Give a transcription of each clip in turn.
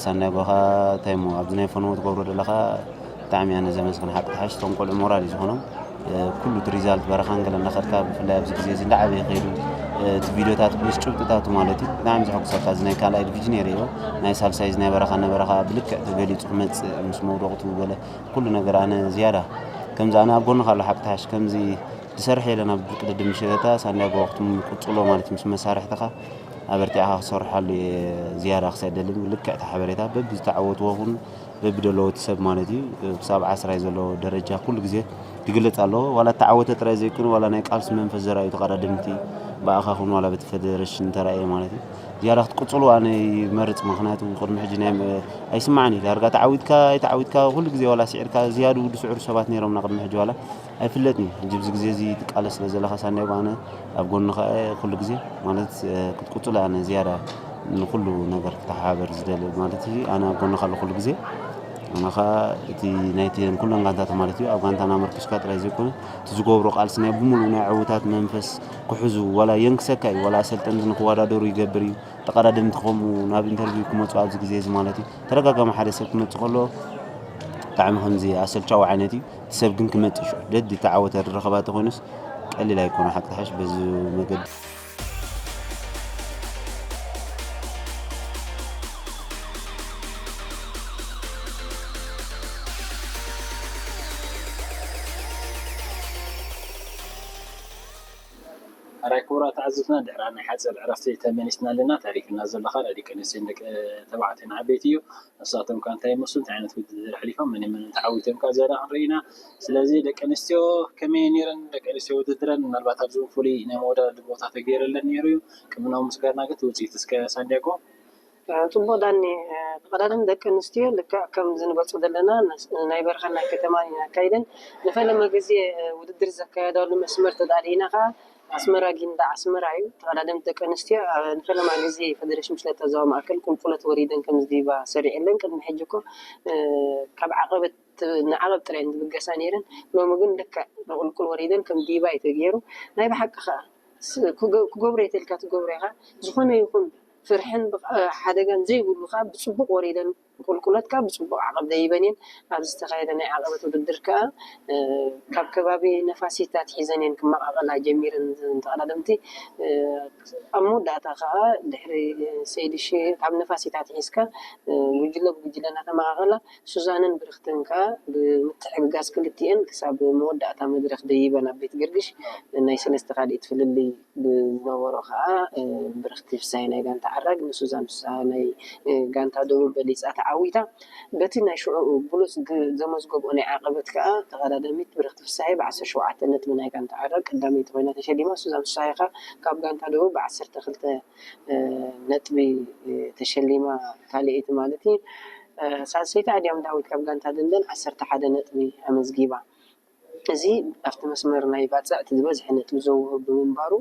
ሳንዳጎኻ እንታይ እሞ ኣብዚ ናይ ፈነወ ትገብሮ ዘለኻ ብጣዕሚ ኣነ ዘመስግን ሓቂ ተሓሽ እቶም ቆልዑ ሞራል እዩ ዝኾኖም። ኩሉ እቲ ሪዛልት በረኻን ገለ እናኸድካ ብፍላይ ኣብዚ ግዜ እዚ እንዳዓበየ ከይዱ እቲ ቪድዮታት ምስ ጭብጥታቱ ማለት እዩ ብጣዕሚ ዘሐጉሰካ። እዚ ናይ ካልኣይ ዲቪዥን የርእዮ ናይ ሳልሳይ እዚ ናይ በረኻ ነበረኻ ብልክዕ ተገሊፁ ክመፅእ ምስ መውደቕቱ ገለ ኩሉ ነገር ኣነ ዝያዳ ከምዚ ኣነ ኣብ ጎንኻ ኣሎ ሓቂ ተሓሽ ከምዚ ዝሰርሕ የለን ኣብ ቅድድም ሽረታ ሳንዳጎ ወቅቱ ቅፅሎ ማለት ምስ መሳርሕትኻ ኣበርቲዕኻ ክሰርሓሉ እየ ዝያዳ ክሳይ ደሊ ብልክዕ እቲ ሓበሬታ በብዝተዓወትዎ ኹን በብደለዎ እቲ ሰብ ማለት እዩ ክሳብ ዓስራይ ዘሎ ደረጃ ኩሉ ግዜ ይግለፅ ኣለዎ። ዋላ እተዓወተ ጥራይ ዘይኮነ ዋላ ናይ ቃልሲ መንፈስ ዘርኣዩ ተቐዳደምቲ ብኣኻ ኹን ዋላ በቲ ፌደሬሽን ተራእየ ማለት እዩ ዝያዳ ክትቅፅሉ ኣነ ይመርፅ። ምክንያቱ ቅድሚ ሕጂ ናይ ኣይስማዕን እዩ ዳርጋ ተዓዊትካ ኣይተዓዊትካ ኩሉ ግዜ ዋላ ስዒርካ ዝያዱ ዝስዕሩ ሰባት ነይሮምና ቅድሚ ሕጂ ዋላ ኣይፍለጥን እዩ። ሕጂ ኣብዚ ግዜ እዚ ትቃለስ ስለ ዘለኻ ሳንዳጎ ኣነ ኣብ ጎንኻ እየ ኩሉ ግዜ ማለት ክትቅፅሎ ኣነ ዝያዳ ንኩሉ ነገር ክተሓባበር ዝደሊ ማለት እዩ ኣነ ኣብ ጎንኻ ኣሎ ኩሉ ግዜ ኣነ ኸዓ እቲ ናይተን ኩለን ጋንታታት ማለት እዩ ኣብ ጋንታና ኣመርኪስካ ጥራይ ዘይኮነ እቲ ዝገብሮ ቃልሲ ናይ ብምሉእ ናይ ዕውታት መንፈስ ክሕዙ ዋላ የንክሰካ እዩ ዋላ ኣሰልጠንቲ ንክወዳደሩ ይገብር እዩ ተቐዳደምቲ ከምኡ ናብ ኢንተርቪው ክመፁ ኣብዚ ግዜ እዚ ማለት እዩ ተደጋጋሚ ሓደ ሰብ ክመፅእ ከሎ ብጣዕሚ ከምዚ ኣሰልቻዊ ዓይነት እዩ። እቲ ሰብ ግን ክመፅእ ሽዑ ደዲ ተዓወተ ዝረኸባ ተኾይኑስ ቀሊል ኣይኮነ ሓቂ ተሓሽ በዚ መገዲ። ኣራይ ክቡራት ተዓዘብትና ድሕሪ ናይ ሓፂር ዕረፍቲ ተመሊስና ኣለና። ታሪክና ዘለካ ናይ ደቂ ኣንስትዮን ደቂ ተባዕትዮን ዓበይቲ እዩ። ንሳቶም ከ እንታይ ይመስሉ እንታይ ዓይነት ውድድር ኣሕሊፎም መን መን ተዓዊቶም ከ ዝያዳ ክንርኢ ኢና። ስለዚ ደቂ ኣንስትዮ ከመይ ነይረን ደቂ ኣንስትዮ ውድድረን ምናልባት ኣብዚ እውን ፍሉይ ናይ መወዳደሪ ቦታ ተገይረለን ነይሩ እዩ። ቅድሚ ናብ ምስጋና ግን እቲ ውፅኢት እስከ ሳንዲያጎ። ፅቡቕ ዳኒ ተቐዳደምቲ ደቂ ኣንስትዮ ልክዕ ከም ዝንገልፆ ዘለና ናይ በረኻን ናይ ከተማን ኢና ኣካይደን ንፈለመ ግዜ ውድድር ዘካየዳሉ መስመር ተዳሊና ከዓ ኣስመራ ጊንዳዕ ኣስመራ እዩ። ተቐዳደምቲ ደቂ ኣንስትዮ ንፈለማ ግዜ ፈደረሽን ብሽክለታ ዞባ ማእከል ቁልቁለት ወሪደን ከም ዝድይባ ሰሪዐለን። ቅድሚ ሕጂ እኮ ካብ ዓቐበት ንዓቐብ ጥራይ ዝብገሳ ነይረን። ሎሚ ግን ልክዕ ብቁልቁል ወሪደን ከም ድይባ እዩ ተገይሩ። ናይ ብሓቂ ከዓ ክገብሮ እየ ተልካ ትገብሮ ኢኻ። ዝኾነ ይኹን ፍርሕን ሓደጋን ዘይብሉ ከዓ ብፅቡቕ ወሪደን ቁልቁለት ከዓ ብፅቡቕ ዓቐብ ደይበን እየን። ኣብ ዝተኻየደ ናይ ዓቐበት ውድድር ከዓ ካብ ከባቢ ነፋሲት ኣትሒዘን እየን ክመቓቐላ ጀሚረን እዘን ተቐዳደምቲ። ኣብ መወዳእታ ከዓ ድሕሪ ሰይዲ ሺ ካብ ነፋሲት ኣትሒዝካ ጉጅለ ብጉጅለ እናተመቓቐላ ሱዛንን ብርኽትን ከዓ ብምትሕግጋዝ ክልቲኤን ክሳብ መወዳእታ መድረኽ ደይበን ኣብ ቤት ገርግሽ ናይ ሰለስተ ካልኢት ፍልልይ ብዝነበሮ ከዓ ብርኽቲ ፍሳይ ናይ ጋንታ ዓራግ ንሱዛን ፍስሃ ናይ ጋንታ ደቡብ በሊፃ ተዓዊታ። በቲ ናይ ሽዑ ብሉፅ ዘመዝገብኦ ናይ ዓቐበት ከዓ ተቐዳደሚት ብርኽቲ ፍስሃየ ብ ዓሰርተ ሸውዓተ ነጥቢ ናይ ጋንታ ዓራግ ቀዳመይቲ ኮይና ተሸሊማ። ሱዛን ፍስሃየ ከዓ ካብ ጋንታ ደቡብ ብ ዓሰርተ ክልተ ነጥቢ ተሸሊማ ካልኣይቲ ማለት እዩ። ሳልሰይቲ ኣድያም ዳዊት ካብ ጋንታ ደንደን ዓሰርተ ሓደ ነጥቢ ኣመዝጊባ። እዚ ኣብቲ መስመር ናይ ባጽዕ እቲ ዝበዝሐ ነጥቢ ዘውህብ ብምንባሩ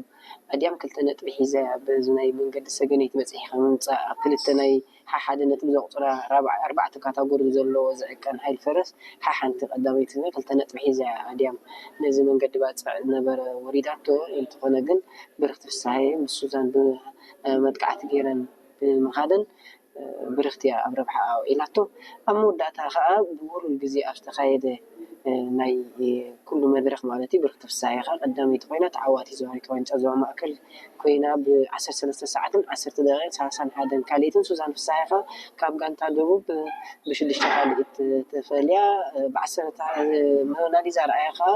ኣድያም ክልተ ነጥቢ ሒዛ እያ በዚ ናይ መንገዲ ሰገነይቲ በጺሕካ ምምጻእ ኣብ ክልተ ናይ ሓሓደ ነጥቢ ዘቑጽራ ኣርባዕተ ካታጎሪ ዘለዎ ዝዕቀን ሓይል ፈረስ ሓሓንቲ ቀዳመይቲ ኮይና ክልተ ነጥቢ ሒዛ እያ ኣድያም ነዚ መንገዲ ባጽዕ ዝነበረ ወሪዳቶ። እንተኾነ ግን ብርኽቲ ፍስሃየ ምስ ሱዛን ብመጥቃዕቲ ገይረን ብምኻደን ብርኽቲ እያ ኣብ ረብሓኣ ኣውዒላቶ። ኣብ መወዳእታ ከኣ ብውሩይ ግዜ ኣብ ዝተኻየደ ናይ ኩሉ መድረኽ ማለት እዩ ብርኽቲ ፍስሃየ ከኣ ቀዳመይቲ ኮይና ተዓዋቲት ዞባዊት ዋንጫ ዞባ ማእከል ኮይና ብ ዓሰርተ ሰለስተ ሰዓትን ዓሰርተ ደቂቕን ሰላሳን ሓደን ካልኣይትን ሱዛን ፍስሃየ ከኣ ካብ ጋንታ ደቡብ ብሽዱሽተ ካልኣይት ተፈልያ ብ ዓሰርተ ሞናሊዛ ኣርኣያ ከኣ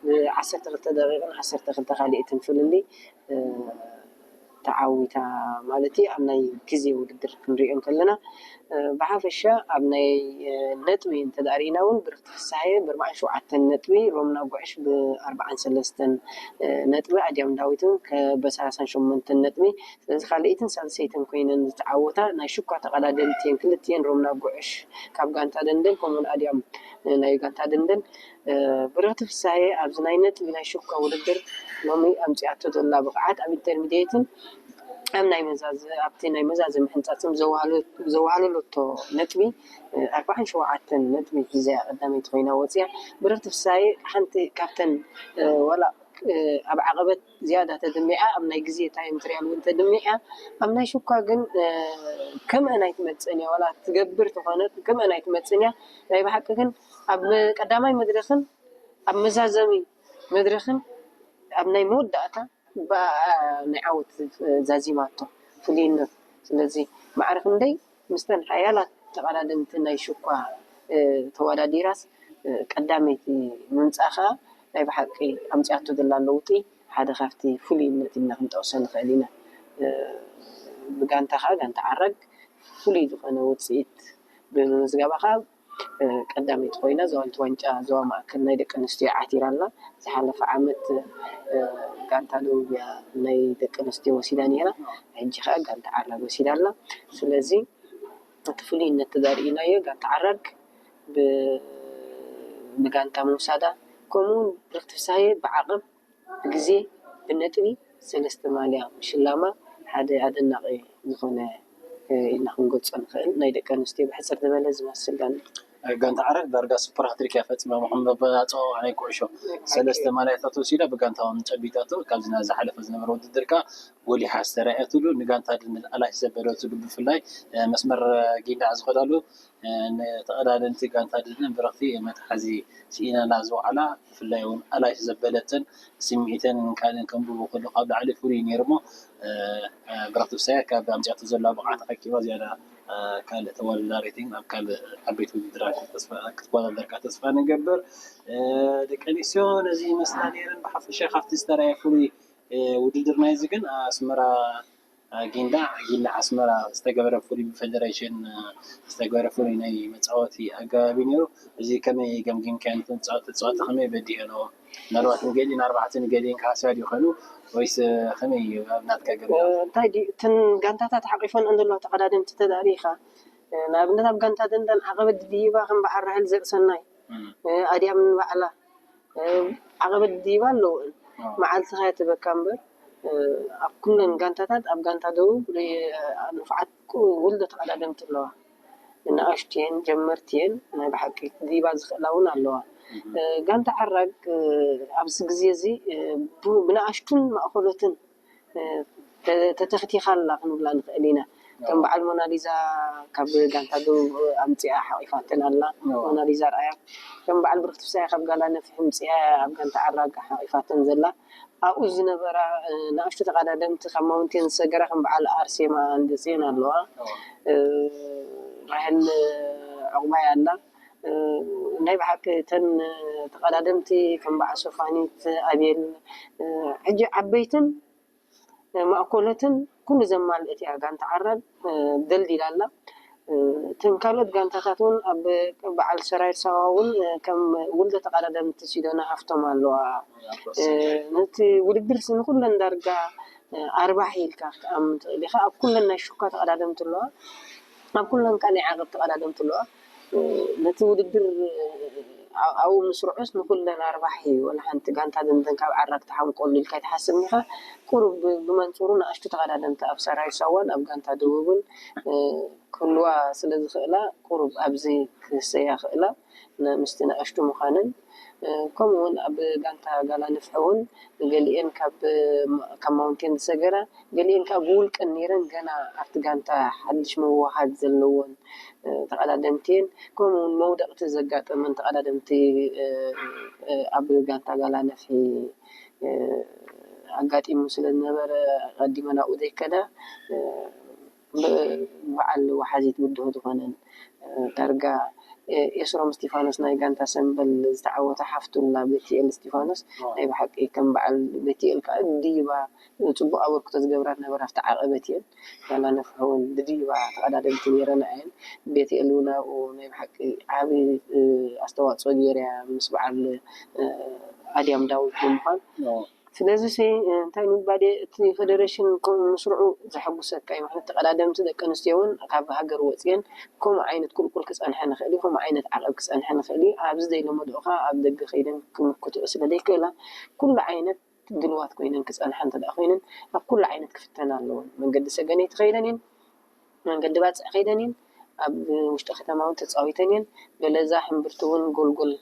ብ ዓሰርተ ክልተ ደቂቕን ዓሰርተ ክልተ ካልኣይትን ፍልልይ ተዓዊታ ማለት እዩ ኣብ ናይ ግዜ ውድድር ክንሪኦ እንከለና ብሓፈሻ ኣብ ናይ ነጥቢ እንተደኣ ርኢና እውን ብርክቲ ፍስሃየ ብኣርባዓን ሸውዓተን ነጥቢ ሮምና ጉዕሽ ብኣርባዓን ሰለስተን ነጥቢ ኣድያም ዳዊት እውን ብሰላሳን ሸሞንተን ነጥቢ ስለዚ ካልኣይትን ሳልሰይትን ኮይነን ዝተዓወታ ናይ ሽኳ ተቐዳደምቲ እየን ክልቲኤን ሮምና ጉዕሽ ካብ ጋንታ ደንደን ከምኡውን ኣድያም ናይ ጋንታ ደንደን ብርኽቲ ፍስሃየ ኣብዚ ናይ ነጥቢ ናይ ሽኳ ውድድር ሎሚ ኣምፂኣቶ ዘላ ብቕዓት ኣብ ኢንተርሚድየትን ኣብ ናይ መዛዝ ኣብቲ ናይ መዛዘሚ ሕንፃፅን ዘዋህለለቶ ነጥቢ ኣርባዓን ሸውዓተን ነጥቢ ሒዛ እያ ቀዳመይቲ ኮይና ወፂኣ። ብርኽቲ ፍስሃየ ሓንቲ ካብተን ዋላ ኣብ ዓቐበት ዝያዳ ተድሚዓ፣ ኣብ ናይ ግዜ ታይም ትርያል እውን ተድሚዓ። ኣብ ናይ ሽኳ ግን ከምአን ኣይትመጽእን እያ፣ ዋላ ትገብር ተኾነት ከምአን ኣይትመጽእን እያ። ናይ ብሓቂ ግን ኣብ ቀዳማይ መድረኽን ኣብ መዛዘሚ መድረኽን ኣብ ናይ መወዳእታ ብኣ ናይ ዓወት ዛዚማቶ ፍሉይነት። ስለዚ ማዕረ ክንደይ ምስተን ሓያላት ተቐዳደምቲ ናይ ሽኳ ተወዳዲራስ ቀዳመይቲ ምምፃእ ከዓ ናይ ብሓቂ ኣምፅኣቶ ዘላ ለውጢ ሓደ ካብቲ ፍሉይነት ኢልና ክንጠቕሶ ንኽእል ኢና። ብጋንታ ከዓ ጋንታ ዓራግ ፍሉይ ዝኾነ ውፅኢት ብምምዝጋባ ከዓ ቀዳመይቲ ኮይና ዞባዊት ዋንጫ ዞባ ማእከል ናይ ደቂ ኣንስትዮ ዓቲራ ኣላ። ዝሓለፈ ዓመት ጋንታ ደቡብ እያ ናይ ደቂ ኣንስትዮ ወሲዳ ነይራ። ሕጂ ከዓ ጋንታ ዓራግ ወሲዳ ኣላ። ስለዚ እቲ ፍሉይነት ተዛሪእናዮ ጋንታ ዓራግ ብጋንታ ምውሳዳ፣ ከምኡ እውን ብርክቲ ፍስሃየ ብዓቐብ ብግዜ ብነጥቢ ሰለስተ ማልያ ምሽላማ ሓደ ኣደናቒ ዝኾነ ኢልና ክንገልጾ ንኽእል። ናይ ደቂ ኣንስትዮ ብሕጽር ዝበለ ዝመስል ጋንታ። ጋንታ ዓረግ ዳርጋ ሱፐር ሃትሪክ እያ ፈጺማ፣ ምዃኑ መበናጽኦ ናይ ኩዕሾ ሰለስተ ማልያታት ወሲዳ ብጋንታውን ጨቢጣቶ። ካብዚ ናብ ዝሓለፈ ዝነበረ ውድድር ከኣ ጎሊሓ ዝተራእየትሉ፣ ንጋንታ ድንድን ኣላሽ ዘበለትሉ፣ ብፍላይ መስመር ጊንዳዕ ዝኸዳሉ ንተቐዳደምቲ ጋንታ ድንን ብረኽቲ መትሓዚ ስኢነላ ዝወዓላ፣ ብፍላይ እውን ኣላሽ ዘበለትን ስምዒተን ካልእን ከንብቡ ከሎ ካብ ላዕሊ ፍሉይ ነይሩ እሞ፣ ብረኽቲ ብሳያ ካብ ኣምፅኣቶ ዘላ ብቕዓት ዓቂባ ዝያዳ ካልእ ተወዳዳሪትን ኣብ ካልእ ዓበይቲ ውድድራት ክትወዳደር ከዓ ተስፋ ንገብር። ደቂ ኣንስትዮ ነዚ ይመስላ ነይረን ብሓፈሻ ካብቲ ዝተረኣየ ፍሉይ ውድድር ናይዚ ግን ኣስመራ ጊንዳዕ፣ ጊንዳዕ ኣስመራ ዝተገበረ ፍሉይ ብፌደሬሽን ዝተገበረ ፍሉይ ናይ መፃወቲ ኣገባብ እዩ ነይሩ። እዚ ከመይ ገምጊምካዮ? ነቶም ተፃወቲ ተፃወቲ ከመይ በዲሆ? ምናልባት ንገሊአን ኣርባዕተ ንገሊአን ከዓ ስያድ ይኾኑ ወይስ ከመይ እዩ ኣብ ናትካ ገምጋም? እንታይ ድዩ እተን ጋንታታት ሓቂፈን እንደለዋ ተቐዳደምቲ ተዳሪኻ ንኣብነት ኣብ ጋንታ ደንደን ዓቐበት ድይባ ከም በዓል ራሄል ዘርእሰናይ ኣድያም ንባዕላ ዓቐበት ድይባ ኣለውእን መዓልቲ ከያ ትበካ እምበር ኣብ ኩለን ጋንታታት ኣብ ጋንታ ደቡብ ንፉዓት ውልዶ ተቐዳደምቲ ኣለዋ። ንኣሽቱየን ጀመርትየን ናይ ብሓቂ ድይባ ዝኽእላ እውን ኣለዋ። ጋንታ ዓራግ ኣብዚ ግዜ እዚ ብንኣሽቱን ማእኸሎትን ተተኽቲኻ ኣላ ክንብላ ንኽእል ኢና። ከም በዓል ሞናሊዛ ካብ ጋንታ ደቡብ ኣምፂኣ ሓቂፋተን ኣላ። ሞናሊዛ ርኣያ ከም በዓል ብርክቲ ፍሳይ ካብ ጋላ ነፍሒ ምፅኣ ኣብ ጋንታ ዓራግ ሓቂፋተን ዘላ ኣብኡ ዝነበራ ንኣሽቱ ተቐዳደምቲ ካብ ማውንቴን ዝሰገራ ከም በዓል ኣርሴማ እንደፅየን ኣለዋ። ራሄል ዕቑባይ ኣላ። ናይ ብሓቂ እተን ተቐዳደምቲ ከም በዓል ሶፋኒት ኣቤል ሕጂ ዓበይትን ማእኮሎትን ኩሉ ዘማልእት እያ ጋንታ ዓራግ ደልዲላ ኣላ። እተን ካልኦት ጋንታታት እውን ኣብ በዓል ሰራዊት ሳዋ እውን ከም ውልዶ ተቐዳደምቲ ሲዶና ሃፍቶም ኣለዋ። ነቲ ውድድር ሲ ንኩለን ዳርጋ ኣርባሒ ኢልካ ክትኣምን ትኽእል ኢኻ። ኣብ ኩለን ናይ ሽኳ ተቐዳደምቲ ኣለዋ፣ ኣብ ኩለን ከዓ ናይ ዓቐብ ተቐዳደምቲ ኣለዋ። ነቲ ውድድር ኣብኡ ምስርዑስ ንኩለን ኣርባሒ ወላ ሓንቲ ጋንታ ደንደን ካብ ዓራግ ትሓምቆሉ ኢልካ ኣይትሓስብን ኢኻ። ቁሩብ ብመንፅሩ ንኣሽቱ ተቐዳደምቲ ኣብ ሰራዊት ሳዋን ኣብ ጋንታ ደቡብን ክህልዋ ስለ ዝኽእላ ቁሩብ ኣብዚ ክህሰያ ክእላ ምስቲ ንኣሽቱ ምዃነን ከምኡ እውን ኣብ ጋንታ ጋላ ንፍሒ እውን ገሊኤን ካብ ካብ ማውንቴን ዝሰገራ ገሊኤን ከዓ ብውልቀን ነይረን ገና ኣብቲ ጋንታ ሓድሽ ምውሃድ ዘለዎን ተቐዳደምቲ እየን። ከምኡ እውን መውደቕቲ ዘጋጠመን ተቐዳደምቲ ኣብ ጋንታ ጋላ ነፍሒ ኣጋጢሙ ስለ ዝነበረ ኣቐዲመን ኣብኡ ዘይከዳ በዓል ወሓዚት ብድሆ ዝኾነን ዳርጋ ኤስሮም እስቲፋኖስ ናይ ጋንታ ሰምበል ዝተዓወተ ሓፍቱ ኣላ ቤትኤል እስቲፋኖስ ናይ ብሓቂ ከም በዓል ቤትኤል ከዓ ድይባ ፅቡቅ ኣበርክቶ ዝገብራ ዝነበራ ኣብቲ ዓቐበት እየን። ጋላ ነፍሒ እውን ብድይባ ተቐዳደምቲ ነይረና እየን። ቤትኤል እውን ኣብኡ ናይ ብሓቂ ዓብዪ ኣስተዋፅኦ ገይራ እያ ምስ በዓል ኣድያም ዳዊት ብምዃን ስለዚ ሲ እንታይ ምባል እቲ ፌደሬሽን ከምኡ ምስርዑ ዘሐጉሰካ እዩ። ማለት ተቐዳደምቲ ደቂ ኣንስትዮ እውን ካብ ሃገር ወፅየን ከምኡ ዓይነት ቁልቁል ክፀንሐ ንኽእል እዩ፣ ከምኡ ዓይነት ዓቐብ ክፀንሐ ንኽእል እዩ። ኣብዚ ዘይለመድኦ ከዓ ኣብ ደገ ከይደን ክምክትኦ ስለ ዘይክእላ ኩሉ ዓይነት ድልዋት ኮይነን ክፀንሓ እንተ ደኣ ኮይነን ኣብ ኩሉ ዓይነት ክፍተና ኣለወን። መንገዲ ሰገነይቲ ከይደን እየን፣ መንገዲ ባፅዕ ከይደን እየን፣ ኣብ ውሽጢ ከተማ እውን ተፃዊተን እየን። ገለዛ ሕምብርቲ እውን ጎልጎል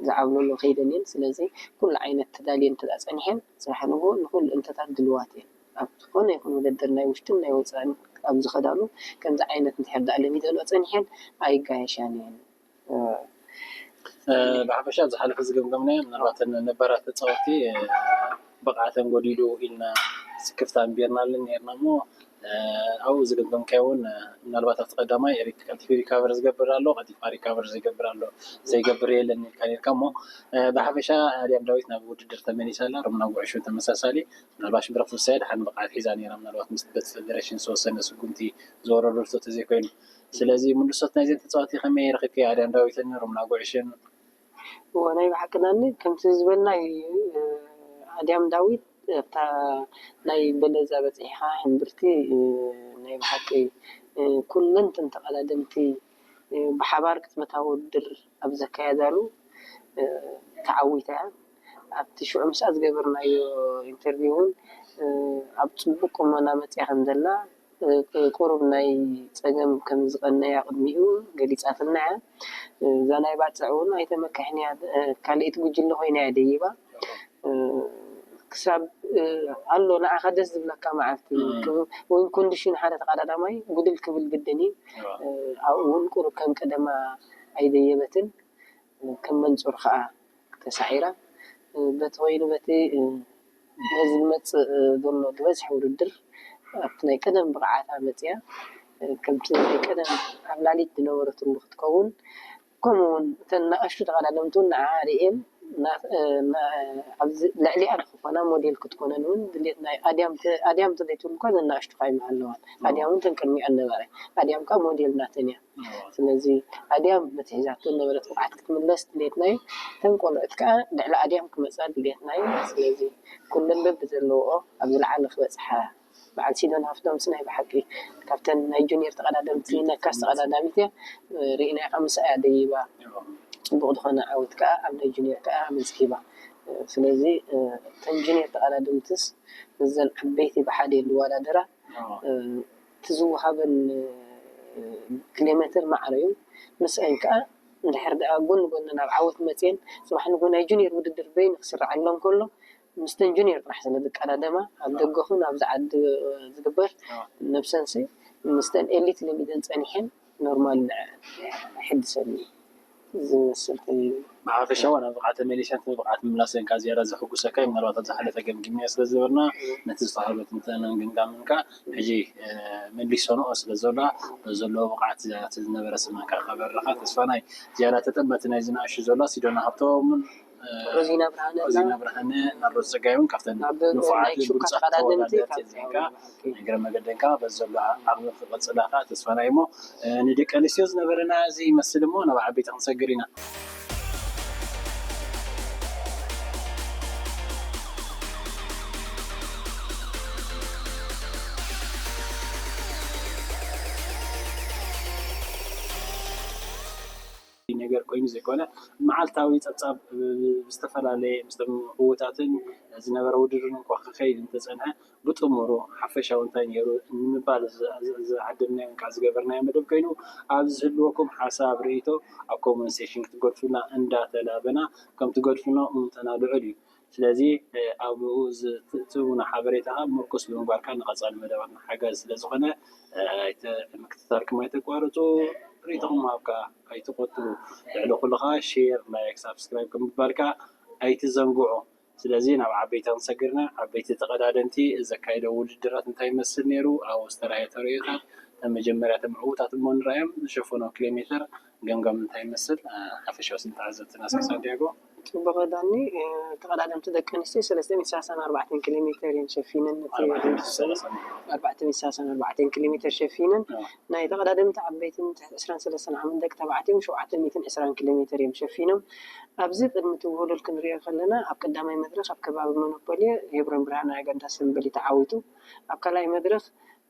ዝዓብለሉ ከይደን እየን። ስለዚ ኩሉ ዓይነት ተዳልየን እንተ ጸኒሐን፣ ጽባሕ ንግሆ ንኹሉ እንተታት ድልዋት እየን። ኣብ ዝኾነ ይኹን ውድድር ናይ ውሽጥን ናይ ወጻእን ኣብ ዝኸዳሉ ከምዚ ዓይነት እንድሕር ደኣ ለሚደንኦ ጸኒሐን ኣይጋየሻን እየን። ብሓፈሻ ዝሓለፈ ዝገምገምናዮ ምናልባት ነባራት ተፃወቲ ብቕዓተን ጎዲሉ ኢልና ስክፍታ ኣንቢርናለን ነርና እሞ ኣብኡ ዝገምገምካዮ እውን ምናልባት ኣብቲ ቀዳማይ ቀልጢፉ ሪካቨር ዝገብር ኣሎ፣ ቀልጢፋ ሪካቨር ዘይገብር ኣሎ፣ ዘይገብር የለን ኢልካ ነርካ እሞ ብሓፈሻ ኣድያም ዳዊት ናብ ውድድር ተመሊሳ ኣላ። ሮምና ጉዕሾ ተመሳሳሊ ምናልባሽ ብረኽቲ ውሳየ ድሓን ብቕዓት ሒዛ ነራ ምናልባት ምስ በቲ ፌደሬሽን ዝተወሰነ ስጉምቲ ዝወረደቶ ተዘይኮይኑ ስለዚ ምልሶት ናይዘን ተፃወቲ ከመይ ረኺብክዮ ኣድያም ዳዊትን ሮምና ጉዕሽን? እወ ናይ ብሓቂ ናኒ ከምቲ ዝበልናይ ኣድያም ዳዊት ኣብታ ናይ በለዛ በፂሕኻ ሕምብርቲ ናይ ብሓቂ ኩለን ተን ተቐዳደምቲ ብሓባር ቅፅበታዊ ውድድር ኣብ ዘካየዳሉ ተዓዊታ እያ። ኣብቲ ሽዑ ምስኣ ዝገበርናዮ ኢንተርቪው እውን ኣብ ፅቡቅ ቁመና መፅያ ከም ዘላ ቁሩብ ናይ ፀገም ከም ዝቐነያ ቅድሚኡ ገሊፃትልና እያ። እዛ ናይ ባፅዕ እውን ኣይተመክሕን እያ። ካልኣይቲ ጉጅለ ኮይና እያ ደይባ። ክሳብ ኣሎ ንዓኻ ደስ ዝብለካ መዓልቲ እውን ኮንዲሽን ሓደ ተቐዳዳማይ ጉድል ክብል ግድን እዩ። ኣብኡ እውን ቁሩብ ከም ቀደማ ኣይደየበትን። ከም መንፁር ከዓ ተሳዒራ በቲ ኮይኑ በቲ ነዚ ዝመፅእ ዘሎ ዝበዝሐ ውድድር ኣብቲ ናይ ቀደም ብቕዓታ መፅያ ከምቲ ናይ ቀደም ዓብላሊት ዝነበረትሉ ክትከውን ከምኡ እውን እተን ንኣሽቱ ተቐዳደምቲ እውን ንዓ ርእየን ልዕሊኣ ንክኾና ሞዴል ክትኮነን እውን ድሌት ናይ ኣድያም ተዘይትብሉ እኳ ዘን ንኣሽቱ ካይማ ኣለዋን ኣድያም እውን ተን ቅድሚኣን ነበረ ኣድያም ከዓ ሞዴል ናተን እያ ስለዚ ኣድያም በቲ ሒዛቶ ዝነበረት ብቕዓት ክትምለስ ድሌት ናይ ተን ቆልዑት ከዓ ልዕሊ ኣድያም ክመፃ ድሌት ናይ ስለዚ ኩለን በብዘለውኦ ኣብ ዝለዓለ ክበፅሓ በዓል ሲዶን ሃፍቶም ናይ ብሓቂ ካብተን ናይ ጁኒየር ተቐዳደምቲ ነካስ ተቐዳዳሚት እያ ርኢናያ ከዓ ምስኣ እያ ደይባ ፅቡቕ ዝኾነ ዓወት ከዓ ኣብ ናይ ጁኒየር ከዓ ኣመዝጊባ ስለዚ ተን ጁኒየር ተቐዳደምትስ ምስዘን ዓበይቲ ብሓደ ዝወዳደራ እቲ ዝወሃበን ኪሎሜትር ማዕረ እዩ ምስአን ከዓ እንድሕር ደኣ ጎኒ ጎኒ ናብ ዓወት መፅየን ፅባሕ ንጎ ናይ ጁኒየር ውድድር በይኑ ክስርዓሎም ከሎ ምስተን ጁኒየር ጥራሕ ስለ ዝቀዳደማ ኣብ ደገኹን ኣብዚ ዓዲ ዝግበር ነብሰንሲ ምስተን ኤሊት ለሚደን ፀኒሐን ኖርማል ሕድሰኒ ዝመስል ተይሩ። ብሓፈሻ ዋላ ብቕዓት ተመሊሰን እቲ ብቕዓት ምምላሰን ካብ ዝያዳ ዘሐጉሰካ እዩ። ምናልባት ኣብ ዝሓለፈ ገምጊምናዮ ስለ ዝነበርና ነቲ ዝተዋህበ ትንተናን ግምጋምን ከኣ ሕጂ መሊሰንኦ ስለ ዘሎ በዚ ዘለዎ ብቕዓት ዝያዳ እቲ ዝነበረ ስምዕካ ከበርኻ ተስፋና እዩ። ዝያዳ ተጠመቲ ናይዚ ንኣሽቱ ዘሎ ሲዶና ሃብቶምን ሮዚና ብርሃነ ሮዚና ብርሃነ ናርዶስ ጸጋይ እውን ካብተን ንፉዓት ብሉጻት ተወዳደርቲ እዚካ እግረ መገደንካ በዚ ዘሎ ዓቕሚ ክቐጽላ ከዓ ተስፋና እዩ እሞ ንደቂ ኣንስትዮ ዝነበረና እዚ ይመስል እሞ ናብ ዓበይቲ ክንሰግር ኢና። ነገር ኮይኑ ዘይኮነ መዓልታዊ ፀብፃብ ብዝተፈላለየ ምስቶም ህውታትን ዝነበረ ውድድርን እኳ ክኸይድ እንተፀንሐ ብጥሙሩ ሓፈሻዊ እንታይ ነይሩ ንምባል ዝዓደምናዮ ከዓ ዝገበርናዮ መደብ ኮይኑ ኣብ ዝህልወኩም ሓሳብ ርእይቶ ኣብ ኮመን ሴሽን ክትገድፉና እንዳተላበና ከም ትገድፉና እምንተና ልዑል እዩ ስለዚ ኣብኡ ዝትእትውና ሓበሬታ ከዓ ምርኩስ ብምግባር ከዓ ንቐፃሊ መደባትና ሓጋዚ ስለዝኾነ ኣይተ ምክትታልኩም ኣይተቋርፁ ርእይቶኹም ምሃብ ከዓ ኣይትቆጥቡ ልዕሊ ኩሉ ከዓ ሼር ላይክ ሳብስክራይብ ከምባል ከዓ ኣይትዘንግዑ ስለዚ ናብ ዓበይቲ ክንሰግርና ዓበይቲ ተቐዳደምቲ ዘካየደው ውድድራት እንታይ ይመስል ነይሩ ኣብኡ ዝተረኣየ ተርእዮታት መጀመርያ ተምዕውታት እሞ ንረኣዮም ዝሸፈኖ ኪሎ ሜትር ገምጋም እንታይ ይመስል ሓፈሻዊ ስም ተዓዘብትና እስኪ ሳንቲያጎ ጽቡቕ ዳኒ ተቐዳደምቲ ደቂ ኣንስትዮ ሰለስተ ሚእቲ ሰላሳን ኣርባዕተን ኪሎ ሜተር እየን ሸፊነን ነቲ ኣርባዕተ ሚእቲ ሰላሳን ኣርባዕተን ኪሎ ሜተር ሸፊነን ናይ ተቐዳደምቲ ዓበይትን ትሕቲ ዕስራን ሰለስተን ዓመት ደቂ ተባዕትዮ ሸውዓተ ሚእትን ዕስራን ኪሎ ሜተር እዮም ሸፊኖም ኣብዚ ቅድሚ እቲ ውህሉል ክንሪኦ ከለና ኣብ ቀዳማይ መድረኽ ኣብ ከባቢ ሞኖፖልዮ ሄብሮን ብርሃነ ናይ ጋንታ ሰምበል እዩ ተዓዊቱ ኣብ ካልኣይ መድረኽ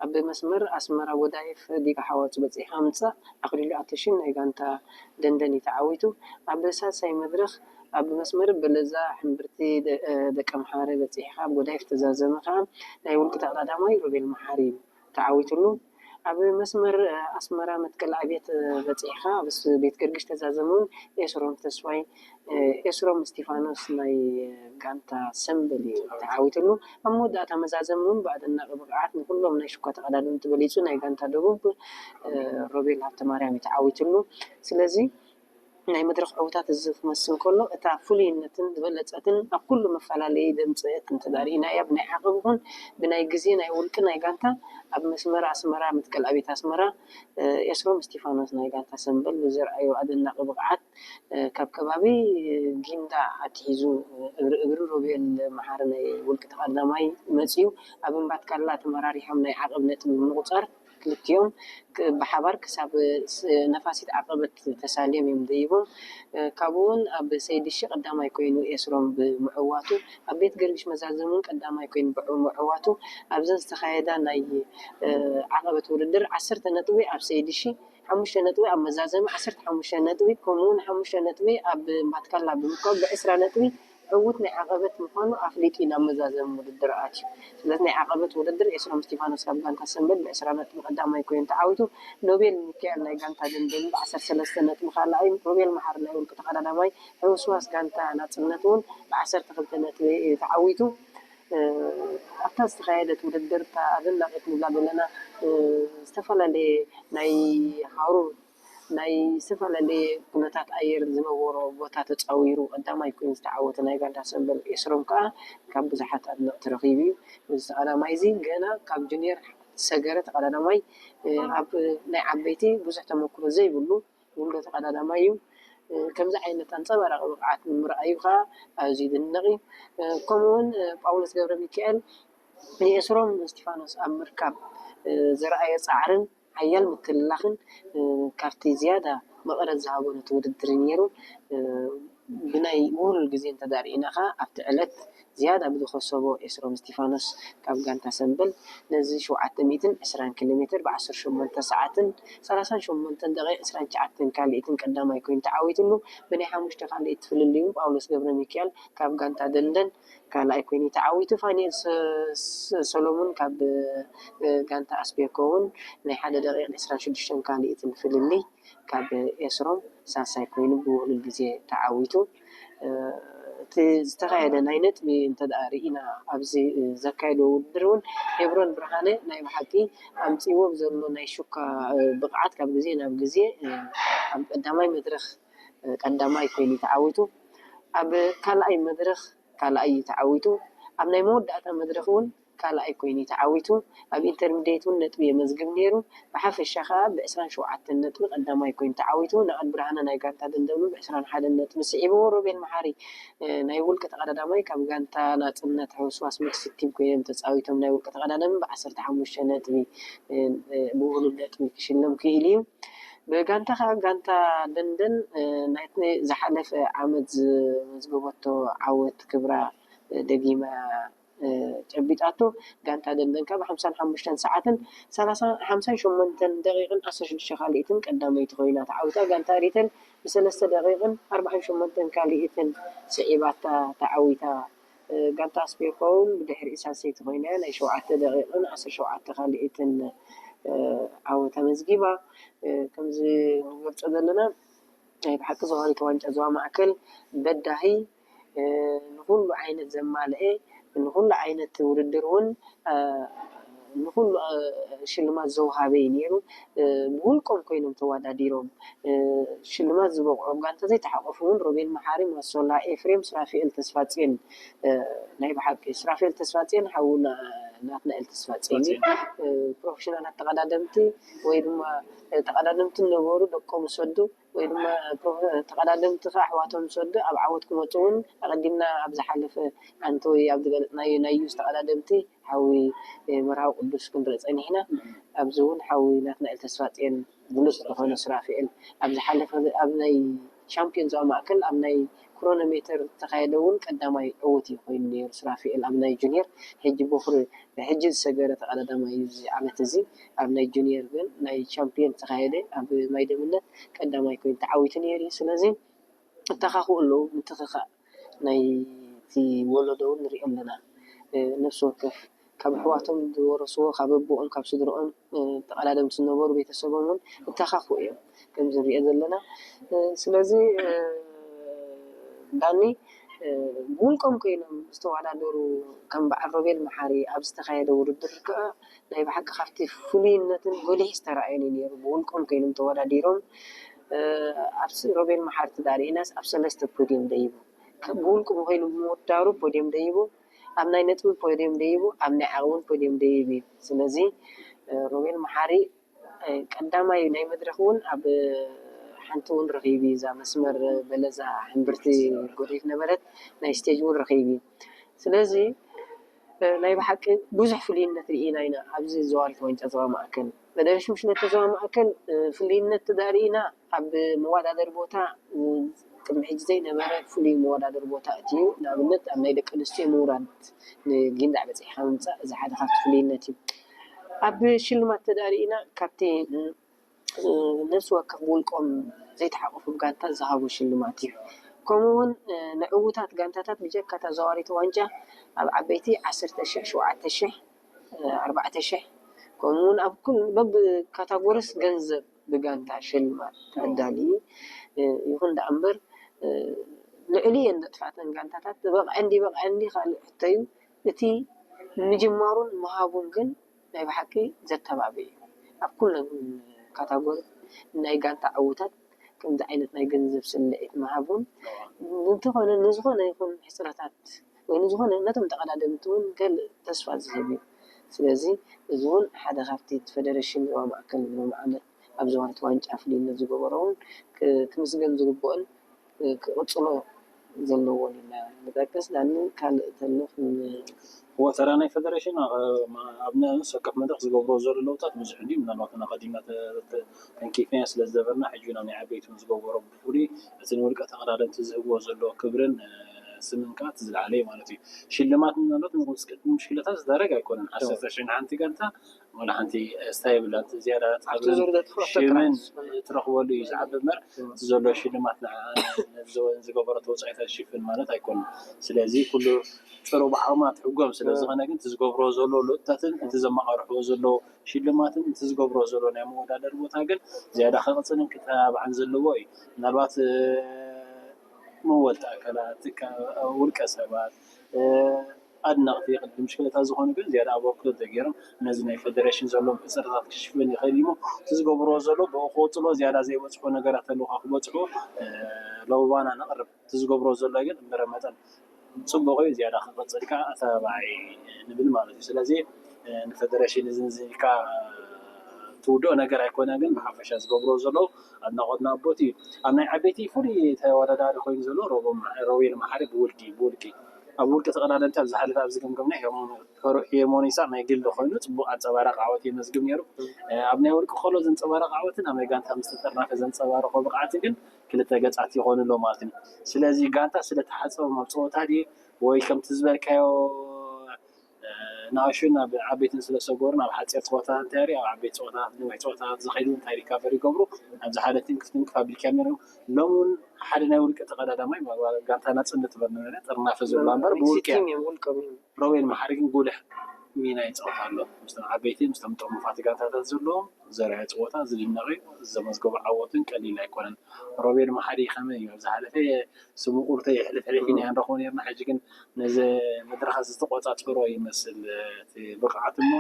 ኣብ መስመር ኣስመራ ጎዳይፍ ዲጋ ሓዋፁ በፂሕካ ምፃእ ኣኽሊሉ ኣተሽን ናይ ጋንታ ደንደን እዩ ተዓዊቱ። ኣብ ሳልሳይ መድረኽ ኣብ መስመር በለዛ ሕምብርቲ ደቀምሓረ በፂሕካ ኣብ ጎዳይፍ ተዛዘመ ከዓ ናይ ውልቂ ተቐዳዳማይ ሮቤል መሓሪ እዩ ተዓዊትሉ። ኣብ መስመር ኣስመራ መትከል ኣብየት በፂሕኻ ኣብ ቤት ገርግሽ ተዛዘመ እውን ኤስሮም ተስፋይ ኤስሮም እስቲፋኖስ ናይ ጋንታ ሰምበል እዩ ተዓዊትሉ። ኣብ መወዳእታ መዛዘሚ እውን ብኣደናቂ ብቕዓት ንኩሎም ናይ ሽኳ ተቐዳደምቲ በሊፁ ናይ ጋንታ ደቡብ ሮቤል ሃብተማርያም እዩ ተዓዊትሉ። ስለዚ ናይ መድረኽ ዕውታት እዚ ክመስል ከሎ እታ ፍሉይነትን ዝበለፀትን ኣብ ኩሉ መፈላለዪ ደምፅእት እንተዳርኢናያ ብናይ ዓቕብ ይኹን ብናይ ግዜ ናይ ውልቂ ናይ ጋንታ ኣብ መስመር ኣስመራ መትከል ኣብየት ኣስመራ ኤስሮም እስቲፋኖስ ናይ ጋንታ ሰምበል ብዘርኣዮ ኣደናቂ ብቕዓት ካብ ከባቢ ጊንዳ ኣትሒዙ እግሪ እግሪ ሮቤል መሓሪ ናይ ውልቂ ተቐዳማይ መፅዩ ኣብ እምባትካላ ተመራሪሖም ናይ ዓቐብ ነጥቢ ብምቑፃር ክልቲኦም ብሓባር ክሳብ ነፋሲት ዓቐበት ተሳልዮም እዮም ደይቦም። ካብኡ እውን ኣብ ሰይድሺ ቀዳማይ ኮይኑ ኤስሮም ብምዕዋቱ ኣብ ቤት ገርግሽ መዛዘሚ እውን ቀዳማይ ኮይኑ ብምዕዋቱ ኣብዘን ዝተኻየዳ ናይ ዓቐበት ውድድር ዓሰርተ ነጥቢ ኣብ ሰይድሺ ሓሙሽተ ነጥቢ ኣብ መዛዘሚ ዓሰርተ ሓሙሽተ ነጥቢ ከምኡ እውን ሓሙሽተ ነጥቢ ኣብ ማትካላ ብምርካቡ ብዕስራ ነጥቢ ዕዉት ናይ ዓቐበት ምዃኑ ኣፍሊጡ ናብ መዛዘሚ ውድድር ኣትዩ። ስለዚ ናይ ዓቐበት ውድድር ኤስሮም እስቲፋኖስ ካብ ጋንታ ሰንበል ብዕስራ ነጥቢ ቀዳማይ ኮይኑ ተዓዊቱ፣ ኖቤል ሚካኤል ናይ ጋንታ ደንደን ብዓሰርተ ሰለስተ ነጥቢ ካልኣይ፣ ሮቤል መሓሪ ናይ ውልቂ ተቐዳዳማይ፣ ሕውስዋስ ጋንታ ናጽነት እውን ብዓሰርተ ክልተ ነጥቢ እዩ ተዓዊቱ። ኣብታ ዝተኻየደት ውድድር እታ ኣደናቒት ንብላ ዘለና ዝተፈላለየ ናይ ሃሩር ናይ ዝተፈላለየ ኩነታት ኣየር ዝነበሮ ቦታ ተፃዊሩ ቀዳማይ ኮይኑ ዝተዓወተ ናይ ጋንታ ሰንበል ኤስሮም ከዓ ካብ ብዙሓት ኣድነቕቲ ረኺቡ እዩ። እዚ ተቐዳማይ እዚ ገና ካብ ጁኒየር ዝሰገረ ተቐዳዳማይ ኣብ ናይ ዓበይቲ ብዙሕ ተመክሮ ዘይብሉ ውልዶ ተቐዳዳማይ እዩ። ከምዚ ዓይነት ኣንፀባራቂ ብቕዓት ንምርኣዩ ከዓ ኣዝዩ ይድነቕ እዩ። ከምኡውን ጳውሎስ ገብረ ሚካኤል ንኤስሮም እስቲፋኖስ ኣብ ምርካብ ዘርኣዮ ፃዕርን ሓያል ምትልላኽን ካብቲ ዝያዳ መቐረት ዝሃቦ ነቲ ውድድር ነይሩ። ብናይ ውህሉል ግዜ እንተዳርኢና ከዓ ኣብቲ ዕለት ዝያዳ ብዝኸሰቦ ኤስሮም እስቲፋኖስ ካብ ጋንታ ሰንበል ነዚ ሸውዓተ ሚእትን ዕስራን ኪሎ ሜትር ብዓሰርተ ሸሞንተ ሰዓትን ሰላሳን ሸሞንተን ደቂቕ ዕስራን ትሽዓተን ካልኢትን ቀዳማይ ኮይኑ ተዓዊትሉ። ብናይ ሓሙሽተ ካልኢት ፍልልዩ ጳውሎስ ገብረ ሚካኤል ካብ ጋንታ ደንደን ካልኣይ ኮይኑ ተዓዊቱ። ፋኒኤል ሰሎሙን ካብ ጋንታ ኣስቤኮ እውን ናይ ሓደ ደቂቕ ዕስራን ሽዱሽተን ካልኢትን ፍልልይ ካብ ኤስሮም ሳልሳይ ኮይኑ ብውህሉል ግዜ ተዓዊቱ። እቲ ዝተኻየደ ናይ ነጥቢ እንተ ደኣ ርኢና ኣብዚ ዘካየዶ ውድድር እውን ሄብሮን ብርሃነ ናይ ብሓቂ ኣምፅእዎ ብዘሎ ናይ ሹካ ብቕዓት ካብ ግዜ ናብ ግዜ ኣብ ቀዳማይ መድረኽ ቀዳማይ ኮይኑ ተዓዊቱ። ኣብ ካልኣይ መድረኽ ካልኣይ እዩ ተዓዊቱ። ኣብ ናይ መወዳእታ መድረኽ እውን ካልኣይ ኮይኑ እዩ ተዓዊቱ። ኣብ ኢንተርሚዲየት እውን ነጥቢ የመዝግብ ነይሩ። ብሓፈሻ ከዓ ብዕስራን ሸውዓተን ነጥቢ ቀዳማይ ኮይኑ ተዓዊቱ። ንኣድ ብርሃነ ናይ ጋንታ ደንደኑ ብዕስራን ሓደን ነጥቢ ስዒብዎ። ሮቤል መሓሪ ናይ ውልቂ ተቐዳዳማይ ካብ ጋንታ ናፅነት ሕውስዋስ ሚክስድ ቲም ኮይኖም ተፃዊቶም ናይ ውልቂ ተቐዳዳሚ ብዓሰርተ ሓሙሽተ ነጥቢ ብውህሉል ነጥቢ ክሽለም ክኢሉ እዩ። ብጋንታ ከዓ ጋንታ ደንደን ናይቲ ዝሓለፈ ዓመት ዝመዝገበቶ ዓወት ክብራ ደጊማ ጨቢጣቶ። ጋንታ ደንደን ከዓ ብሓምሳን ሓሙሽተን ሰዓትን ሓምሳን ሸሞንተን ደቂቕን ዓሰርተ ሽዱሽተ ካልኢትን ቀዳመይቲ ኮይና ተዓዊታ። ጋንታ ሪተን ብሰለስተ ደቂቕን ኣርባዓን ሸሞንተን ካልኢትን ስዒባታ ተዓዊታ። ጋንታ ኣስቤኮ እውን ብድሕሪኡ ሳልሰይቲ ኮይና ናይ ሸውዓተ ደቂቕን ዓሰርተ ሸውዓተ ካልኢትን ዓወት ኣመዝጊባ። ከምዚ ንገልፆ ዘለና ናይ ብሓቂ ዝኾነት ዋንጫ ዞባ ማእከል በዳሂ ንኹሉ ዓይነት ዘማልአ ንኹሉ ዓይነት ውድድር እውን ንኹሉ ሽልማት ዘውሃበ እዩ ነይሩ። ብውልቆም ኮይኖም ተወዳዲሮም ሽልማት ዝበቕዖም ጋንታ ዘይተሓቆፉ እውን ሮቤል መሓሪ፣ ማሶላ ኤፍሬም፣ ሱራፊኤል ተስፋጽዮን ናይ ብሓቂ ሱራፊኤል ተስፋጽዮን ሓው ናትናኤል ተስፋጽዮን እዩ። ፕሮፌሽናላት ተቐዳደምቲ ወይ ድማ ተቐዳደምቲ ነበሩ ደቆም ዝሰዱ ወይ ድማ ተቐዳደምቲ ከዓ ኣሕዋቶም ዝሰዱ ኣብ ዓወት ክመፁ እውን ኣቐዲምና ኣብ ዝሓለፈ ሓንቲ ወይ ኣብ ዝገለፅናዮ ናይ ዩዝ ተቐዳደምቲ ሓዊ መርሃዊ ቅዱስ ክንርኢ ፀኒሕና። ኣብዚ እውን ሓዊ ናትናኤል ተስፋፅዮን ብሉፅ ዝኾነ ሱራፊኤል ኣብ ዝሓለፈ ኣብ ናይ ሻምፒዮን ዞባ ማእከል ኣብ ናይ ክሮኖሜተር ዝተኻየደ እውን ቀዳማይ ዕውት እዩ ኮይኑ ነይሩ ሱራፊኤል ኣብ ናይ ጁኒየር። ሕጂ ቦኽሪ ሕጂ ዝሰገረ ተቐዳዳማይ እዩ እዚ ዓመት እዚ። ኣብ ናይ ጁኒየር ግን ናይ ሻምፒዮን ዝተኻየደ ኣብ ማይ ደምነት ቀዳማይ ኮይኑ ተዓዊቱ ነይሩ እዩ። ስለዚ እተኻኽኡ ኣለዉ። ምትኽኻእ ናይቲ ወለዶ እውን ንሪኦ ኣለና። ነፍሲ ወከፍ ካብ ኣሕዋቶም ዝወረስዎ፣ ካብ ኣቦኦም ካብ ስድርኦም ተቐዳደምቲ ዝነበሩ ቤተሰቦም እውን እተኻኽኡ እዮም ከምዚ ንሪኦ ዘለና። ስለዚ ዳኒ ብውልቆም ኮይኖም ዝተወዳደሩ ከም በዓል ሮቤል መሓሪ ኣብ ዝተኻየደ ውድድር ከዓ ናይ ብሓቂ ካብቲ ፍሉይነትን ጎሊሕ ዝተረኣየኒ ነይሩ። ብውልቆም ኮይኖም ተወዳዲሮም ኣብ ሮቤል መሓሪ ተዳሪእናስ ኣብ ሰለስተ ፖዲየም ደይቡ ብውልቁ ኮይኑ ብምውዳሩ ፖዲየም ደይቡ ኣብ ናይ ነጥቢ ፖዲየም ደይቡ ኣብ ናይ ዓቕውን ፖዲየም ደይቡ እዩ። ስለዚ ሮቤል መሓሪ ቀዳማይ ናይ መድረኽ እውን ኣብ ሓንቲ እውን ረኺቢ እዛ መስመር በለዛ ሕምብርቲ ጎደይት ነበረት ናይ ስቴጅ እውን ረኺቢ። ስለዚ ናይ ብሓቂ ብዙሕ ፍልይነት ርኢና ኢና ኣብዚ ዘዋሪት ዋንጫ ዞባ ማእከል። ፈደረሽን ብሽነተ ዞባ ማእከል ፍልይነት ተዳርኢና ኣብ መወዳደሪ ቦታ ቅድሚ ሕጂ ዘይነበረ ፍሉይ መወዳደሪ ቦታ እቲ እዩ። ንኣብነት ኣብ ናይ ደቂ ኣንስትዮ ምውራድ ንጊንዳዕ በፂሕካ ምምፃእ እዚ ሓደ ካብቲ ፍልይነት እዩ። ኣብ ሽልማት ተዳርኢና ካብቲ ነፍሲ ወከፍ ብውልቆም ዘይተሓቆፉ ብጋንታ ዝሃቡ ሽልማት እዩ። ከምኡ እውን ንዕዉታት ጋንታታት ብጀካ እታ ዘዋሪት ዋንጫ ኣብ ዓበይቲ ዓሰርተ ሽሕ፣ ሸውዓተ ሽሕ፣ ኣርባዕተ ሽሕ ከምኡ እውን ኣብ ኩል በብ ካታጎሪስ ገንዘብ ብጋንታ ሽልማት ተዳልዩ ይኹን ደኣ እምበር ልዕሊ እየን ዘጥፍኣተን ጋንታታት በቕዐን ድዩ በቕዐን ድዩ ካልእ ሕቶ እዩ። እቲ ምጅማሩን ምሃቡን ግን ናይ ብሓቂ ዘተባብዕ እዩ። ኣብ ኩለን ካታጎሪ ናይ ጋንታ ዕዉታት ከምዚ ዓይነት ናይ ገንዘብ ስልዒት ምሃቡን እንተኾነ ንዝኾነ ይኹን ሕፅረታት ወይ ንዝኾነ ነቶም ተቐዳደምቲ እውን ገለ ተስፋ ዝህብ እዩ። ስለዚ እዚ እውን ሓደ ካብቲ እቲ ፈደረሽን ዞባ ማእከል ሎሚ ዓመት ኣብ ዝወረት ዋንጫ ፍልይነት ዝገበሮ እውን ክምስገን ዝግብኦን ክቕፅሎ ዘለዎን ኢና ንጠቅስ። ዳኒ ካልእ ተሎ ወተራ ናይ ፈደረሽን ኣብ ነብስ ወከፍ መድረክ ዝገብሮ ዘሎ ለውጣት ብዙሕ እንዲ ምናልባት ናቀዲምና ተንኪፍና ስለ ዝነበርና ሕጂ ናብ ናይ ዓበይቲ ዝገብሮ ብፍሉይ እቲ ንውልቀ ተቐዳደምቲ ዝህብዎ ዘሎ ክብርን ስምን ከዓ እቲ ዝለዓለ እዩ ማለት እዩ። ሽልማት ምናልባት ንቅድሚ ምሽክለታ ዝደረግ ኣይኮነን። ዓሰርተ ሽሕ ንሓንቲ ጋንታ ወላ ሓንቲ ስታይ የብላን። ዝያዳ ፃዕርን ሽምን ትረኽበሉ እዩ ዝዓቢ እምበር እቲ ዘሎ ሽልማት ንዓኣ ዝገበረቶ ወፃኢታት ሽፍን ማለት ኣይኮነን። ስለዚ ኩሉ ጥሩ ብዓቕማ ትሕጎም ስለ ዝኾነ ግን እቲ ዝገብሮ ዘሎ ለውጥታትን እቲ ዘመቓርሕዎ ዘሎ ሽልማትን እቲ ዝገብሮ ዘሎ ናይ መወዳደሪ ቦታ ግን ዝያዳ ክቕፅልን ክተባብዓን ዘለዎ እዩ። ምናልባት መወልቲ ኣካላት ውልቀ ሰባት ኣድነቕቲ ቅድም ሽክለታ ዝኾኑ ግን ዝያዳ ኣበርክቶ ተገይሮም ነዚ ናይ ፈደረሽን ዘለዎም ሕፅረታት ክሽፍን ይኽእል እዩ። እቲ ዝገብርዎ ዘሎ ብኡ ክቕፅሎ ዝያዳ ዘይበፅሑ ነገራት ኣለዉ ክበፅሑ ለውባና ነቕርብ። እቲ ዝገብርዎ ዘሎ ግን እምበረ መጠን ፅቡቕ እዩ። ዝያዳ ክቕፅል ከዓ ኣተባባዒ ንብል ማለት እዩ። ስለዚ ንፈደረሽን እዚ ኢልካ ትውድኦ ነገር ኣይኮነ ግን ብሓፈሻ ዝገብርዎ ዘለዉ ኣድናቖትና ኣቦት እዩ። ኣብ ናይ ዓበይቲ ፍሉይ ተወዳዳሪ ኮይኑ ዘሎ ሮቤል መሓሪ ብውልቂ ብውልቂ ኣብ ውልቂ ተቐዳደምቲ ኣብ ዝሓለፈ ኣብ ዝገምገምና ሄርሞኒሳ ናይ ግሊ ኮይኑ ፅቡቕ ኣንፀባራቂ ዓወት የመዝግብ ነይሩ። ኣብ ናይ ውልቂ ከሎ ዘንፀባረቂ ዓወትን ኣብ ናይ ጋንታ ምስ ተጠርናፈ ዘንፀባረቆ ብቕዓትን ግን ክልተ ገፃት ይኾኑ ኣሎ ማለት እዩ። ስለዚ ጋንታ ስለተሓፀቦም ኣብ ፀወታ ድዩ ወይ ከምቲ ዝበልካዮ ንኣሽቱን ኣብ ዓበይትን ስለ ዝሰገሩ ናብ ሓፂር ፀወታታት እንታይ ኣብ ዓበይቲ ፀወታታት ነዊሕ ፀወታታት ዝኸይዱ እንታይ ሪካቨሪ ይገብሩ ኣብዚ ሓደ ትንክፍ ትንክፍ ኣቢልካ ነይሩ። ሎሚ እውን ሓደ ናይ ውልቂ ተቐዳዳማይ ጋንታ ናፅነት በርነበረ ጥርናፈ ዝብላ እምበር ብውልቂ እዮም። ሮቤል መሓሪ ግን ጉልሕ ሚና ይፃወት ኣሎ ምስቶም ዓበይቲ ምስቶም ጥርኑፋት ጋንታታት ዘለዎም ዘርኣዮ ፀወታ ዝድነቕ እዩ። ዘመዝገቦ ዓወትን ቀሊል ኣይኮነን። ሮቤል መሓሪ ከመይ እዩ ኣብ ዝሓለፈ ስሙ ቁርተ የሕልፍ ሕልፍ ኢና ንረኽቦ ነርና ሕጂ ግን ነዚ መድረኻት ዝተቆፃፀሮ ይመስል እቲ ብቕዓት እሞ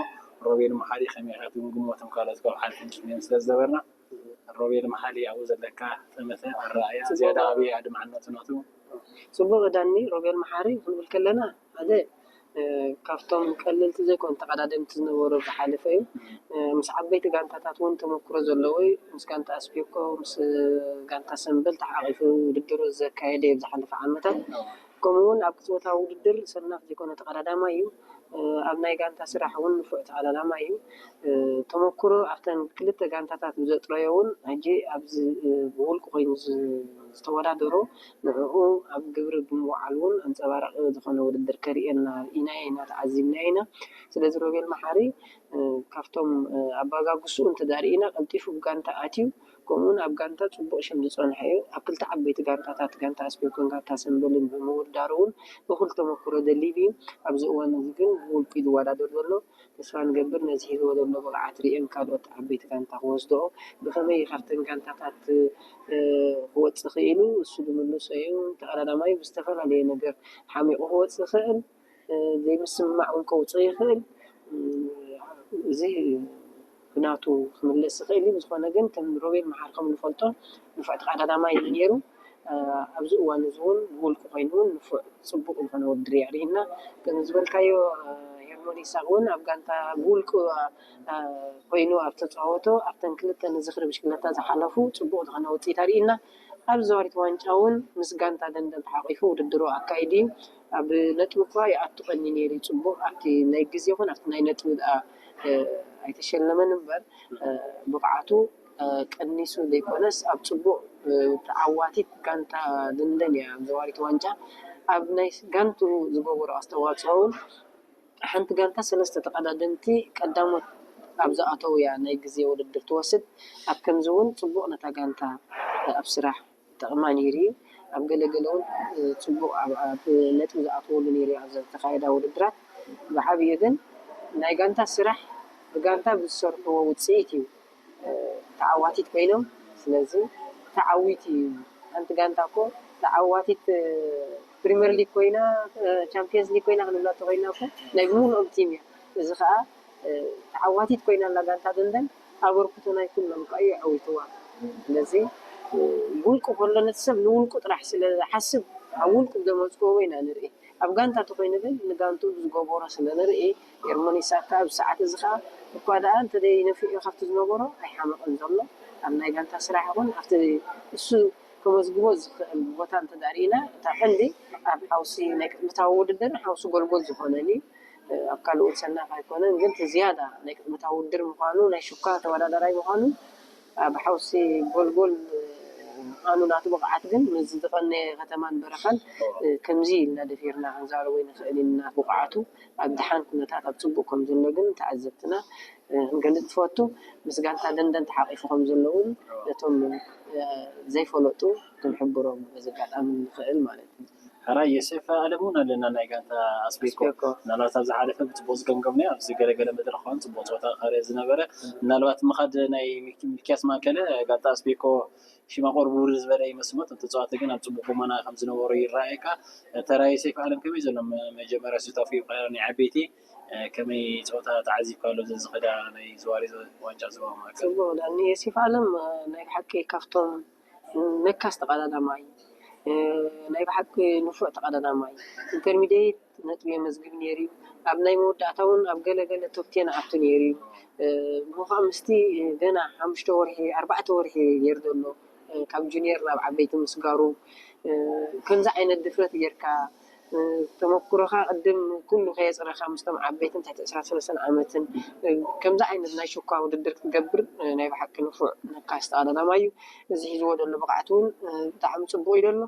ሮቤል መሓሪ ከመይ ኢኻ ትግምግሞ እቶም ካልኦት ካብ ሓልፊ ንኪድነዮም ስለ ዝነበርና ሮቤል መሓሪ ኣብኡ ዘለካ ጠመተ ኣረኣእያ ዝያዳ ኣበይ ኣድማዕነቱ ናቱ ፅቡቕ ዳኒ ሮቤል መሓሪ ክንብል ከለና ሓደ ካብቶም ቀለልቲ ዘይኮኑ ተቐዳደምቲ ዝነበሩ ዝሓለፈ እዩ። ምስ ዓበይቲ ጋንታታት እውን ተመክሮ ዘለዎ እዩ። ምስ ጋንታ ኣስፔኮ፣ ምስ ጋንታ ሰምበል ተሓቒፉ ውድድሩ ዘካየደ እዩ ዝሓለፈ ዓመታት። ከምኡ እውን ኣብ ቅፅበታዊ ውድድር ሰናፍ ዘይኮነ ተቐዳዳማይ እዩ። ኣብ ናይ ጋንታ ስራሕ እውን ንፉዕ ተቐዳዳማይ እዩ። ተመክሮ ኣብተን ክልተ ጋንታታት ብዘጥረዮ እውን ሕጂ ኣብዚ ብውልቂ ኮይኑ ዝተወዳደሮ ንዕኡ ኣብ ግብሪ ብምውዓል እውን ኣንፀባራቂ ዝኾነ ውድድር ከርእየና ርኢናዮ ኢና ተዓዚብናዮ ኢና። ስለዚ ሮቤል መሓሪ ካብቶም ኣባጋግስኡ እንተዳርኢና ቀልጢፉ ብጋንታ ኣትዩ ከምኡውን ኣብ ጋንታ ጽቡቕ ሽም ዝጸንሐ እዩ። ኣብ ክልተ ዓበይቲ ጋንታታት፣ ጋንታ ኣስቤኮን ጋንታ ሰምበልን ብምውዳሩ እውን እኹል ተመክሮ ደሊብ እዩ። ኣብዚ እዋን እዚ ግን ብውልቁ እዩ ዝወዳደር ዘሎ። ተስፋ ንገብር ነዚ ሒዝዎ ዘሎ ብቕዓት ርእየን ካልኦት ዓበይቲ ጋንታ ክወስድኦ። ብኸመይ እዩ ካብተን ጋንታታት ክወጽእ ክኢሉ? እሱ ዝምልሶ እዩ። ተቐዳዳማይ ብዝተፈላለየ ነገር ሓሚቑ ክወጽእ ይኽእል፣ ዘይምስምማዕ እውን ከውጽእ ይኽእል። እዚ ብናቱ ክምለስ ይኽእል እዩ። ብዝኾነ ግን ከም ሮቤል መሓሪ ከም ንፈልጦ ንፉዕ ተቐዳዳማይ እዩ ነይሩ። ኣብዚ እዋን እዚ እውን ብውልቁ ኮይኑ እውን ንፉዕ ጽቡቕ ዝኾነ ውድድር የዕርየና። ከም ዝበልካዮ ሄርሞን ይስሐቅ እውን ኣብ ጋንታ ብውልቁ ኮይኑ ኣብ ተጻወቶ ኣብተን ክልተ ንዝኽሪ ብሽክለታ ዝሓለፉ ጽቡቕ ዝኾነ ውፅኢት ኣርእዩና። ኣብ ዘዋሪት ዋንጫ እውን ምስ ጋንታ ደንደን ተሓቂፉ ውድድሩ ኣካይዱ እዩ። ኣብ ነጥቢ እኳ ይኣቱ ቀኒ ነይሩ እዩ። ጽቡቕ ኣብቲ ናይ ግዜ ይኹን ኣብቲ ናይ ነጥቢ ደኣ ኣይተሸለመን እምበር ብቕዓቱ ቀኒሱ ዘይኮነስ ኣብ ጽቡቕ ተዓዋቲት ጋንታ ደንደን እያ ኣብ ዘዋሪት ዋንጫ ኣብ ናይ ጋንትኡ ዝገበሮ ኣስተዋፅኦ እውን ሓንቲ ጋንታ ሰለስተ ተቐዳደምቲ ቀዳሞት ኣብ ዝኣተውያ ናይ ግዜ ውድድር ትወስድ። ኣብ ከምዚ እውን ጽቡቕ ነታ ጋንታ ኣብ ስራሕ ጠቕማ ነይሩ እዩ። ኣብ ገለገለ እውን ጽቡቕ ኣብ ነጥቢ ዝኣተወሉ ነይሩ ኣብ ዝተኻየዳ ውድድራት። ብዓብዩ ግን ናይ ጋንታ ስራሕ ብጋንታ ብዝሰርሕዎ ውፅኢት እዩ ተዓዋቲት ኮይኖም። ስለዚ ተዓዊት እዩ ሓንቲ ጋንታ እኮ ተዓዋቲት ፕሪምየር ሊግ ኮይና ቻምፒየንስ ሊግ ኮይና ክንብላ ተኮይና እኮ ናይ ብምሉኦም ቲም እያ። እዚ ከዓ ተዓዋቲት ኮይና ኣላ ጋንታ ደንደን ኣበርክቶ ናይ ኩሎም ከዓ እዩ ኣዕዊትዋ። ስለዚ ውልቁ ከሎ ነቲ ሰብ ንውልቁ ጥራሕ ስለ ዝሓስብ ኣብ ውልቁ ዘመፅክዎ ኢና ንርኢ። ኣብ ጋንታ ተኮይኑ ግን ንጋንትኡ ብዝገበሮ ስለ ንርኢ ኤርሞን ይስሐቅ ኣብ ሰዓት እዚ ከዓ እኳ ደኣ እንተደይ ነፊዑ ካብቲ ዝነበሮ ኣይሓመቐን ዘሎ። ኣብ ናይ ጋንታ ስራሕ ይኹን ኣብቲ እሱ ከመዝግቦ ዝኽእል ቦታ እንተዳርኢና እታ ቀንዲ ኣብ ሓውሲ ናይ ቅድመታዊ ውድድርን ሓውሲ ጎልጎል ዝኾነን እዩ። ኣብ ካልኦት ሰናፍ ኣይኮነን ግን እቲ ዝያዳ ናይ ቅድመታዊ ውድድር ምዃኑ ናይ ሽኳ ተወዳዳራይ ምዃኑ ኣብ ሓውሲ ጎልጎል ምዃኑ ናቱ ብቕዓት ግን ምስ ዝቐነየ ከተማን በረኻን ከምዚ ኢልና ደፊርና ክንዛረቦ ይንኽእል ኢና። ብቕዓቱ ኣብ ደሓን ኩነታት ኣብ ፅቡቕ ከም ዘሎ ግን ተዓዘብትና ክንገልፅ ትፈቱ። ምስ ጋንታ ደንደን ተሓቂፉ ከም ዘሎ እውን ነቶም ዘይፈለጡ ክንሕብሮም በዚ ኣጋጣሚ ንኽእል ማለት እዩ። ሕራይ ዮሴፍ ኣለሙ እውን ኣለና ናይ ጋንታ ኣስቤኮ። ኣስቤኮ። ምናልባት ኣብ ዝሓለፈ ብፅቡቅ ዝገምገምናዮ ኣብዚ ገለገለ መድረክ እውን ፅቡቅ ፀወታ ከርኢ ዝነበረ ምናልባት ምኻድ ናይ ሚኪያስ ማእከለ ጋንታ ኣስቤኮ ሽማ ቆርቡር ዝበለ ይመስል እሞ እቶም ተፃወቲ ግን ኣብ ፅቡቅ ቁመና ከም ዝነበሩ ይረኣየካ። ተራ ዮሴፍ ኣለም ከመይ ዘሎ መጀመርያ ሱታፍ እዩ ናይ ዓበይቲ ከመይ ፀወታ ተዓዚብካ ኣሎ ዝኸዳ ናይ ዘዋሪ ዋንጫ ዞባ ማእከል? ፅቡቅ ዳኒ ዮሴፍ ኣለም ናይ ብሓቂ ካብቶም ነካስ ተቐዳዳማይ ናይ ብሓቂ ንፉዕ ተቐዳዳማይ ኢንተርሚድየት ነጥቢ የመዝግብ ነይሩ እዩ። ኣብ ናይ መወዳእታ እውን ኣብ ገለ ገለ ቶፕቴን ኣቱ ነይሩ እዩ። እሞ ከዓ ምስቲ ገና ሓሙሽተ ወርሒ ኣርባዕተ ወርሒ ገይሩ ዘሎ ካብ ጁኒየር ናብ ዓበይቲ ምስጋሩ ከምዚ ዓይነት ድፍረት ጌርካ ተመኩሮኻ ቅድም ኩሉ ከየፅረኻ ምስቶም ዓበይትን ትሕቲ ዕስራን ሰለስተን ዓመትን ከምዚ ዓይነት ናይ ሽኳ ውድድር ክትገብር ናይ ብሓቂ ንፉዕ ነካስ ተቐዳዳማይ እዩ። እዚ ሒዝዎ ዘሎ ብቕዓት እውን ብጣዕሚ ፅቡቕ እዩ ዘሎ።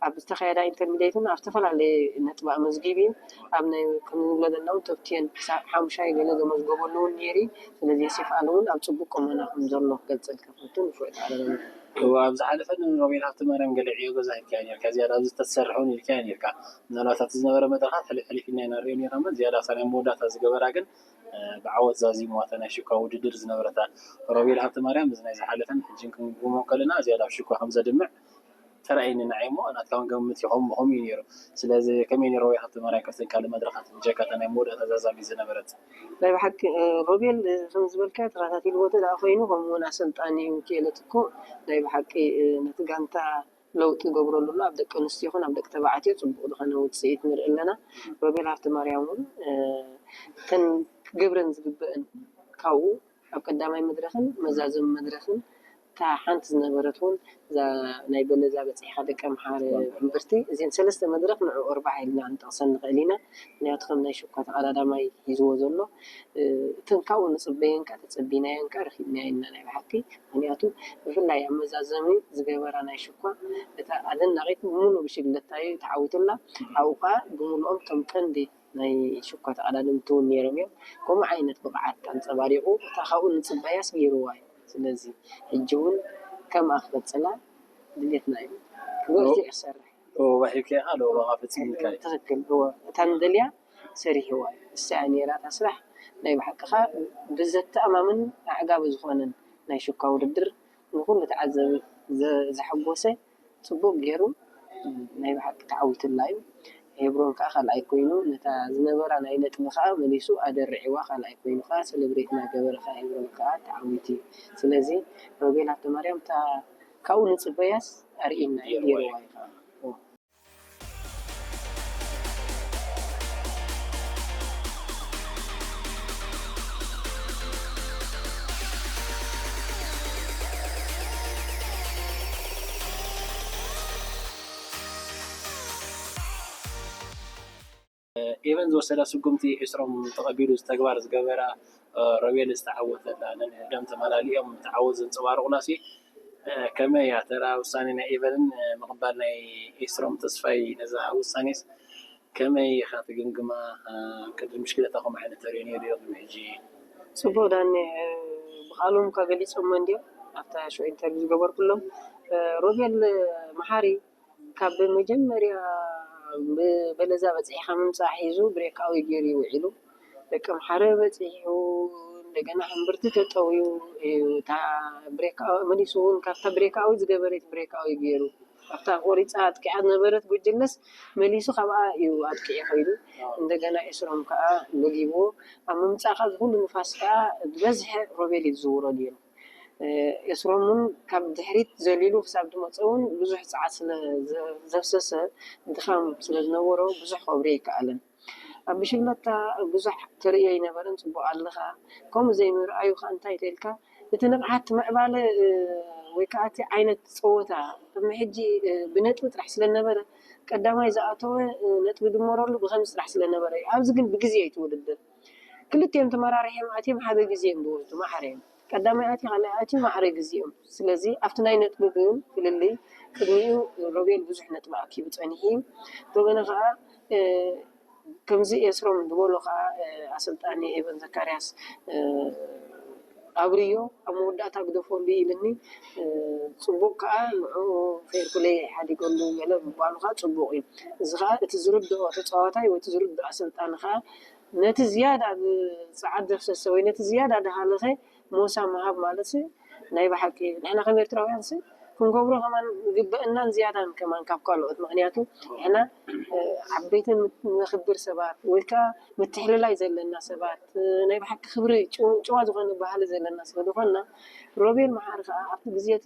ኣብ ዝተኻየዳ ኢንተርሚድየት እውን ኣብ ዝተፈላለየ ነጥቢ ኣመዝጊቡ እዩ። ኣብ ናይ ከም ንብሎ ዘለና እውን ቶፕ ቴን ክሳብ ሓሙሻይ ገለ ዘመዝገበሉ እውን ነይሩ እዩ። ስለዚ ዮሴፍ ኣለ እውን ኣብ ፅቡቕ ቁመና ከም ዘሎ ክገልፀልካ ፈቱ ንፉዕ ተቐዳዳማይ። እወ ኣብ ዝሓለፈ ንሮቤል ሃብተማርያም ገለ ዕዮ ገዛ ኢልካዮ ኔርካ ዝያዳ ኣብዚ ተትሰርሕ እውን ኢልካዮ ኔርካ ምናልባት ኣብቲ ዝነበረ መድረኻት ሕልፍ ሕሊፍ ኢልና ኢና ንሪኦ ኔርና እምበር ዝያዳ ኣብታ ናይ መወዳእታ ዝገበራ ግን ብዓወት ዛዚምዋ እታ ናይ ሽኳ ውድድር ዝነበረታ ሮቤል ሃብተማርያም እዚ ናይ ዝሓለፈን ሕጂን ክንግምግሞ ከለና ዝያዳ ኣብ ሽኳ ከም ዘድምዕ ተራእየኒ ንዓይ እሞ ናትካ እውን ገምት እዩ ከምኡ ከምኡ እዩ ነይሩ ስለዚ ከመይ ነይሩ ሮቤል ሃብተማርያም ካብተን ካልእ መድረኻት ብጀካ እታ ናይ መወዳእታ ዛዛሚት ዝነበረት ናይ ብሓቂ ሮቤል ከም ዝበልካዮ ተኸታቲልዎ እንተ ደኣ ኮይኑ ከምኡ እውን ኣሰልጣኒ ሚኪኤለ ትኩእ ናይ ብሓቂ ነቲ ጋንታ ለውጢ ይገብረሉ ኣሎ ኣብ ደቂ ኣንስትዮ ይኹን ኣብ ደቂ ተባዕትዮ ፅቡቕ ዝኾነ ውፅኢት ንርኢ ኣለና። ሮቤል ሃብተማርያም እውን እተን ክገብረን ዝግበአን ካብኡ ኣብ ቀዳማይ መድረኽን መዛዘሚ መድረኽን እታ ሓንቲ ዝነበረት እውን እዛ ናይ በለዛ በፂሕኻ ደቂ ኣምሓረ እምብርቲ እዚን ሰለስተ መድረኽ ንዕኡ ኣርባዓ ኢልና ክንጠቕሰን ንኽእል ኢና። ምክንያቱ ከም ናይ ሽኳ ተቐዳዳማይ ሒዝዎ ዘሎ እተን ካብኡ ንፅበየን ከዓ ተፀቢናየን ከዓ ረኺብናየን ኢና ናይ ብሓቂ ምክንያቱ ብፍላይ ኣብ መዛዘሚ ዝገበራ ናይ ሽኳ እታ ኣደናቒት ብምሉእ ብሽግለታ እዩ ተዓዊቱላ ኣብኡ ከዓ ብምሉኦም እቶም ቀንዲ ናይ ሽኳ ተቐዳደምቲ እውን ነይሮም እዮም። ከምኡ ዓይነት ብቕዓት ኣንፀባሪቑ እታ ካብኡ ንፅበያስ ገይርዋ እዩ። ስለዚ ሕጂ እውን ከምኣ ክቕጽላ ድሌትና እዩ። ክበርትዕ ክሰርሕ። ዶ ዋሂብካ ኢኻ ዶ ዋጋ ፈጺምካ እዩ? ትኽክል። እወ፣ እታ ንደልያ ሰሪሕዋ እዩ። እሳ እያ ነይራ እታ ስራሕ ናይ ብሓቂ ኸኣ ብዘተኣማምን ኣዕጋቢ ዝኾነን ናይ ሹካ ውድድር ንኹሉ ተዓዘቢ ዘ- ዘሐጎሰ ጽቡቕ ገይሩ ናይ ብሓቂ ተዓዊቱላ እዩ። ሄብሮን ከኣ ካልኣይ ኮይኑ ነታ ዝነበራ ናይ ነጥቢ ከኣ መሊሱ ኣደርዒዋ ካልኣይ ኮይኑ ከኣ ሰለብሬት እናገበረ ከኣ ሄብሮን ከኣ ተዓዊቱ እዩ። ስለዚ ሮቤል ሃብተማርያም እታ ካብኡ ንጽበያስ ኣርእየና እዩ ገይርዋ እዩ ከኣ። ኤቨን ዝወሰዳ ስጉምቲ ኤስሮም ተቐቢሉ ተግባር ዝገበራ ሮቤል ዝተዓወተላ ነንሕድሕዶም ተመላሊኦም እቲ ዓወት ዘንፀባረቑላ ሲ ከመይ እያ ተራ ውሳኔ ናይ ኤቨንን ምቕባል ናይ ኤስሮም ተስፋይ ነዛ ውሳኔስ ከመይ ኢኻ ትግምግማ? ቅድሚ ምሽክለታ ከምኡ ዓይነት ተሪኦ ነይሩ ዶ ቅድሚ ሕጂ? ጽቡቕ ዳኒ፣ ብቓሎም እኳ ገሊጾሞ እንድዮም ኣብታ ሾው ኢንተርቪው ዝገበርኩሎም። ሮቤል መሓሪ ካብ መጀመርያ ብበለዛ በጺሕካ ምምጻእ ሒዙ ብሬካዊ ገይሩ እዩ ውዒሉ። ደቂ ኣምሓረ በጺሑ እንደገና ሕምብርቲ ተጠውዩ እዩ እታ ብሬካዊ መሊሱ እውን ካብታ ብሬካዊ ዝገበረት ብሬካዊ ገይሩ ኣብታ ቆሪጻ ኣጥቂዓ ዝነበረት ጉጅለስ መሊሱ ካብኣ እዩ ኣጥቂዑ ከይዱ። እንደገና ኤስሮም ከዓ ለጊብዎ ኣብ ምምጻእ ካብ ዝኩሉ ንፋስ ከዓ ዝበዝሐ ሮቤል እዩ ዝዝውሮ ነይሩ። ኤስሮም እውን ካብ ድሕሪት ዘሊሉ ክሳብ ዝመፀ እውን ብዙሕ ፀዓት ስለ ዘፍሰሰ ድኻም ስለ ዝነበሮ ብዙሕ ከብሪ ኣይከኣለን። ኣብ ብሽለታ ብዙሕ ተርእዮ ኣይነበረን። ፅቡቕ ኣለኻ። ከምኡ ዘይምርኣዩ ከዓ እንታይ ተልካ እቲ ንቕሓት ምዕባለ ወይ ከዓ እቲ ዓይነት ፀወታ ቅድሚ ሕጂ ብነጥቢ ጥራሕ ስለነበረ ቀዳማይ ዝኣተወ ነጥቢ ድመረሉ ብከምዚ ጥራሕ ስለነበረ እዩ። ኣብዚ ግን ብግዜ እዩ ትውድድር። ክልቲኦም ተመራሪሖም ኣትዮም ሓደ ግዜ እዮም ዝወስዱ ማዕረ እዮም። ቀዳማይ ኣትዩ ካልኣይ ኣትዩ ማዕረ ግዜ እዮም። ስለዚ ኣብቲ ናይ ነጥቢ ግን ፍልልይ ቅድሚኡ ሮቤል ብዙሕ ነጥቢ ኣኪቡ ፀኒሑ እዩ። እንደገና ከዓ ከምዚ ኤስሮም ዝበሎ ከዓ ኣሰልጣኒ ኤቨን ዘካርያስ ኣብርዮ ኣብ መወዳእታ ግደፈሉ ኢልኒ። ፅቡቅ ከዓ ንዕኡ ፌር ፕለይ ሓዲገሉ ገለ ምባሉ ከዓ ፅቡቅ እዩ። እዚ ከዓ እቲ ዝርድኦ ተፃዋታይ ወይ እቲ ዝርድኦ ኣሰልጣኒ ከዓ ነቲ ዝያዳ ፀዓት ዘፍሰሰ ወይ ነቲ ዝያዳ ዝሃለኸ ሞሳ ምሃብ ማለት ናይ ብሓቂ ንሕና ከም ኤርትራውያን ሲ ክንገብሮ ከማን ዝግበአናን ዝያዳን ከማን ካብ ካልኦት ምክንያቱ ንሕና ዓበይትን ነኽብር ሰባት ወይ ከዓ ምትሕልላይ ዘለና ሰባት ናይ ብሓቂ ክብሪ ጭዋ ዝኾነ ባህሊ ዘለና ስለ ዝኾንና ሮቤል መሓሪ ከዓ ኣብቲ ግዜ እቲ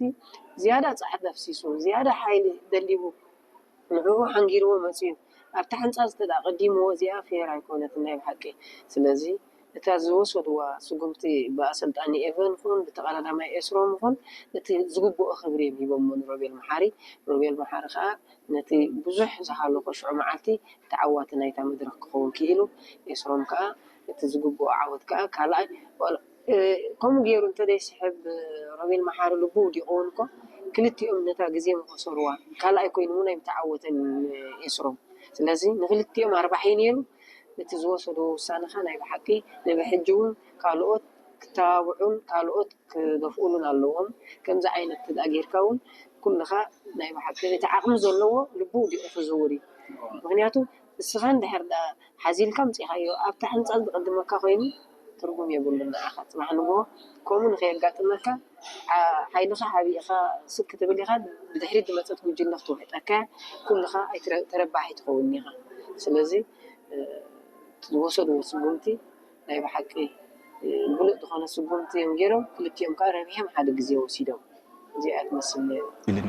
ዝያዳ ፃዕሪ ኣፍሲሱ ዝያዳ ሓይሊ ደሊቡ ንዕኡ ሓንጊርዎ መፅዩ ኣብቲ ሓንፃል ዝተዳ ቀዲምዎ እዚኣ ፌር ኣይኮነትን ናይ ብሓቂ ስለዚ እታ ዝወሰድዋ ስጉምቲ ብኣሰልጣኒ ኤቨን ይኹን ብተቐዳዳማይ ኤስሮም ይኹን እቲ ዝግብኦ ክብሪ እዮም ሂቦሞ ንሮቤል መሓሪ ሮቤል መሓሪ ከዓ ነቲ ብዙሕ ዝሃለኾ ሽዑ መዓልቲ ተዓዋቲ ናይታ መድረኽ ክኸውን ክኢሉ ኤስሮም ከዓ እቲ ዝግብኦ ዓወት ከዓ ካልኣይ ከምኡ ገይሩ እንተደይስሕብ ሮቤል መሓሪ ልቡ ውዲቑ እውን እኮ ክልቲኦም ነታ ግዜ ምኸሰሩዋ ካልኣይ ኮይኑ እውን ኣይምተዓወተን ኤስሮም ስለዚ ንክልቲኦም ኣርባሒ ነይሩ እቲ ዝወሰድዎ ውሳነ ከ ናይ ብሓቂ ንብሕጂ እውን ካልኦት ክተባብዑን ካልኦት ክደፍኡሉን ኣለዎም ከምዚ ዓይነት ተዳ ጌርካ እውን ኩልኻ ናይ ብሓቂ እቲ ዓቕሚ ዘለዎ ልቡ ውዲቑ ክዝውር እዩ ምክንያቱ እስኻ እንድሕር ደኣ ሓዚልካ ኣምጺኻዮ ኣብቲ ሓንጻል ዝቕድመካ ኮይኑ ትርጉም የብሉን ንዓኻ ጽባሕ ንግሆ ከምኡ ንኸየጋጥመካ ሓይልኻ ሓቢእኻ ስክ ክትብል ኢኻ ብድሕሪት ዝመጸት ጉጅለ ክትውሕጠካ ኩልኻ ተረባሒ ትኸውን ኢኻ ስለዚ ዝወሰድዎ ስጉምቲ ናይ ብሓቂ ብሉጽ ዝኾነ ስጉምቲ እዮም ገይሮም ክልቲኦም ከዓ ረቢሖም ሓደ ግዜ ወሲዶም እዚኣ ትመስል ነይሩ። ኢልኒ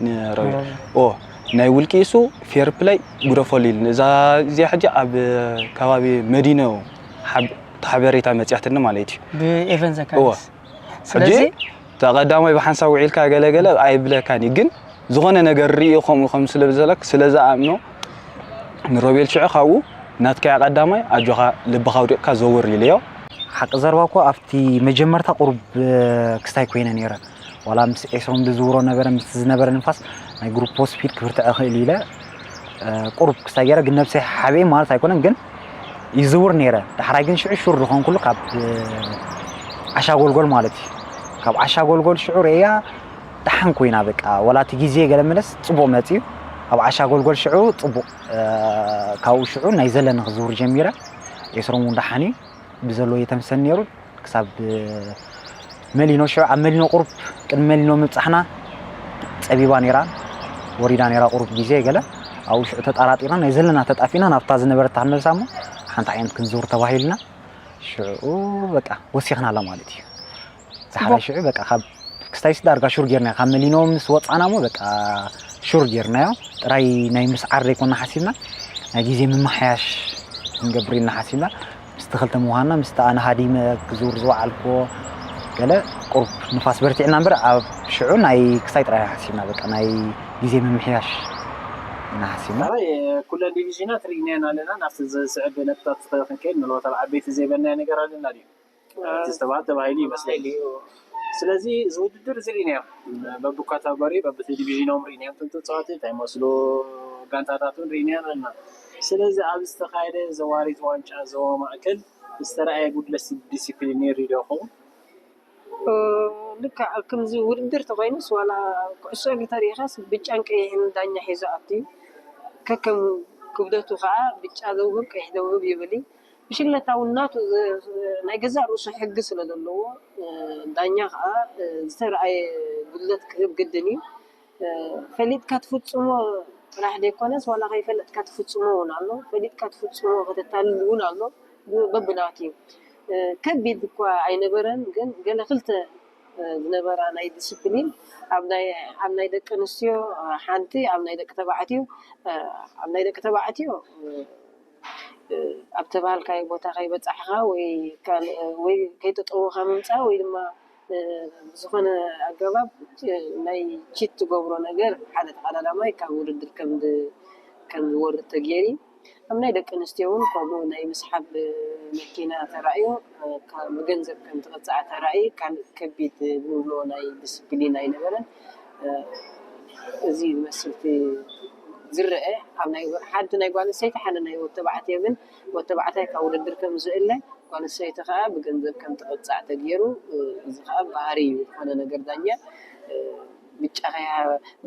ንረቢ ኦ ናይ ውልቂ እሱ ፌር ፕላይ ግደፈሉ ኢልኒ እዛ እዚኣ ሕጂ ኣብ ከባቢ መዲኖ ሓብ- እቲ ሓበሬታ መፅያትኒ ማለት እዩ ብኤቨን እዎ ዘካርያስ ሕጂ ስለዚ ተቐዳማይ ብሓንሳብ ውዒልካ ገለገለ ኣይብለካን እዩ ግን ዝኾነ ነገር ርእዩ ከምኡ ከም ስለ ዘለክ ስለ ዝኣምኖ ንሮቤል ሽዑ ካብኡ ናትካ ቀዳማይ ኣጆኻ ልብኻ ውዲቕካ ዘውር ኢለዮ ሓቂ ዘረባ እኮ ኣብቲ መጀመርታ ቁሩብ ክስታይ ኮይነ ነይረ ዋላ ምስ ኤስሮም ዝዝውሮ ነበረ ምስ ዝነበረ ንፋስ ናይ ግሩፖ ስፒድ ክብርትዐ ክእል ኢለ ቁሩብ ክስታይ ገይረ ግን ነብሰይ ሓቢኤ ማለት ኣይኮነን ግን ይዝውር ነይረ ዳሕራይ ግን ሽዑ ሹር ዝኾንኩሉ ካብ ዓሻ ጎልጎል ማለት እዩ ካብ ዓሻ ጎልጎል ሽዑ ርእያ ደሓን ኮይና በቃ፣ ዋላ እቲ ግዜ ገለ መለስ ጽቡቕ መጺኡ፣ ኣብ ዓሻ ጎልጎል ሽዑ ጽቡቕ፣ እ፣ ካብኡ ሽዑ ናይ ዘለኒ ክዝውር ጀሚረ። ኤስሮም እውን ደሓን እዩ፣ ብዘለዎ እየተምሰን ነይሩ። ክሳብ፣ እ፣ መሊኖ ሽዑ፣ ኣብ መሊኖ ቁሩብ፣ ቅድሚ መሊኖ ምብጻሕና ጸቢባ ነይራ፣ ወሪዳ ነይራ ቁሩብ ግዜ ገለ። ኣብኡ ሽዑ ተጣራጢርና፣ ናይ ዘለና ተጣፊና ናብታ ዝነበረታ ክንመልሳ እሞ፣ ሓንቲ ዓይነት ክንዝውር ተባሂልና። ሽዑ በቃ ወሲኽናላ ማለት እዩ። ዝሓረ ሽዑ በቃ ካብ ክስታይስ ዳርጋ ሹር ጌርናዮ። ካብ መሊኖ ምስ ወጻና እሞ በቃ ሹር ጌርናዮ። ጥራይ ናይ ምስዓር ዘይኮና ሓሲብና፣ ናይ ግዜ ምምሕያሽ ክንገብር ኢልና ሓሲብና። ምስቲ ክልተ ምዃንና፣ ምስቲ ኣነ ሃዲመ ክዝውር ዝወዓልኩዎ ገለ ቁሩብ ንፋስ በርቲዕና እምበር፣ ኣብ ሽዑ ናይ ክስታይ ጥራይ ሓሲብና፣ በቃ ናይ ግዜ ምምሕያሽ ኢና ሓሲብና። ካልኣይ ኩለን ዲቪዥናት ርኢናየን ኣለና። ናብቲ ዝስዕብ ነጥብታት ክንከይድ፣ ምናልባት ኣብ ዓበይቲ ዘይበልናዮ ነገር ኣለና ድዩ? እቲ ዝተባህለ ተባሂሉ ይመስለኒ። ስለዚ እዚ ውድድር እዚ ርኢናዮ፣ በብካታጎሪ በብቲ ዲቪዥኖም ርኢናዮም፣ እቶም ተፃወቲ እንታይ መስሉ፣ ጋንታታት እውን ርኢናዮም ኣለና። ስለዚ ኣብ ዝተኻየደ ዘዋሪት ዋንጫ ዞባ ማእከል ዝተረኣየ ጉድለት ዲሲፕሊን ይርኢ ዶ ይኸውን? ልክዕ ከምዚ ውድድር ተኮይኑስ ዋላ ኩዕሶ እግሪ ተሪኢኻስ ብጫን ቀይሕን ዳኛ ሒዙ ኣትዩ ከከም ክብደቱ ከዓ ብጫ ዘውህብ ቀይሕ ዘውህብ ይብል እዩ። ብሽግለታ እውን ናቱ ናይ ገዛእ ርእሱ ሕጊ ስለ ዘለዎ ዳኛ ከዓ ዝተረኣየ ጉድለት ክህብ ግድን እዩ። ፈሊጥካ ትፍፅሞ ጥራሕ ዘይኮነስ ዋላ ከይፈለጥካ ትፍፅሞ እውን ኣሎ። ፈሊጥካ ትፍፅሞ ከተታልል እውን ኣሎ። በብናቱ እዩ። ከቢድ እኳ ኣይነበረን፣ ግን ገለ ክልተ ዝነበራ ናይ ዲስፕሊን ኣብ ናይ ደቂ ኣንስትዮ ሓንቲ፣ ኣብ ናይ ደቂ ተባዕትዮ ኣብ ናይ ደቂ ተባዕትዮ ኣብ ተባሃልካዮ ቦታ ከይበፃሕኻ ወይ ካልእ ወይ ከይተጠወኻ ምምፃእ ወይ ድማ ብዝኾነ ኣገባብ ናይ ቺት ትገብሮ ነገር ሓደ ተቐዳዳማይ ካብ ውድድር ከም ዝወርድ ተገይሩ። ኣብ ናይ ደቂ ኣንስትዮ እውን ከምኡ ናይ ምስሓብ መኪና ተራእዩ ብገንዘብ ከም ትቕፃዕ ተራእዩ ካልእ ከቢድ ንብሎ ናይ ዲስፕሊን ኣይነበረን። እዚ ዝመስል ዝረአ ኣብ ናይ ሓንቲ ናይ ጓል ኣንስተይቲ ሓደ ናይ ወዲ ተባዕትዮ ግን ወዲ ተባዕታይ ካብ ውድድር ከም ዝእለ ጓል ኣንስተይቲ ከዓ ብገንዘብ ከም ትቕፃዕ ተገይሩ። እዚ ከዓ ባህሪ እዩ ዝኾነ ነገር ዳኛ ብጫ ከያ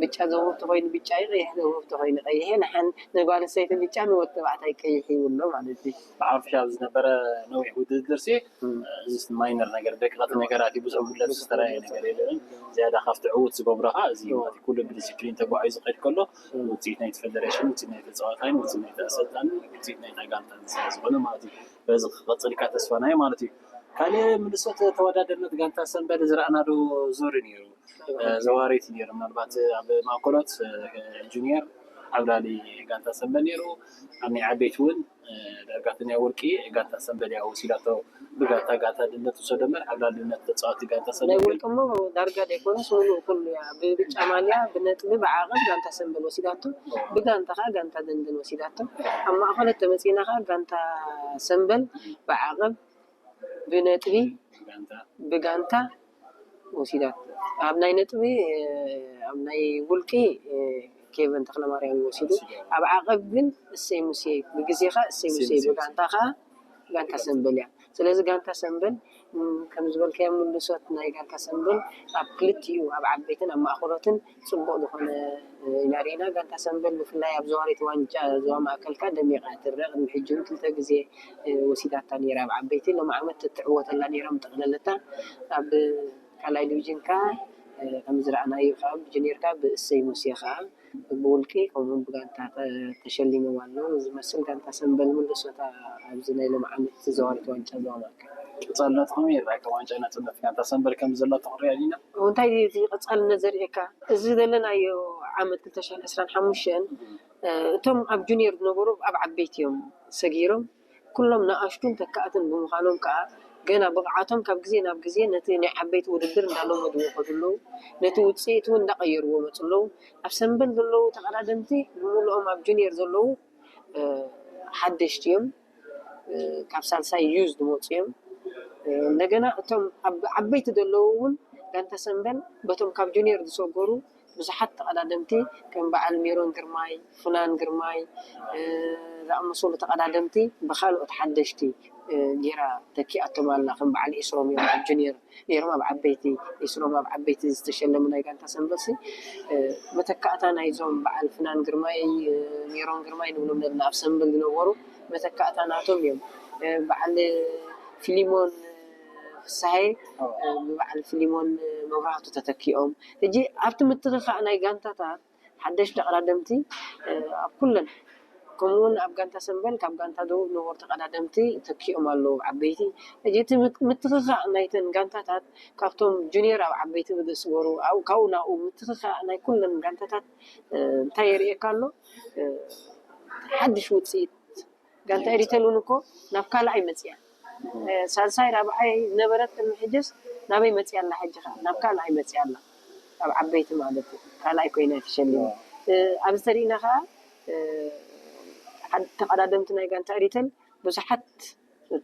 ብጫ ዘውህብ ተኮይኑ ብጫ እዩ፣ ቀይሕ ዘውህብ ተኮይኑ ቀይሕ እዩ። ንሓን ንጓል ኣንስተይቲ ብጫ ንወዲ ተባዕታይ ቀይሕ ይብሎ ማለት እዩ። ብሓፈሻ ኣብ ዝነበረ ነዊሕ ውድድር ሲ እዚ ማይነር ነገር ደቀቕቲ ነገራት እዩ፣ ብዙሕ ጉድለት ዝተረኣየ ነገር የለን። ዝያዳ ካብቲ ዕዉት ዝገብሮ ከዓ እዚ ማለት ኩሉ ብዲሲፕሊን ተጓዒዙ ክኸይድ ከሎ ውፅኢት ናይቲ ፌደሬሽን፣ ውፅኢት ናይቲ ተፃዋታይን፣ ውፅኢት ናይቲ ኣሰልጣንን፣ ውፅኢት ናይታ ጋንታን ስለዝኾነ ማለት እዩ። በዚ ክቐፅል ኢልካ ተስፋ ናይ ማለት እዩ። ካልእ ምልሶት ተወዳደርነት ጋንታ ሰንበል ዝረኣናዶ ዙር ነይሩ። ዘዋሪት ነይሩ። ምናልባት ኣብ ማእከሎት ጁኒየር ዓብላሊ ጋንታ ሰንበል ነይሩ። ኣብ ናይ ዓበይቲ እውን ዳርጋ እቲ ናይ ውልቂ ጋንታ ሰንበል እያ ወሲዳቶ። ብጋንታ ጋንታ ድነት ውሰዶ እምበር ዓብላልነት ተፃዋቲ ጋንታ ናይ ሰንበል ግን ውልቂ እሞ ዳርጋ ዘይኮነስ ሙሉእ ኩሉ እያ ብብጫ ማልያ ብነጥቢ ብዓቐብ ጋንታ ሰንበል ወሲዳቶ። ብጋንታ ከዓ ጋንታ ደንደን ወሲዳቶ። ኣብ ማእከሎት ተመፂና ከዓ ጋንታ ሰንበል ብዓቐብ ብነጥቢ ብጋንታ ወሲዳቶ። ኣብ ናይ ነጥቢ ኣብ ናይ ውልቂ ኬቨን ተክለማርያም ወሲዱ፣ ኣብ ዓቐብ ግን እሰይ ሙሴ ብግዜኻ እሰይ ሙሴ ብጋንታ ከዓ ጋንታ ሰንበል እያ። ስለዚ ጋንታ ሰንበል ከም ዝበልካዮ ምልሶት ናይ ጋንታ ሰንበል ኣብ ክልቲኡ ኣብ ዓበይትን ኣብ ማእኸሎትን ፅቡቕ ዝኾነ ኢና ርኢና። ጋንታ ሰንበል ብፍላይ ኣብ ዘዋሪት ዋንጫ ዞባ ማእከል ከዓ ደሚቓ ትረአ። ቅድሚ ሕጂ እውን ክልተ ግዜ ወሲዳታ ነይራ ኣብ ዓበይቲ፣ ሎሚ ዓመት ትዕወተላ ነይራ ምጠቕለለታ። ኣብ ካልኣይ ዲቪዥን ከዓ ከም ዝረኣናዮ ከዓ ብጁኒየር ከዓ ብእሰይ ሙሴ ከዓ ብውልቂ ከምኡውን ብጋንታ ተሸሊሞም ኣለዉ። ዝመስል ጋንታ ሰንበል ምልሶታ ኣብዚ ናይ ሎሚ ዓመት ዘዋሪት ዋንጫ ዞባ ማእከል። ቀፃልነት ከመይ ይረኣ? ከም ዋንጫ ናፅነት ጋንታ ሰንበል ከም ዘሎ ተኽርያ ዲና? እንታይ እዩ እቲ ቀፃልነት ዘርእየካ? እዚ ዘለናዮ ዓመት ክልተ ሽሕን ዕስራን ሓሙሽተን እቶም ኣብ ጁኒየር ዝነበሩ ኣብ ዓበይቲ እዮም ሰጊሮም። ኩሎም ንኣሽቱን ተካእትን ብምዃኖም ከዓ ገና ብቕዓቶም ካብ ግዜ ናብ ግዜ ነቲ ናይ ዓበይቲ ውድድር እንዳለመድዎ ይኸዱ ኣለዉ። ነቲ ውፅኢት እውን እንዳቐየርዎ መፁ ኣለዉ። ኣብ ሰንበል ዘለዉ ተቐዳደምቲ ብምልኦም ኣብ ጁኒየር ዘለዉ ሓደሽቲ እዮም። ካብ ሳልሳይ ዩዝ ዝመፁ እዮም። እንደገና እቶም ኣብ ዓበይቲ ዘለዉ እውን ጋንታ ሰንበል በቶም ካብ ጁኒየር ዝሰገሩ ብዙሓት ተቐዳደምቲ ከም በዓል ሜሮን ግርማይ፣ ፍናን ግርማይ ዝኣመሰሉ ተቐዳደምቲ ብካልኦት ሓደሽቲ ገይራ ተኪኣቶም ኣላ። ከም በዓል ኢስሮም እዮም ኣብ ጁኒየር ነይሮም፣ ኣብ ዓበይቲ ኢስሮም ኣብ ዓበይቲ ዝተሸለሙ ናይ ጋንታ ሰንበልሲ መተካእታ ናይዞም በዓል ፍናን ግርማይ፣ ሜሮን ግርማይ ንብሎም ነርና ኣብ ሰንበል ዝነበሩ መተካእታ ናቶም እዮም። በዓል ፊሊሞን ፍስሃየ ብበዓል ፊሊሞን መብራህቱ ተተኪኦም። ሕጂ ኣብቲ ምትኽኻእ ናይ ጋንታታት ሓደሽቲ ተቐዳደምቲ ኣብ ኩለን ከምኡውን ኣብ ጋንታ ሰንበል ካብ ጋንታ ደቡብ ነበሩ ተቐዳደምቲ ተኪኦም ኣለዉ ዓበይቲ። ሕጂ እቲ ምትኽኻእ ናይተን ጋንታታት ካብቶም ጁኒየር ኣብ ዓበይቲ ብዝስገሩ ካብኡ ናብኡ ምትኽኻእ ናይ ኩለን ጋንታታት እንታይ የርእየካ ኣሎ? ሓድሽ ውፅኢት ጋንታ ኤሪተል እውን እኮ ናብ ካልኣይ መፅያ፣ ሳልሳይ ራብዓይ ነበረት ቅድሚ ሕጅስ ናበይ መፅያ ኣላ? ሕጂ ኸዓ ናብ ካልኣይ መፅያ ኣላ። ኣብ ዓበይቲ ማለት እዩ ካልኣይ ኮይና ተሸሊማ። ኣብዚ ተሪእና ኸዓ ተቐዳደምቲ ናይ ጋንታ ኤሪተል ብዙሓት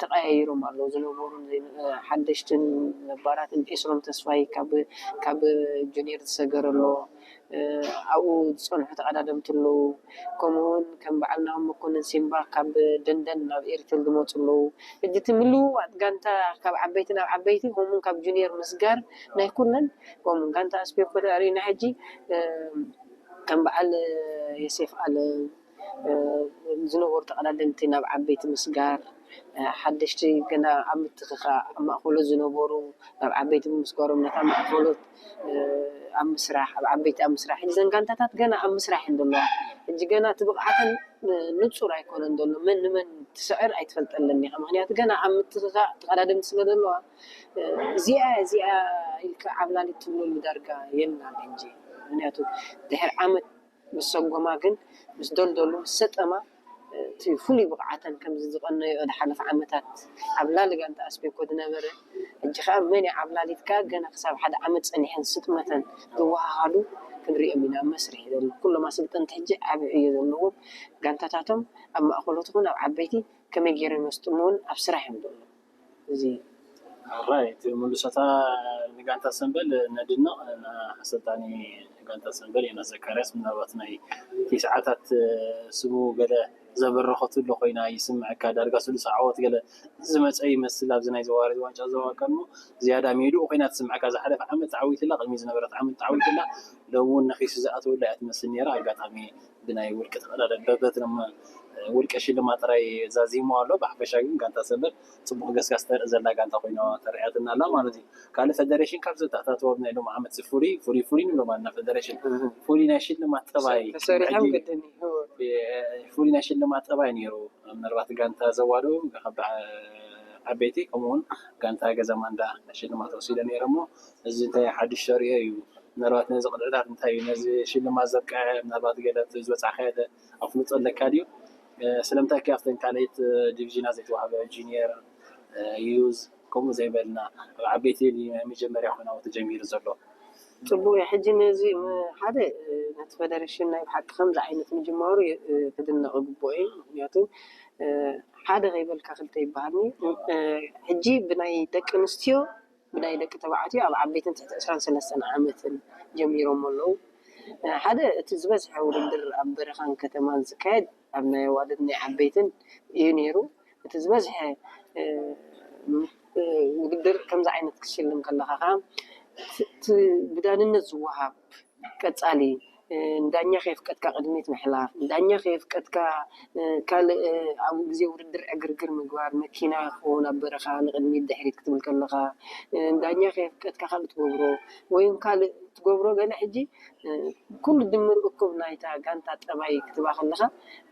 ተቐያይሮም ኣለዉ። ዝነበሩ ሓደሽትን ነባራትን፣ ኤስሮም ተስፋይ ካብ ጁኒየር ዝሰገረ ኣሎ። ኣብኡ ዝፀንሑ ተቐዳደምቲ ኣለዉ። ከምኡውን ከም በዓል ናሆም መኮንን ሲምባ ካብ ደንደን ናብ ኤሪተል ዝመፁ ኣለዉ። ሕጂ እቲ ምልውዋጥ ጋንታ ካብ ዓበይቲ ናብ ዓበይቲ ከምኡውን ካብ ጁኒየር ምስጋር ናይ ኩለን ከምኡ ጋንታ ኣስፔኮ ተሪእና ሕጂ ከም በዓል የሴፍ ኣለም ዝነበሩ ተቐዳደምቲ ናብ ዓበይቲ ምስጋር ሓደሽቲ ገና ኣብ ምትኽኻእ ኣብ ማእኸሎት ዝነበሩ ናብ ዓበይቲ ብምስጋሮም ነታ ማእኸሎት ኣብ ምስራሕ ኣብ ዓበይቲ ኣብ ምስራሕ ሕጂ ዘን ጋንታታት ገና ኣብ ምስራሕ እየን ዘለዋ። ሕጂ ገና እቲ ብቕዓተን ንፁር ኣይኮነን ዘሎ። መን ንመን ትስዕር ኣይትፈልጠለን ኢኻ። ምኽንያቱ ገና ኣብ ምትኽኻእ ተቐዳደምቲ ስለ ዘለዋ እዚኣ እዚኣ ኢልካ ዓብላሊት ትብለሉ ዳርጋ የላን ሕጂ። ምኽንያቱ ድሕሪ ዓመት ምስ ሰጎማ ግን ምስ ደልደሉ ምስ ሰጠማ እቲ ፍሉይ ብቕዓተን ከምዚ ዝቐነዮ ዝሓለፈ ዓመታት ኣብ ላሊ ጋንታ ኣስቤኮ ዝነበረ ሕጂ ከዓ መን እያ ዓብላሊት ከዓ ገና ክሳብ ሓደ ዓመት ፀኒሐን ስጥመተን ዝወሃሃዱ ክንሪኦም ኢና ኣብ መስርሕ ዘሎ ኩሎም ኣሰልጠንቲ ሕጂ ዓብይ ዕዮ ዘለዎም ጋንታታቶም ኣብ ማእከሎት ኹን ኣብ ዓበይቲ ከመይ ገይሮም የስጥሙ እውን ኣብ ስራሕ እዮም ዘለዉ። እዚ ራይት ሙሉሰታ ንጋንታ ሰንበል ነድንቕ ኣሰልጣኒ ጋንታ ሰንበል ዮናስ ዘካርያስ ምናልባት ናይ እቲ ሰዓታት ስሙ ገለ ዘበረኸትሉ ኮይና ይስምዐካ ዳርጋ ስሉስ ዓወት ገለ ዝመፀ ይመስል ኣብዚ ናይ ዘዋሪ ዋንጫ ዘዋቀ እሞ ዝያዳ ሚድኡ ኮይና ትስምዐካ ዝሓለፈ ዓመት ተዓዊትላ ቅድሚ ዝነበረት ዓመት ተዓዊትላ ሎም እውን ነኺሱ ዝኣተወላ እያ ትመስል ነራ ኣጋጣሚ ብናይ ውልቂ ተቐዳደም በበትኖም ውልቀ ሽልማት ጥራይ ዛዚሙ ኣሎ። ብሓፈሻ ግን ጋንታ ሰንበል ፅቡቕ ገስጋስ ተርኢ ዘላ ጋንታ ኮይና ተረእያትና ኣላ ማለት እዩ። ካልእ ፈደሬሽን ካብ ዘተኣታተዎም ናይ ሎም ዓመት ፍሉይ ፍሉይ ፍሉይ ንብሎም ኣለና ፈደሬሽን ፍሉይ ናይ ሽልማት ጠባይ ተሰሪሖም ግድን እዩ። ፍሉይ ናይ ሽልማት ጠባይ ነይሩ። ምናልባት ጋንታ ዘዋዶ ዓበይቲ ከምኡውን ጋንታ ገዛ ማንዳ ናይ ሽልማት ወሲደ ነይረ እሞ እዚ እንታይ ሓድሽ ተርእዮ እዩ። ምናልባት ነዚ ቅጥዕታት እንታይ እዩ ነዚ ሽልማት ዘብቅዐ ምናልባት ገለ ዝበፃዕካዮ ኣፍልጦ ኣለካ ድዩ? ስለምንታይ ከ ኣብተን ካልኣይት ዲቪዥና ዘይተዋህበ ጁኒየር፣ ዩዝ ከምኡ ዘይበልና ኣብ ዓበይቲ ናይ መጀመርያ ኮይና ተጀሚሩ ዘሎ? ፅቡቅ እዩ። ሕጂ ነዚ ሓደ ነቲ ፈደረሽን ናይ ብሓቂ ከምዚ ዓይነት ምጅማሩ ክድነቅ ግቡእ እዩ። ምክንያቱ ሓደ ከይበልካ ክልተ ይበሃልኒ። ሕጂ ብናይ ደቂ ኣንስትዮ ብናይ ደቂ ተባዕትዮ ኣብ ዓበይትን ትሕቲ ዕስራን ሰለስተን ዓመትን ጀሚሮሞ ኣለዉ። ሓደ እቲ ዝበዝሐ ውድድር ኣብ በረኻን ከተማን ዝካየድ ኣብ ናይ ኣዋልድ ናይ ዓበይትን እዩ ነይሩ። እቲ ዝበዝሐ ውድድር ከምዚ ዓይነት ክትሽልም ከለኻ ከዓ እቲ ብዳንነት ዝወሃብ ቀፃሊ ንዳኛ ከየፍቀድካ ቅድሚት ምሕላፍ፣ ንዳኛ ከየፍቀድካ ካልእ ኣብኡ ግዜ ውድድር ዕግርግር ምግባር፣ መኪና ክኸውን ኣብ በረኻ ንቕድሚት ድሕሪት ክትብል ከለኻ ንዳኛ ከየፍቀድካ ካልእ ትገብሮ ወይ ካልእ ትገብሮ ገለ ሕጂ ኩሉ ድምር እኩብ ናይታ ጋንታ ጠባይ ክትባ ከለኻ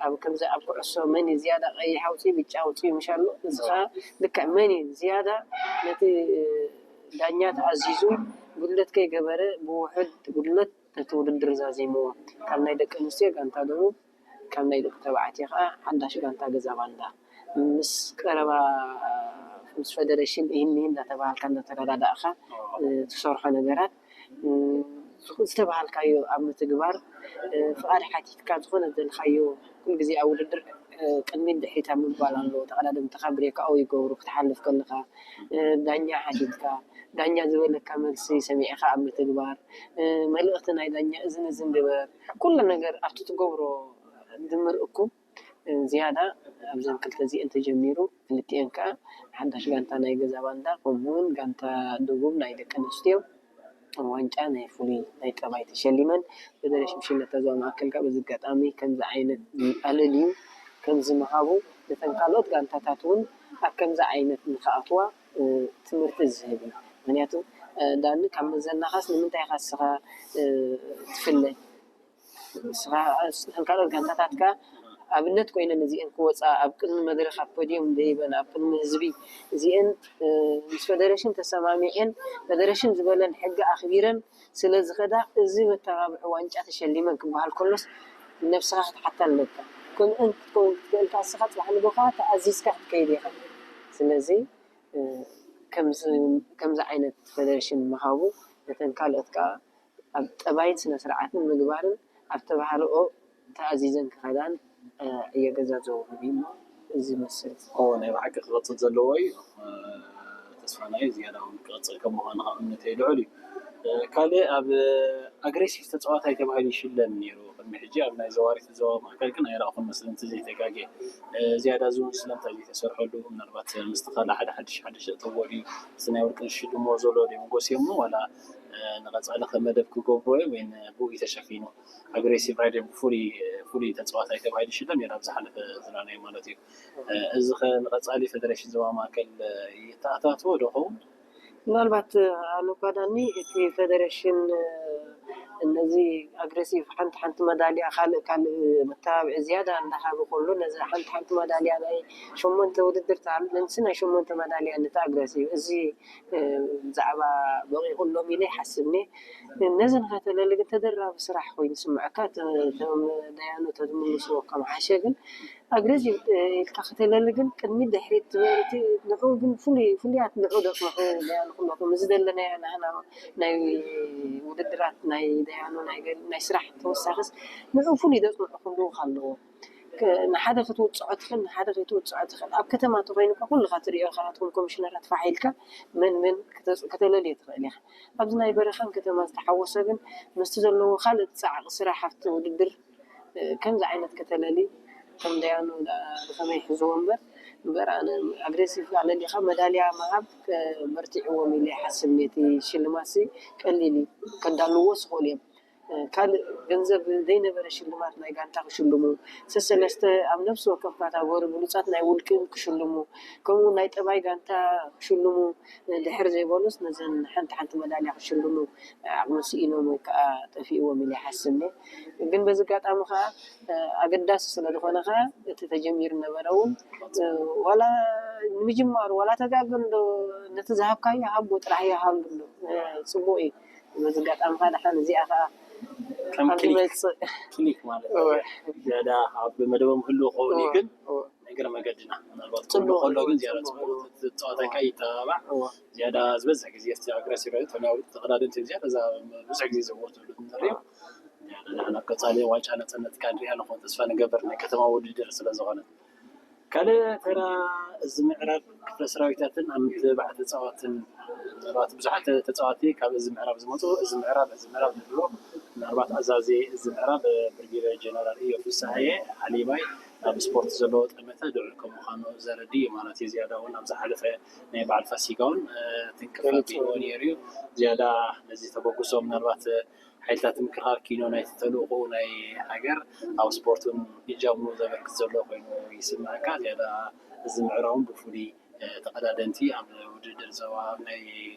ኣብ ከምዚ ኣብ ኩዕሶ መን እዩ ዝያዳ ቀይሕ ኣውፅኡ ብጫ ኣውፅኡ ምሻሎ እዚ ከዓ ልክዕ መን እዩ ዝያዳ ነቲ ዳኛ ተኣዚዙ ጉድለት ከይገበረ ብውሑድ ጉድለት ነቲ ውድድር ዛዚምዎ። ካብ ናይ ደቂ ኣንስትዮ ጋንታ ደቡብ፣ ካብ ናይ ደቂ ተባዕትዮ ከዓ ሓዳሽ ጋንታ ገዛ ባንዳ ምስ ቀረባ ምስ ፈደረሽን እሂን ምሂን እንዳተባሃልካ እንዳተረዳዳእካ ትሰርሖ ነገራት ዝተባሃልካዮ ኣብ ምትግባር ፍቓድ ሓቲትካ ዝኾነ ዝደልካዮ ኩሉ ግዜ ኣብ ውድድር ቅድሚት ድሕሪት ኣብ ምባል ኣለዎ። ተቐዳደምትኻ ብሬክኣው ይገብሩ ክትሓልፍ ከለኻ ዳኛ ሓቲትካ ዳኛ ዝበለካ መልሲ ሰሚዕኻ ኣብ ምትግባር፣ እ፣ መልእኽቲ ናይ ዳኛ እዝን እዝን ግበር። ኩሉ ነገር ኣብቲ ትገብሮ ድምር እኩብ፣ እ፣ ዝያዳ ኣብዘን ክልተ እዚአን ተጀሚሩ፣ ክልቲአን ከኣ ሓዳሽ ጋንታ ናይ ገዛ ባንዳ፣ ከምኡውን ጋንታ ደቡብ ናይ ደቂ ኣንስትዮ ዋንጫ ናይ ፍሉይ ናይ ጠባይ ተሸሊመን። ፌደሬሽን ብሽነታ ዞባ ማእከል ከኣ በዚ ኣጋጣሚ ከምዚ ዓይነት ኣለልዩ ከምዚ ምሃቡ፣ ነተን ካልኦት ጋንታታት እውን ኣብ ከምዚ ዓይነት ንክኣትዋ፣ እ፣ ትምህርቲ ዝህብ እዩ። ምክንያቱ፣ እ፣ ዳኒ ካብ መዘናኻስ ንምንታይ ኢኻ ንስኻ፣ እ፣ ትፍለ? ንስኻ፣ እተን ካልኦት ጋንታታት ከኣ ኣብነት ኮይነን እዚአን ክወጻ ኣብ ቅድሚ መድረኽ ኣብ ፖድዮም ደይበን ኣብ ቅድሚ ህዝቢ እዚአን፣ እ፣ ምስ ፌደሬሽን ተሰማሚዐን ፌደሬሽን ዝበለን ሕጊ ኣኽቢረን ስለ ዝኸዳ እዚ መተባብዒ ዋንጫ ተሸሊመን ክበሃል ከሎስ ነብስኻ ክትሓታ ኣለካ። ከምአን ክትከውን ክትክእል ከኣ ንስኻ ጽባሕ ንግሆ ከኣ ተኣዚዝካ ክትከይድ ኢኻ። ስለዚ፣ እ፣ ከምዚ ከምዚ ዓይነት ፌደሬሽን ምሃቡ ነተን ካልኦት ከኣ ኣብ ጠባይን ስነ ስርዓትን ምግባርን ኣብ ተባህልኦ ተኣዚዘን ክኸዳን፣ እ፣ ዕዮ ገዛ ዘውህብ እዩ እሞ እዚ ይመስል። ኦ፣ ናይ ብሓቂ ክቕጽል ዘለዎ እዩ። እ፣ ተስፋ ናይ ዝያዳ እውን ክቕጽል ከም ምዃኑ ከዓ እምነተይ ልዑል እዩ። እ፣ ካልእ ኣብ ኣግሬሲቭ ተጻዋታይ ተባሂሉ ይሽለም ነይሩ ቅድሚ ሕጂ። ኣብ ናይ ዘዋሪት ዞባ ማእከል ግን ኣይረኣኹን መስለኒ እንተዘይተጋግየ። እ፣ ዝያዳ እዚ እውን ስለምንታይ ዘይተሰርሐሉ፣ ምናልባት ምስቲ ካልእ ሓደ ሓድሽ ሓድሽ እተዎ ድዩ? እቲ ናይ ወርቂ ዝሽልምዎ ዘሎ ድዮም ጎስዮሞ ዋላ፣ እ፣ ንቐጻሊ ከም መደብ ክገብርዎ እዮም ወይ ብኡ እዩ ተሸፊኑ? ኣግሬሲቭ ራይደር ብፍሉይ ፍሉይ ተጻዋታይ ተባሂሉ ይሽለም ነይሩ ኣብ ዝሓለፈ ዝረኣናዮ ማለት እዩ። እ፣ እዚ ኸ ንቐጻሊ ፌደሬሽን ዞባ ማእከል፣ እ፣ ይተኣታትዎ ዶ ኸውን? ምናልባት፣ እ፣ ኣነ እኳ ዳኒ እቲ ፌደሬሽን፣ እ፣ ነዚ ኣግሬሲቭ ሓንቲ ሓንቲ መዳልያ ካልእ ካልእ መተባብዒ ዝያዳ እንዳሃበ ከሎ ነዚ ሓንቲ ሓንቲ መዳልያ ናይ ሸሞንተ ውድድር ተሃሉ ነንሲ ናይ ሸሞንተ መዳልያ ነቲ ኣግሬሲቭ እዚ፣ እ፣ ብዛዕባ በቒቑሎም ኢለ ይሓስብ እየ። ነዚ ንኸተለሊ ግን ተደራቢ ስራሕ ኮይኑ ይስምዐካ። እተ-፣ እቶም ደያኑ ተትምልስዎ ከም ሓሸ ግን ኣግሬሲቭ ኢልካ ከተለሊ ግን ቅድሚት ድሕሪት ትበል እቲ ንዕኡ ግን ፍሉይ፣ ፍሉያት ንዕኡ ደጽንሑ ደያኑ ኩለኹም። እዚ ዘለናዮ ንሕና ናይ ውድድራት ናይ ደያኑ ናይ ገ-፣ ናይ ስራሕ ተወሳኺስ ንዕኡ ፍሉይ ደጽንሑ ክህልዎ ኣለዎ። ከ-፣ ንሓደ ክትውጽዖ ትኽእል፣ ንሓደ ከይትውጽዖ ትኽእል። ኣብ ከተማ ተኾይኑ እኮ ኩልኻ ትርእዮ ኢኻ፣ ናትኩም ኮሚሽነራት ፋሕ ኢልካ መን መን ክተ-፣ ከተለልዮ ትኽእል ኢኻ። ኣብዚ ናይ በረኻን ከተማን ዝተሓወሰ ግን ምስቲ ዘለዎ ካልእ ጻዕቂ ስራሕ ኣብቲ ውድድር፣ እ፣ ከምዚ ዓይነት ከተለሊ ከም ደያኑ ዳ-፣ ብኸመይ ይሕዝዎ እምበር፣ እምበር ኣነ ኣግሬሲቭ ኣለሊኻ መዳልያ ምሃብ፣ እ፣ በርቲዕዎም ኢለ ይሓስብ። ነቲ ሽልማትሲ ቀሊል እዩ፣ ከዳልውዎ ዝኽእሉ እዮም። እ፣ ካልእ ገንዘብ ዘይነበረ ሽልማት ናይ ጋንታ ክሽልሙ፣ ሰሰለስተ ኣብ ነፍሲ ወከፍ ካታጎሪ ብሉጻት ናይ ውልቂ ክሽልሙ፣ ከምኡ ናይ ጠባይ ጋንታ ክሽልሙ፣ እ፣ ድሕር ዘይበሉስ ነዘን ሓንቲ ሓንቲ መዳልያ ክሽልሙ ዓቕሚ ስኢኖም ወይ ከዓ ጠፊእዎም ኢለ ይሓስብ እየ። ግን በዚ ኣጋጣሚ ከዓ፣ እ፣ ኣገዳሲ ስለ ዝኾነ ከዓ እቲ ተጀሚሩ ነበረ እውን፣ እ፣ ዋላ ንምጅማሩ ዋላ ተጋግን ዶ ነቲ ዝሃብካዮ ሃቦ ጥራሕ ይሃሉ ኣሎ። እ፣ ጽቡቕ እዩ። በዚ ኣጋጣሚ ከዓ ደሓን እዚኣ ከዓ ከም ኣብ ክሊክ ዝመጽእ ክሊክ ማለት እዩ። እወ። ዝያዳ ኣብ መደቦም ህልው ክኸውን እዩ እወ፣ ግን እወ። እግረ መገድና ምናልባት ጽቡቕ ክህሉ ከሎ ግን እዩ፣ ዝያዳ ጽቡቕ ጽቡቕ እዩ። ተጻዋታይ ከዓ ይተባባዕ። እወ። ዝያዳ ዝበዝሕ ግዜ ኣብቲ ኣግረሲቭ ተናውሪ ተቐዳደምቲ ዝያዳ እዛ ብዙሕ ግዜ ዘወትሉ ንሪኦ። ዝያዳ ንሕና ኣብ ቀጻሊ ዋንጫ ነጻነት ከዓ ንሪኣ ንኾን ተስፋ ንገብር ናይ ከተማ ውድድር ስለ ዝኾነ። ካልእ ተራ እዚ ምዕራብ ክፍለ ሰራዊታትን ኣብ ምትብባዕ ተጻዋትን ምናልባት ብዙሓት ተጻዋቲ ካብ እዚ ምዕራብ ዝመጹ እዚ ምዕራብ እዚ ምዕራብ ንብሎ ምናልባት ኣዛዚ እዚ ምዕራብ ብርጌደር ጀነራል እዮ ፍስሃየ ሓሊባይ ኣብ ስፖርት ዘለዎ ጠመተ ልዑል ከም ምዃኑ ዘረዲ እዩ ማለት እዩ። ዝያዳ እውን ኣብ ዝሓለፈ ናይ በዓል ፋሲካ እውን፣ እ፣ ትንቅፋት ገሊጹ። ሂቦ ነይሩ እዩ። ዝያዳ ነዚ ተበግሶ ምናልባት፣ እ፣ ሓይልታት ምክልኻል ኪኖ ናይቲ ተልእኾ ናይ ሃገር ኣብ ስፖርት እውን እጃሙ ዘበርክት ዘሎ ኮይኑ ይስምዐካ። ዝያዳ እዚ ምዕራብ እውን ብፍሉይ፣ እ፣ ተቐዳደምቲ ኣብ ውድድር ዞባ ኣብ ናይ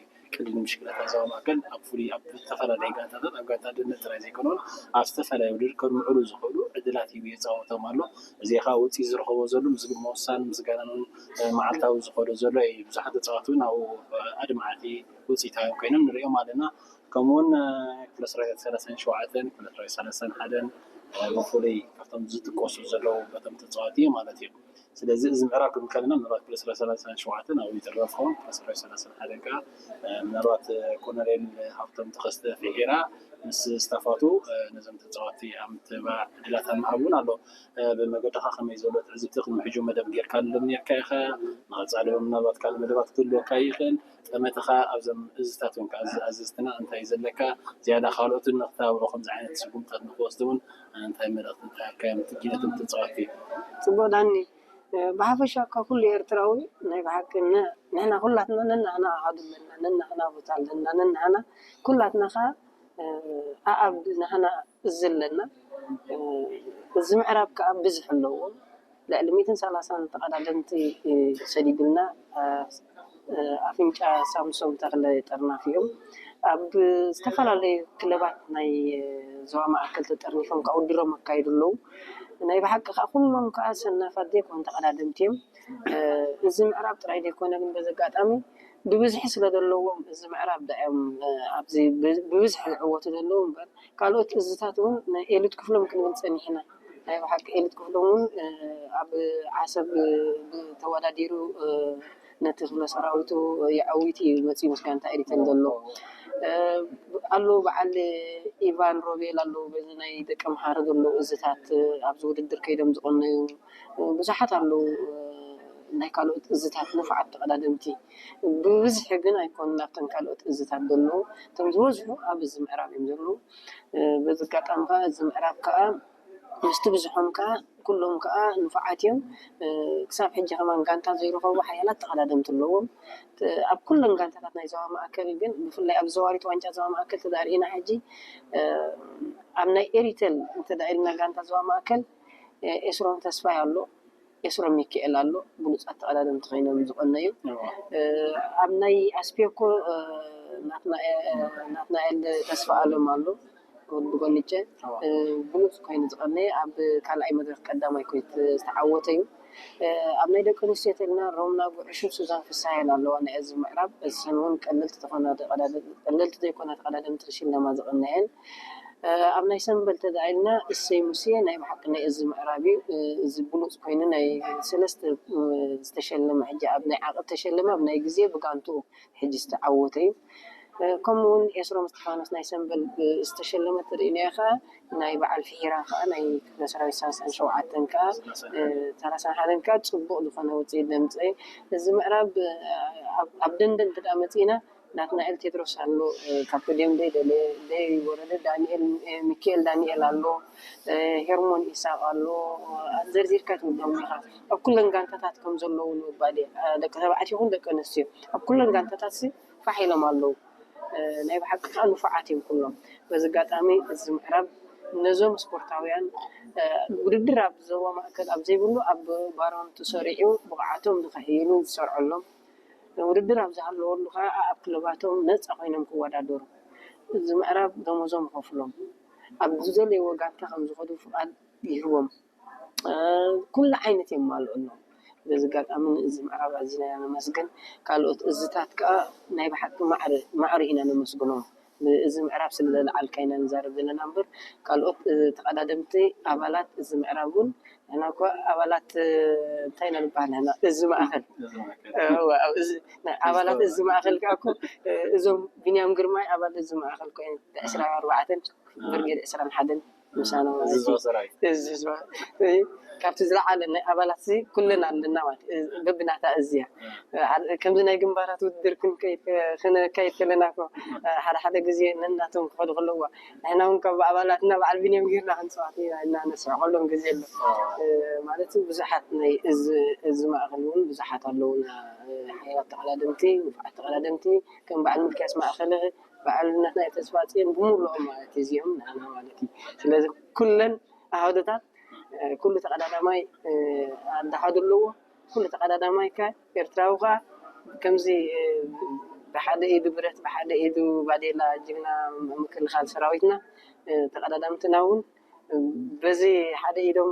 ቅድድም ብሽክለታ ዞባ ማእከል ኣብ ፍሉይ ኣብ ዝተፈላለየ ጋንታታት ኣብ ጋንታ ኣንድነት ጥራይ ዘይኮነውን ኣብ ዝተፈላለየ ውድድር ከድምዕሉ ዝኽእሉ ዕድላት ሂቡ የጻወቶም ኣሎ። እዚ ኸኣ ውጽኢት ዝረኸቦ ዘሎ ምስ ምውሳን ምስ ጋናኑን፣ እ፣ መዓልታዊ ዝኸዶ ዘሎ እዩ። ብዙሓት ተጻወትቲ እውን ኣብኡ፣ እ፣ ኣድማዕቲ ውጽኢታውያን ኮይኖም ንሪኦም ኣለና። ከምኡውን፣ እ፣ ክፍለ ሰራዊት ሰላሳን ሸውዓተን፣ ክፍለ ሰራዊት ሰላሳን ሓደን፣ እ፣ ብፍሉይ ካብቶም ዝጥቀሱ ዘለዉ በቶም ተጻወትቲ ማለት እዩ። ስለዚ እዚ ምዕራብ ክንብል ከለና ምናልባት ፕሪቶርያ ሰላሳን ሸውዓተን ኣብኡ ይጥረፍ ክኸውን፣ ፕሪቶርያ ሰላሳን ሓደን ከዓ ምናልባት ኮሎኔል ሃብቶም ተኸስተ ፊሒራ ምስ ስታፋቱ ነዞም ተፃወትቲ ኣብ ምትብባዕ ዕድላት ኣብ ምሃብ እውን ኣሎ። ብመገድኻ ከመይ ዘሎ ትዕዝብቲ ቅድሚ ሕጂ መደብ ጌርካሎም ኔርካ ኢኻ? ንቐፃሊ እውን ምናልባት ካልእ መደባት ክህልወካ ይኽእል። ጠመተኻ ኣብዞም እዝታት እውን ከዓ ኣዘዝትና እንታይ ዘለካ ዝያዳ ካልኦትን ንክተባብዑ ከምዚ ዓይነት ስጉምታት ንክወስዱ እውን እንታይ መልእኽቲ እንታይ ሃብካዮም ትግነትን ተፃወትቲ? ፅቡቅ ዳኒ፣ ብሓፈሻ እኳ ኩሉ ኤርትራዊ ናይ ብሓቂ ንሕና ኩላትና ነናህና ኣሃዱ ኣለና፣ ነናህና ቦታ ኣለና፣ ነናህና ኩላትና ከ ኣኣብ ናህና እዚ ኣለና። እዚ ምዕራብ ከዓ ብዝሕ ኣለዎ። ልዕሊ ሚእትን ሰላሳን ተቐዳደምቲ ሰዲዱልና ኣፍንጫ ሳምሶም ተኽለ ጠርናፊ እዮም። ኣብ ዝተፈላለዩ ክለባት ናይ ዞባ ማእከል ተጠርኒፎም ከዓ ውድድሮም ኣካይዱ ኣለዉ። ናይ ብሓቂ ከዓ ኩሎም ከዓ ሰናፋት ዘይኮኑ ተቐዳደምቲ እዮም። እዚ ምዕራብ ጥራይ ዘይኮነ ግን በዚ ኣጋጣሚ ብብዝሒ ስለ ዘለዎም እዚ ምዕራብ ዳ እዮም ኣብዚ ብብዝሒ ዝዕወቱ ዘለዉ እምበር ካልኦት እዝታት እውን ናይ ኤሊት ክፍሎም ክንብል ፀኒሕና። ናይ ብሓቂ ኤሊት ክፍሎም እውን ኣብ ዓሰብ ተወዳዲሩ ነቲ ክፍለ ሰራዊቱ የዐዊት እዩ መፅኡ ምስ ጋንታ ኤሪተን ዘሎ ኣሎ በዓል ኢቫን ሮቤል ኣሎ በዚ ናይ ደቂ ኣምሓሩ ዘሎ እዝታት ኣብዚ ውድድር ከይዶም ዝቐነዩ ብዙሓት ኣለዉ ናይ ካልኦት እዝታት ንፉዓት ተቐዳደምቲ ብብዝሒ ግን ኣይኮኑን ኣብተን ካልኦት እዝታት ዘለዉ እቶም ዝበዝሑ ኣብ እዚ ምዕራብ እዮም ዘለዉ በዚ ኣጋጣሚ ከዓ እዚ ምዕራብ ከዓ ምስቲ ብዝሖም ከዓ ኩሎም ከዓ ንፉዓት እዮም ክሳብ ሕጂ ከማን ጋንታ ዘይረኸቡ ሓያላት ተቐዳደምቲ ኣለዎም ኣብ ኩለን ጋንታታት ናይ ዞባ ማእከል ግን ብፍላይ ኣብ ዘዋሪት ዋንጫ ዞባ ማእከል ተዳርኢና ሕጂ ኣብ ናይ ኤሪተል እንተዳኢልና ጋንታ ዞባ ማእከል ኤስሮም ተስፋይ ኣሎ ኤስሮም ሚካኤል ኣሎ ብሉፃት ተቐዳደምቲ ኮይኖም ዝቐነዩ ኣብ ናይ ኣስፔኮ ናትናኤል ተስፋ ኣለም ኣሎ ወዲ ጎንጨ ብሉፅ ኮይኑ ዝቐነየ ኣብ ካልኣይ መድረክ ቀዳማይ ኮይኑ ዝተዓወተ እዩ ኣብ ናይ ደቂ ኣንስትዮ ተልና ሮምና ጉዕሹ ሱዛን ፍሳሄን ኣለዋ ናይ እዚ ምዕራብ እሰን እውን ቀለልቲ ዝኾና ቀለልቲ ዘይኮና ተቐዳደምቲ ክሽለማ ዝቐነየን ኣብ ናይ ሰንበል ተዳኢልና እሰይ ሙሴ ናይ ብሓቂ ናይ እዚ ምዕራብ እዩ እዚ ብሉፅ ኮይኑ ናይ ሰለስተ ዝተሸለመ ሕጂ ኣብ ናይ ዓቐብ ተሸለመ ኣብ ናይ ግዜ ብጋንትኡ ሕጂ ዝተዓወተ እዩ ከምኡ እውን ኤስሮም እስጢፋኖስ ናይ ሰንበል ዝተሸለመ ትርእይናዮ ከዓ ናይ በዓል ፍሒራ ከዓ ናይ ክፍለ ሰራዊት ሰላሳን ሸውዓተን ከዓ ሰላሳን ሓደን ከዓ ፅቡቅ ዝኮነ ውፅኢት ዘምፅአ እዚ ምዕራብ ኣብ ደንደን እንተ መፂእና ናትናኤል ቴድሮስ ኣሎ ካብ ፖድዮም ደይ ደለ ደይ ወረደ ዳንኤል ሚካኤል ዳንኤል ኣሎ ሄርሞን ኢሳቅ ኣሎ ዘርዚርካ ትውድኦም ኢኻ ኣብ ኩለን ጋንታታት ከም ዘለዉ ንምባል እየ ደቂ ተባዕትዮ ይኹን ደቂ ኣንስትዮ ኣብ ኩለን ጋንታታት ሲ ፋሕ ኢሎም ኣለዉ ናይ ብሓቂ ከዓ ንፉዓት እዮም ኩሎም በዚ ኣጋጣሚ እዚ ምዕራብ ነዞም ስፖርታውያን ውድድር ኣብ ዞባ ማእከል ኣብ ዘይብሉ ኣብ ባሮን ተሰሪዑ ብቕዓቶም ንኸሕይሉ ዝሰርዐሎም ውድድር ኣብ ዝሃለወሉ ከዓ ኣብ ክለባቶም ነፃ ኮይኖም ክወዳደሩ እዚ ምዕራብ ደሞዞም ይኸፍሎም ኣብ ዝደለይዎ ጋንታ ከም ዝኸዱ ፍቓድ ይህቦም ኩሉ ዓይነት የማልኡ ኣለዉ በዚ ኣጋጣሚ ንእዚ ምዕራብ ኣዚና ኢና ነመስግን ካልኦት እዝታት ከዓ ናይ ብሓቂ ማዕረ ኢና ነመስግኖም እዚ ምዕራብ ስለ ዘልዓልካ ኢና ንዛረብ ዘለና እምበር ካልኦት ተቐዳደምቲ ኣባላት እዚ ምዕራብ እውን ንሕና እኮ ኣባላት እንታይ ኢና ንበሃል ንሕና እዚ ማእኸል ኣባላት እዚ ማእኸል ከዓ እኮ እዞም ቢንያም ግርማይ ኣባል እዚ ማእኸል ኮይኑ ዕስራን ኣርባዕተን ብርጌድ ዕስራን ሓደን ምሳና ማለት እዩ። እዚ ህዝባ ካብቲ ዝለዓለ ናይ ኣባላት ሲ ኩለን ኣለና ማለት እዩ። በብናታ እዝያ ከምዚ ናይ ግንባራት ውድድር ክንከይድ ከለና እኮ ሓደ ሓደ ግዜ ነናቶም ክኸዱ ከለዋ ንሕና እውን ካብ ኣባላትና በዓል ቢንያም ጌርና ክንፅዋት ኢና እና ነስዕቐሎም ግዜ ኣሎ ማለት ብዙሓት ናይ እዚ ማእኸል እውን ብዙሓት ኣለውና ሓያላት ተቐዳደምቲ ንፉዓት ተቐዳደምቲ ከም በዓል ምልክያስ ማእኸል በዓል ናትናኤል ተስፋጽዮን ብምልኦም ማለት እዩ እዚኦም ንዓና ማለት እዩ ስለዚ ኩለን ኣሃዱታት ኩሉ ተቐዳዳማይ ኣዳሃዱ ኣለዎ ኩሉ ተቐዳዳማይ ከ ኤርትራዊ ከ ከምዚ ብሓደ ኢዱ ብረት ብሓደ ኢዱ ባዴላ ጅግና ምክልኻል ሰራዊትና ተቐዳዳምትና እውን በዚ ሓደ ኢዶም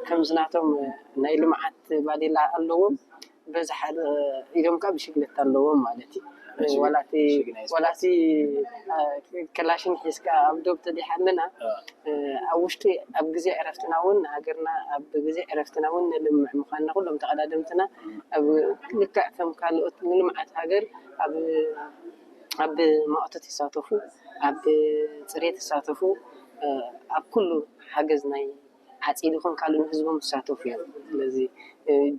ከምዚ ናቶም ናይ ልምዓት ባዴላ ኣለዎም በዚ ሓደ ኢዶም ከዓ ብሽግለታ ኣለዎም ማለት እዩ ዋላቲ ዋላቲ ክላሽን ሒዝካ ኣብ ዶብ ተዲሓ ኣለና። ኣብ ውሽጢ ኣብ ግዜ ዕረፍትና እውን ንሃገርና ኣብ ግዜ ዕረፍትና እውን ንልምዕ ምኳንና ኩሎም ተቐዳደምትና ኣብ ልክዕ ከም ካልኦት ንልምዓት ሃገር ኣብ ኣብ ማእቶት ይሳተፉ፣ ኣብ ፅሬት ይሳተፉ፣ ኣብ ኩሉ ሓገዝ ናይ ዓፂድ ይኹን ካልእ ንህዝቦም ዝሳተፉ እዮም። ስለዚ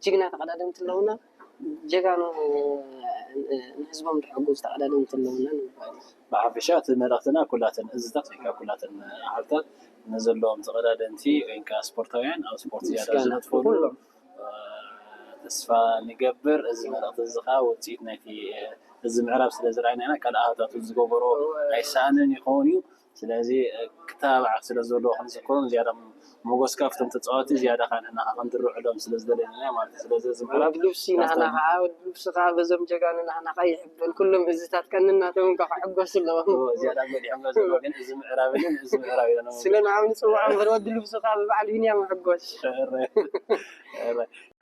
ጅግና ተቐዳደምቲ ኣለውና። ጀጋኑ ንህዝቦም ዝሕግዙ ተቐዳደምቲ ኣለውና ንምባል እዩ። ብሓፈሻ እቲ መልእኽትና ኩላተን እዝታት ወይ ከዓ ኩላተን ኣሃልታት ንዘለዎም ተቐዳደምቲ ወይ ከዓ ስፖርታውያን ኣብ ስፖርት ዝያዳ ዝነጥፈሉ ተስፋ ንገብር። እዚ መልእኽቲ እዚ ከዓ ውፅኢት ናይቲ እዚ ምዕራብ ስለ ዝረኣይና ኢና። ካልእ ኣሃልታት እውን ዝገበሮ ኣይሰኣንን ይኸውን እዩ። ስለዚ ክተባባዕ ስለ ዘለዎ ክንዝክሮም ዝያዳ ሞጎስ ካብቶም ተፃወቲ ዝያዳ ከዓ ንሕና ከዓ ክንድርዕሎም ስለ ዝደለና ኢና ማለት እዩ። ስለዚ እዚ ምዕራብ ወዲ ልብሲ ናህና ከዓ ወዲ ልብሲ ከዓ በዞም ጀጋኑ ናህና ከዓ ይሕበን ኩሎም እዝታት ቀንናቶም እንኳ ክሕጎሱ ኣለዎም። ዝያዳ ጎዲሖም ዘሎ ግን እዚ ምዕራብ ግን እዚ ምዕራብ ኢለና ስለ ንዓም ንፅውዖ እምበር ወዲ ልብሲ ከዓ ብባዕሉ ቢንያም ሕጎስ።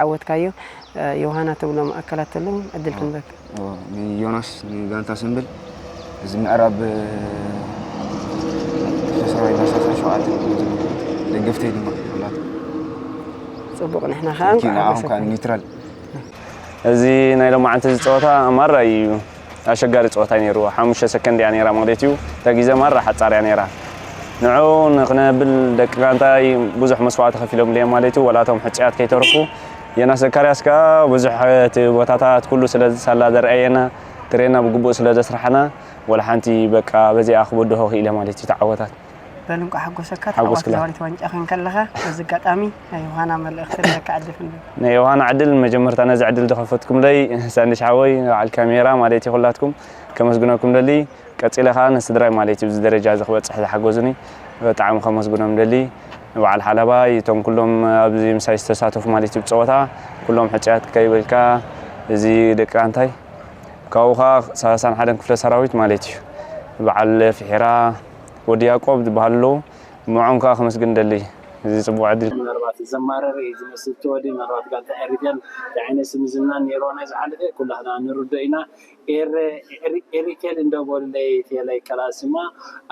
ዓወትካዮ። ዮሃና ተብሎም ኣካላት ተለዉ ዕድል ክንበክ። ዮናስ ንጋንታ ስምብል እዚ ምዕራብ ተሰራይ ዳሳሳ ሸውዓተ ደገፍተይ ድማ ኣላት ፅቡቕ ንሕና ከዓ ንዓኹም ከዓ ኒውትራል እዚ ናይ ሎማዓንቲ እዚ ፀወታ ማራ እዩ ኣሸጋሪ ፀወታ እዩ ነይርዎ። ሓሙሽተ ሰከንድ እያ ነይራ ማለት እዩ። እታ ግዜ ማራ ሓፃር እያ ነይራ። ንዑ ንክነብል ደቂ ጋንታይ ብዙሕ መስዋእቲ ከፊሎምሉ እዮም ማለት እዩ። ዋላ እቶም ሕፁያት ከይተረፉ። ዮናስ ዘካርያስ ከዓ ብዙሕ እቲ ቦታታት ኩሉ ስለ ሳላ ዘርኣየና ትሬና ብግቡእ ስለ ዘስራሓና ዋላ ሓንቲ በቃ በዚኣ ክብድሆ ክኢለ ማለት እዩ። ተዓወታት በል እንቋዕ ሓጎሰካ ሓጎስክላ። ተዓዋቲ ዛዋሪት ዋንጫ ክንከለኻ በዚ ኣጋጣሚ ናይ ዮሃና መልእኽቲ ኣለካ ዕድል ክንብል ናይ ዮሃና ዕድል መጀመርታ ነዚ ዕድል ዝኸፈትኩምለይ ሳንድሽ ሓወይ በዓል ካሜራ ማለት እዩ ኩላትኩም ከመስግነኩም ደሊ ቀፂለ ከዓ ንስድራይ ማለት እዩ እዚ ደረጃ እዚ ክበፅሕ ዝሓገዙኒ ብጣዕሚ ከመስግኖም ደሊ በዓል ሓለባይ እቶም ኩሎም ኣብዚ ምሳይ ዝተሳተፉ ማለት እዩ ፀወታ ኩሎም ሕፅያት ከይበልካ እዚ ደቂ ኣንታይ ካብኡ ከዓ ሰላሳን ሓደን ክፍለ ሰራዊት ማለት እዩ በዓል ፍሒራ ወዲ ያቆብ ዝበሃሉ ንዖም ከዓ ከመስግን ደሊ እዚ ፅቡቅ ዕድል ምናልባት ዘማረረ እዩ ዝመስል እቲ ወዲ ምናልባት ጋንታ ኤሪትያን እንታይ ዓይነት ስም ዝና ነይርዋ ናይ ዝሓለፈ ኩላህና ንርዶ ኢና ኤሪቴል እንደበሉለይ ቴለይ ከላ ስማ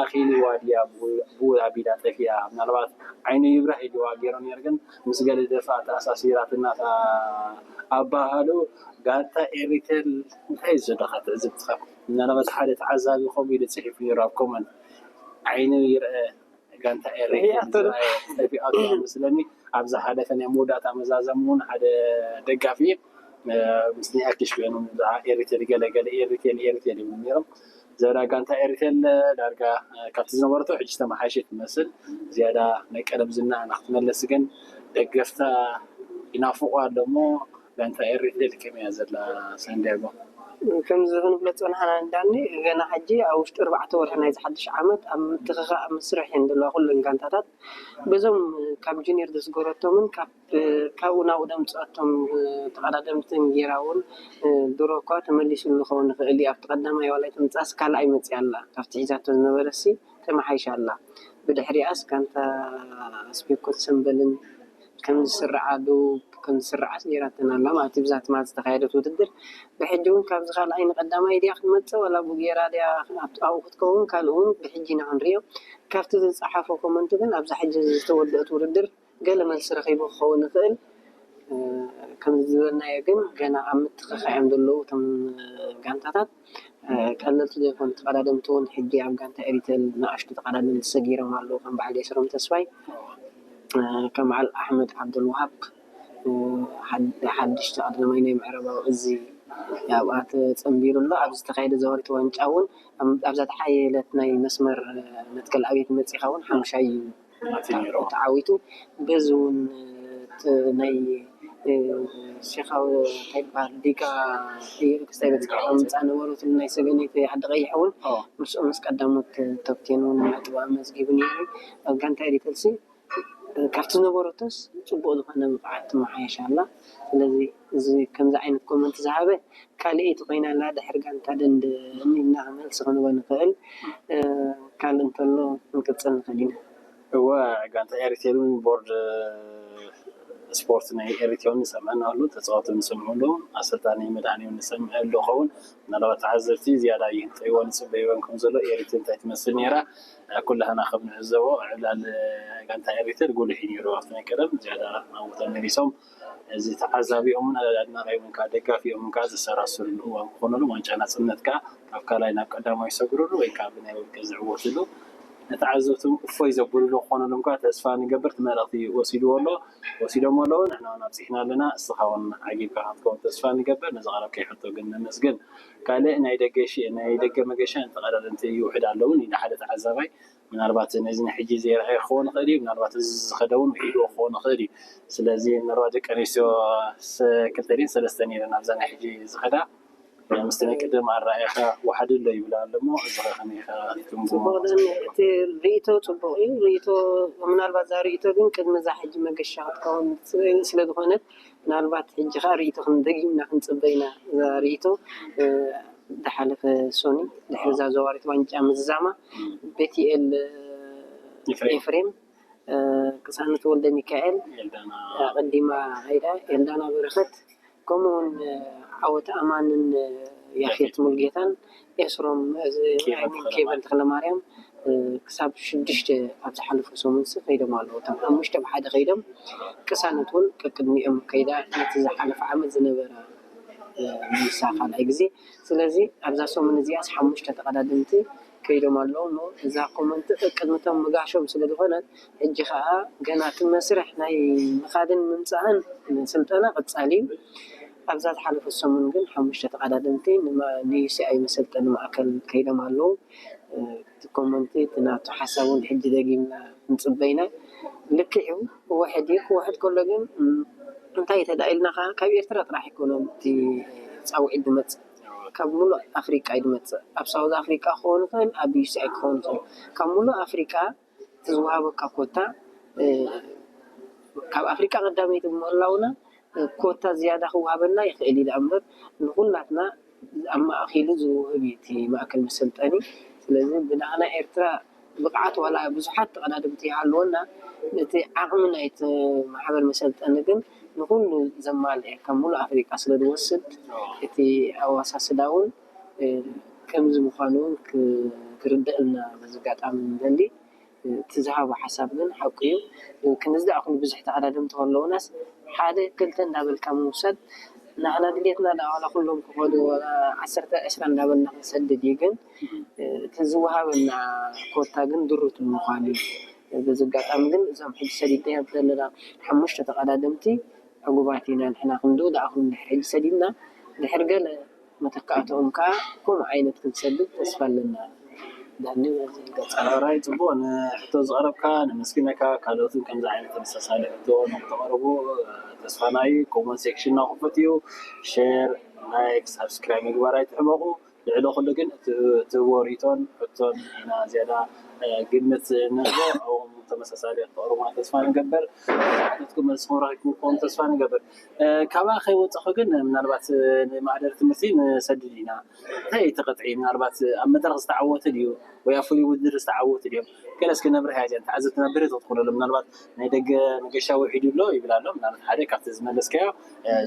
ኣኺልዋ ድያ ብውል ኣቢላ ጠፊኣ ምናልባት ዓይኑ ይብራህ ኢልዋ ገይሩ ነይሩ ግን ምስ ገለ ደፋ ተኣሳሲራትና እታ ኣባሃሉ ጋንታ ኤሪቴል እንታይ እዩ ዘለካ ትዕዝብትካ ምናልባት ሓደ ተዓዛቢ ከምኡ ኢሉ ፅሒፉ ነይሩ ኣብ ኮመንት ዓይኑ ይርአ ጋንታ ኤሪትሪያ ጠፊኣቶ መስለኒ ኣብ ዝሓለፈ ናይ መወዳእታ መዛዘሚ እውን ሓደ ደጋፊ ምስ ናይ ኣኪሽ ኮይኖም ብዛዕባ ኤሪትሪ ገለገለ ኤሪቴል ኤሪቴል ይብሉ ነይሮም ዘላ ጋንታ ኤሪቴል ዳርጋ ካብቲ ዝነበረቶ ሕጂ ዝተመሓየሸት ትመስል ዝያዳ ናይ ቀደም ዝና ንክትመለስ ግን ደገፍታ ይናፍቆ ኣሎ እሞ ጋንታ ኤሪትሪያ ከመይ እያ ዘላ ሳንዲያጎ? ከምዚ ክንብሎ ዝፀናሕና ንዳኒ ገና ሕጂ ኣብ ውሽጢ ኣርባዕተ ወርሒ ናይዚ ሓድሽ ዓመት ኣብ ምትኽኻእ ኣብ መስርሕ እየን ዘለዋ ኩለን ጋንታታት በዞም ካብ ጁኒየር ዘስገረቶምን ካብ ካብኡ ናብኡ ደምፀቶም ተቐዳደምትን ጌራ እውን ድሮ እኳ ተመሊሱሉ ክኸውን ይኽእል እዩ ኣብቲ ቀዳማይ ዋላ ኣይተምፅኣስ ካልኣይ መፅያ ኣላ ካብቲ ሒዛቶ ዝነበረሲ ተመሓይሻ ኣላ ብድሕሪኣስ ጋንታ ስፔኮት ሰምበልን ከም ዝስርዓ ዶብ ከም ዝስርዓ ስዒራተን ኣላ ማለት እዩ። ብዛ ትማል ዝተኻየደት ውድድር ብሕጂ እውን ካብዚ ካልኣይ ንቐዳማይ ድያ ክትመጽእ ዋላ ብኡ ጌራ ድያ ኣብኡ ክትከውን ካልእ እውን ብሕጂ ኢና ክንሪኦ። ካብቲ ዝጸሓፎ ኮመንት ግን ኣብዛ ሕጂ ዝተወደአት ውድድር ገለ መልሲ ረኺቡ ክኸውን ይኽእል። ከምዚ ዝበልናዮ ግን ገና ኣብ ምትኽኻእ እዮም ዘለዉ እቶም ጋንታታት። ቀለልቲ ዘይኮኑ ተቐዳደምቲ እውን ሕጂ ኣብ ጋንታ ኤሪተል ንኣሽቱ ተቐዳደምቲ ሰጊሮም ኣለዉ ከም በዓል የስሮም ተስፋይ፣ ከም በዓል ኣሕመድ ዓብደልውሃብ ሓድሽ ተቐዳዳማይ ናይ ምዕራባዊ እዚ ኣብኣ ተፀንቢሩ ኣሎ። ኣብ ዝተኻየደ ዘወሪት ዋንጫ እውን ኣብዛ ተሓየለት ናይ መስመር መትከል ኣብየት መፂኻ እውን ሓምሻይ እዩ ተዓዊቱ በዚ እውን ናይ ሴኻዊ እንታይ ይበሃል ዲጋ ክስታይ በፂሑ ከምፃ ነበሩ እትም ናይ ሰገነይቲ ዓዲ ቀይሕ እውን ምስኦም ምስ ቀዳሞት ተብቴን እውን ነጥቢ ኣመዝጊቡ ነይሩ ኣብ ጋንታ ኤሪተልሲ ካብቲ ዝነበረቶስ ፅቡቅ ዝኮነ ብቅዓት ትመሓየሽ ኣላ ስለዚ እዚ ከምዚ ዓይነት ኮመንት ዝሃበ ካልኤይቲ ኮይና ኣላ ድሕሪ ጋንታ ደንደ ኢልና መልሲ ክንቦ ንክእል ካልእ እንተሎ ክንቅፅል ንክእል ኢና እወ ጋንታ ኤሪቴል እውን ቦርድ ስፖርት ናይ ኤሪትሪያ እውን ንሰምዐና ኣሎ፣ ተፃወቲ ንሰምዑ ኣለዉ፣ ኣሰልጣኒ መድሃኔ እውን ንሰምዐ ኣሎ ኸውን። ምናልባት ተዓዘብቲ ዝያዳ ይንጠይዎ ንፅበይወን ከም ዘሎ ኤሪትሪ እንታይ ትመስል ነይራ፣ ኩላህና ከም ንዕዘቦ ዕብላል ጋንታ ኤሪትሪ ጉሉሕ እዩ ነይሩ ኣብቲ ናይ ቀደም ዝያዳ ናውቶም መሊሶም እዚ ተዓዛቢኦምን ኣድናቂኦምን ከዓ ደጋፊኦምን ከዓ ዘሰራስርሉ እዋን ክኾነሉ ዋንጫ ናፅነት ከዓ ካብ ካልኣይ ናብ ቀዳማይ ይሰግርሉ ወይ ከዓ ብናይ ውልቀ ዝዕወትሉ ንተዓዘብቶም እፎይ ዘብልሉ ክኾነሎም ከዓ ተስፋ ንገብር። እቲ መልእኽቲ ወሲድዎ ኣሎ ወሲዶሞ ኣለዉ ንሕና እውን ኣብፂሕና ኣለና። እስኻ እውን ዓጊብካ ክትከውን ተስፋ ንገብር። ንዘቕረብካይ ሕቶ ግን ነመስግን። ካልእ ናይ ደገ ሽ ናይ ደገ መገሻ ንተቐዳደምቲ ይውሕድ ኣለውን ኢሉ ሓደ ተዓዛባይ። ምናልባት ነዚ ናይ ሕጂ ዘይረኣየ ክኸውን ይኽእል እዩ። ምናልባት እዚ ዝኸደ እውን ውሒድዎ ክኸውን ይኽእል እዩ። ስለዚ ምናልባት ደቂ ኣንስትዮ ክልተ ድን ሰለስተ ነይረን ኣብዛ ናይ ሕጂ ዝኸዳ ምስቲ ናይ ቅድም ኣረኣእያኻ ወሓዲ ኣሎ ይብል ኣሎ እሞ እዚ ኸ ከመይ ኢኻ ትግምግሞ? ጽቡቕ ደን እቲ ርእይቶ ጽቡቕ እዩ። ርእይቶ ምናልባት እዛ ርእይቶ ግን ቅድሚ እዛ ሕጂ መገሻ ክትከውን ትኽእል ስለ ዝኾነት ምናልባት ሕጂ ኸኣ ርእይቶ ክንደጊምና ክንጽበ ኢና። እዛ ርእይቶ ዝሓለፈ ሶኒ ድሕሪ እዛ ዘዋሪት ዋንጫ ምዝዛማ ቤቲኤል ኤፍሬም ኤፍሬም ቅሳነት ወልደ ሚካኤል ኣቐዲማ ኸይዳ ኤልዳና በረኸት ከምኡ እውን ዓወት ኣማንን ያፌት ሙልጌታን ኤስሮም ኬቨን ተክለማርያም ክሳብ ሽዱሽተ ኣብ ዝሓለፈ ሰሙን ሲ ከይዶም ኣለዉ። እቶም ሓሙሽተ ብሓደ ከይዶም ቅሳነት እውን ቅድሚኦም ከይዳ ነቲ ዝሓለፈ ዓመት ዝነበረ ምሳ ካልኣይ ግዜ ስለዚ ኣብዛ ሰሙን እዚኣስ ሓሙሽተ ተቐዳደምቲ ከይዶም ኣለዉ እሞ እዛ ኮመንቲ ቅድምቶም ምጋሾም ስለ ዝኾነት ሕጂ ከዓ ገና እቲ መስርሕ ናይ ምኻድን ምምፃእን ስልጠና ቀፃሊ እዩ። ኣብዛ ዝሓለፈት ሰሙን ግን ሓሙሽተ ተቐዳደምቲ ንዩሲኣይ መሰልጠኒ ማእከል ከይዶም ኣለዉ። እቲ ኮመንቲ እቲ ናቱ ሓሳብ እውን ሕጂ ደጊምና ንፅበይና ልክዕ እዩ ክውሕድ እዩ ክውሕድ ከሎ ግን እንታይ ተዳኢልና ከዓ ካብ ኤርትራ ጥራሕ ኣይኮነን እቲ ፃውዒት ዝመፅእ ካብ ሙሉእ ኣፍሪቃ እዩ ዝመፅእ ኣብ ሳውዝ ኣፍሪቃ ክኸውን ይኽእል ኣብ ዩሲኣይ ክኸውን ይኽእል ካብ ሙሉእ ኣፍሪቃ እቲ ዝወሃበካ ኮታ ካብ ኣፍሪቃ ቀዳመይቲ ብምህላውና ኮታ ዝያዳ ክወሃበና ይኽእል እዩ እምበር ንኩላትና ኣማእኪሉ ዝውህብ እዩ እቲ ማእከል መሰልጠኒ ስለዚ ብናህና ኤርትራ ብቕዓት ዋላ ብዙሓት ተቐዳደምቲ ይሃልወና እቲ ዓቕሚ ናይቲ ማሕበር መሰልጠኒ ግን ንኩሉ ዘማልአ ካብ ሙሉእ ኣፍሪቃ ስለ ዝወስድ እቲ ኣዋሳስዳ እውን ከምዚ ምዃኑ እውን ክርደእልና በዚ ኣጋጣሚ ንደሊ እቲ ዝሃቦ ሓሳብ ግን ሓቁ እዩ ክንዚ ዝኣክሉ ብዙሕ ተቐዳደምቲ ከለውናስ ሓደ ክልተ እንዳበልካ ምውሳድ ንሕና ድሌትና ዳ ዋላ ኩሎም ክኸዱ ዋላ ዓሰርተ ዕስራ እንዳበልና ክንሰድድ እዩ ግን እቲ ዝወሃበና ኮታ ግን ድሩት ብምዃኑ እዩ በዚ ኣጋጣሚ ግን እዞም ሕጂ ሰዲድናዮም ዘለና ሓሙሽተ ተቐዳደምቲ ዕጉባት ኢና ንሕና ክንድኡ ደኣ ክንድሕር ሕጂ ሰዲድና ድሕር ገለ መተካእትኦም ከዓ ከምኡ ዓይነት ክንሰድድ ተስፋ ኣለና። ዳኒ በዚ ይገልፅ። ሕራይ ፅቡቕ ንሕቶ ዝቐረብካ ነመስግነካ ካልኦትን ከምዚ ዓይነት ተመሳሳሊ ሕቶ ንክተቐርቡ ተስፋና እዩ ኮመንት ሴክሽንና ክፉት እዩ ሼር ላይክ ሳብስክራይብ ምግባር ኣይትሕመቑ ልዕሊ ኩሉ ግን እቲ ትህቦ ርእቶን ሕቶን ኢና ዝያዳ ግምት ንህቦ ኣብኦም ተመሳሳሊ ክተቕርቡና ተስፋ ንገብር ሓተትኩም መልስኹም ረኺብኩም ክኸውን ተስፋ ንገብር ካብኣ ከይወፀኹ ግን ምናልባት ንማዕደር ትምህርቲ ንሰድድ ኢና እንታይ ተቐጥዒ ምናልባት ኣብ መድረኽ ዝተዓወተ ድዩ ወይ ኣብ ፍሉይ ውድድር ዝተዓወቱ ድዮም ገለ እስኪ ነብርህ እያ እዚኣ ተዓዘብቲ ናብ ብርህ ክትኾነሉ ምናልባት ናይ ደገ መገሻ ውሒዱ ኣሎ ይብል ኣሎ ምናልባት ሓደ ካብቲ ዝመለስካዮ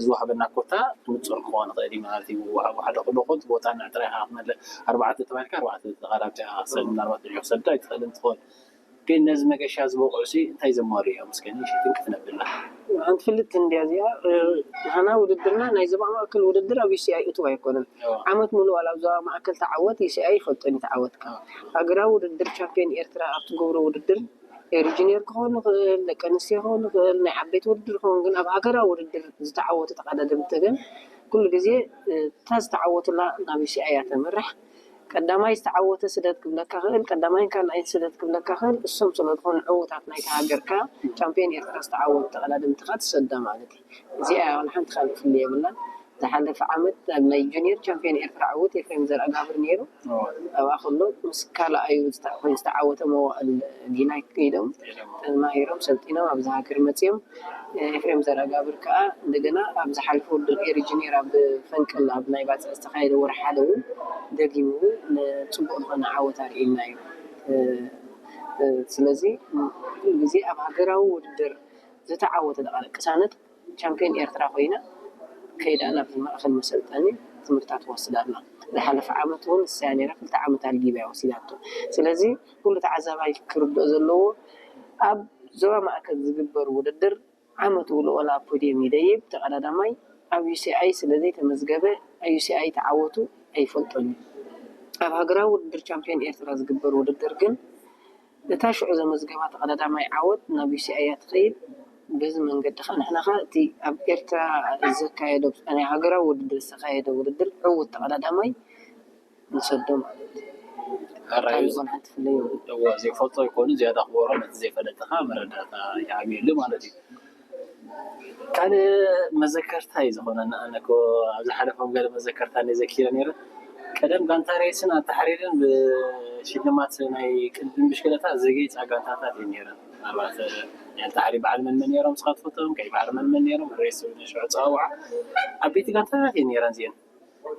ዝወሃበና ኮታ ንፁር ክኾን ይኽእል እዩ ማለት እዩ ወሃቡ ሓደ ኩሉ ኮት ቦታ ንዕጥራይ ክትመልእ ኣርባዕተ ተባሂልካ ኣርባዕተ ተቓራብቲ ክሰል ምናልባት ልዕሊ ክሰልዶ ኣይትኽእልን ትኾን ግን ነዚ መገሻ ዝበቕዑ ሲ እንታይ ዘማሉ እዮም እስከ ንእሽተይ ትንክፍ ነብልና ሓንቲ ፍልጥቲ እንድያ እዚኣ ንሕና ውድድርና ናይ ዞባ ማእከል ውድድር ኣብ ዩሲኣይ እትው ኣይኮነን ዓመት ሙሉእ ዋላ ኣብ ዞባ ማእከል ተዓወት ዩሲኣይ ይፈልጦን ይተዓወትካ ሃገራዊ ውድድር ቻምፒዮን ኤርትራ ኣብ ትገብሮ ውድድር ሪጅነር ክኸውን ይኽእል ደቂ ኣንስትዮ ክኸውን ይኽእል ናይ ዓበይቲ ውድድር ክኸውን ግን ኣብ ሃገራዊ ውድድር ዝተዓወቱ ተቐዳደምቲ ግን ኩሉ ግዜ እታ ዝተዓወቱላ ናብ ዩሲኣይ እያ ተምርሕ ቀዳማይ ዝተዓወተ ስደት ክብለካ ክእል ቀዳማይን ካልኣይን ስደት ክብለካ ክእል እሶም ስለ ዝኾኑ ዕዉታት ናይቲ ሃገርካ ቻምፒዮን ኤርትራ ዝተዓወቱ ተቐዳደምትኻ ትሰዳ ማለት እዩ እዚኣ እያ ዋላ ሓንቲ ካልእ ፍልይ የብላን ዝሓለፈ ዓመት ኣብ ናይ ጁኒየር ቻምፒዮን ኤርትራ ዕዉት ኤፍሬም ዘርኣጋብር ነይሩ ኣብኣ ከሎ ምስ ካልኣዩ ኮይኑ ዝተዓወተ መዋእል ዲናይ ከይዶም ተማሂሮም ሰልጢኖም ኣብዚ ሃገር መፅዮም ኤፍሬም ዘርኣጋብር ከዓ እንደገና ኣብ ዝሓለፈ ውድድር ኤሪጅኒር ኣብ ፈንቅል ኣብ ናይ ባፅዕ ዝተካየደ ወርሒ ሓደ እውን ደጊሙ እውን ንፅቡቅ ዝኾነ ዓወት ኣርእዩና እዩ ስለዚ ኩሉ ግዜ ኣብ ሃገራዊ ውድድር ዝተዓወተ ደቂ ቅሳነት ቻምፒዮን ኤርትራ ኮይና ከይዳ ናብዚ ማእኸል መሰልጠኒ ትምህርታ ትወስድ ኣላ። ዝሓለፈ ዓመት እውን ንሳያ ነይራ፣ ክልተ ዓመት ኣልጊባ እያ ወሲዳቶ። ስለዚ ኩሉ ተዓዛባይ ክርድኦ ዘለዎ ኣብ ዞባ ማእከል ዝግበር ውድድር ዓመት ውልቆ ኣብ ፖድየም ይደይብ ተቐዳዳማይ ኣብ ዩ ሲ ኣይ ስለ ዘይተመዝገበ ዩ ሲ ኣይ ተዓወቱ ኣይፈልጦን እዩ። ኣብ ሃገራዊ ውድድር ቻምፒዮን ኤርትራ ዝግበር ውድድር ግን እታ ሽዑ ዘመዝገባ ተቐዳዳማይ ዓወት ናብ ዩ ሲ ኣይ እያ ትኸይድ። በዚ መንገዲ ኸ ንሕና ኸ እቲ ኣብ ኤርትራ ዘካየዶ ናይ ሃገራዊ ውድድር ዝተኻየደ ውድድር ዕዉት ተቐዳዳማይ ንሰዶ ማለት እዩ። ኣራዩ እንታይ ዝኾነ ትፍለዩ? እዎ ዘይፈልጦ ይኮኑ ዝያዳ ክበሮ ነቲ ዘይፈለጠ ከዓ መረዳእታ ይዓብየሉ ማለት እዩ። ካልእ መዘከርታ እዩ ዝኾነና። ኣነ እኮ ኣብ ዝሓለፎም ገለ መዘከርታ እንደ ዘኪረ ነይረ። ቀደም ጋንታ ሬስን ኣተሓሪርን ብሽልማት ናይ ቅድድም ብሽክለታ ዘጌፃ ጋንታታት እዩ ነይረን። ምናልባት ኣተሓሪ በዓል መን መን ነይሮም ስኻ ትፈቶም? ቀይ ባሕሪ መን መን ነይሮም? ሬስ ሽዑ ፀዋውዓ ዓበይቲ ጋንታታት እዩ ነይረን እዚአን።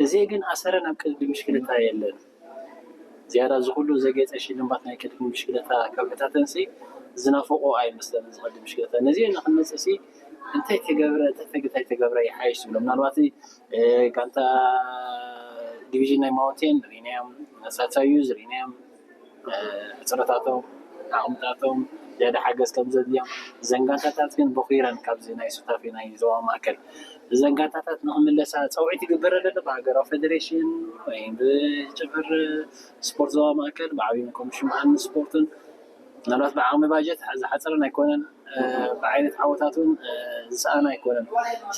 እዚ ግን ኣሰረን ኣብ ቅድድም ብሽክለታ የለን። ዝያዳ እዚ ኩሉ ዘጌፀ ሽልማት ናይ ቅድድም ብሽክለታ ከብዕታተንሲ ዝናፍቆ ኣይመስለንን ዝቐድም ብሽክለታ። ነዚ ንክንመፅእ ሲ እንታይ ተገብረ እንታይ ተገብረ ይሓይሽ ዝብሎ ምናልባት ጋንታ ዲቪዥን ናይ ማውንቴን ርኢናዮም፣ ሳልሳዩ ዝርኢናዮም፣ ሕፅረታቶም ዓቕምታቶም ዝያዳ ሓገዝ ከም ዘድልዮም እዘን ጋንታታት ግን በኺረን ካብዚ ናይ ሱታፌ ናይ ዞባ ማእከል እዘን ጋንታታት ንክምለሳ ፀውዒት ይግበረለን ኣሎ ብሃገራዊ ፌደሬሽን ወይ ብጨፈር ስፖርት ዞባ ማእከል ብዓብዩ ኮሚሽን ባህልን ስፖርትን ምናልባት ብዓቕሚ ባጀት ዝሓፀረን ኣይኮነን ብዓይነት ዓወታት እውን ዝሰኣነ ኣይኮነን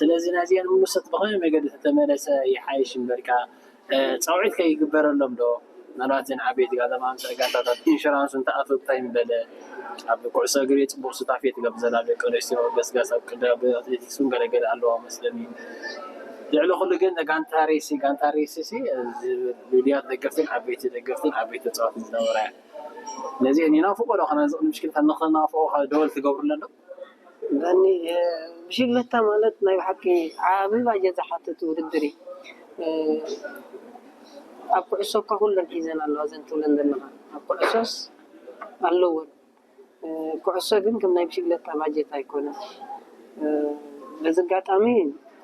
ስለዚ ናዚአን ምሉሰት ብከመይ መገዲ ተተመለሰ ይሓይሽ እምበርካ ፃውዒት ከ ይግበረሎም ዶ? ምናልባት እዘን ዓበይቲ ጋንታታት ኢንሹራንስ እንተኣትወ እንታይ ምበለ? ኣብ ኩዕሶ እግሪ ፅቡቕ ሱታፌ ትገብር ዘላ ደቂ ኣንስትዮ ገስጋስ ኣብ ቅድሚ ኣብ ኣትሌቲክስ እውን ገለገለ ኣለዋ መስለኒ። ልዕሊ ኩሉ ግን ጋንታ ሬሲ ጋንታ ሬሲ ሲ ልሉያት ደገፍትን ዓበይቲ ደገፍትን ዓበይቲ ተፃወትን ዝነበራ እያ። ነዚአን ይናፍቆ ዶ ከናዚ ቅድሚ ሽክልታ ንክናፍቆ ደወል ትገብሩለን ዶ? ዳኒ ብሽግለታ ማለት ናይ ብሓቂ ዓቢ ባጀት ዝሓትት ውድድር እዩ። ኣብ ኩዕሶ እኳ ኩለን ሒዘን ኣለዋ እዘን ትብለን ዘለኻ ኣብ ኩዕሶስ ኣለወን። ኩዕሶ ግን ከም ናይ ብሽግለታ ባጀት ኣይኮነን። በዚ ኣጋጣሚ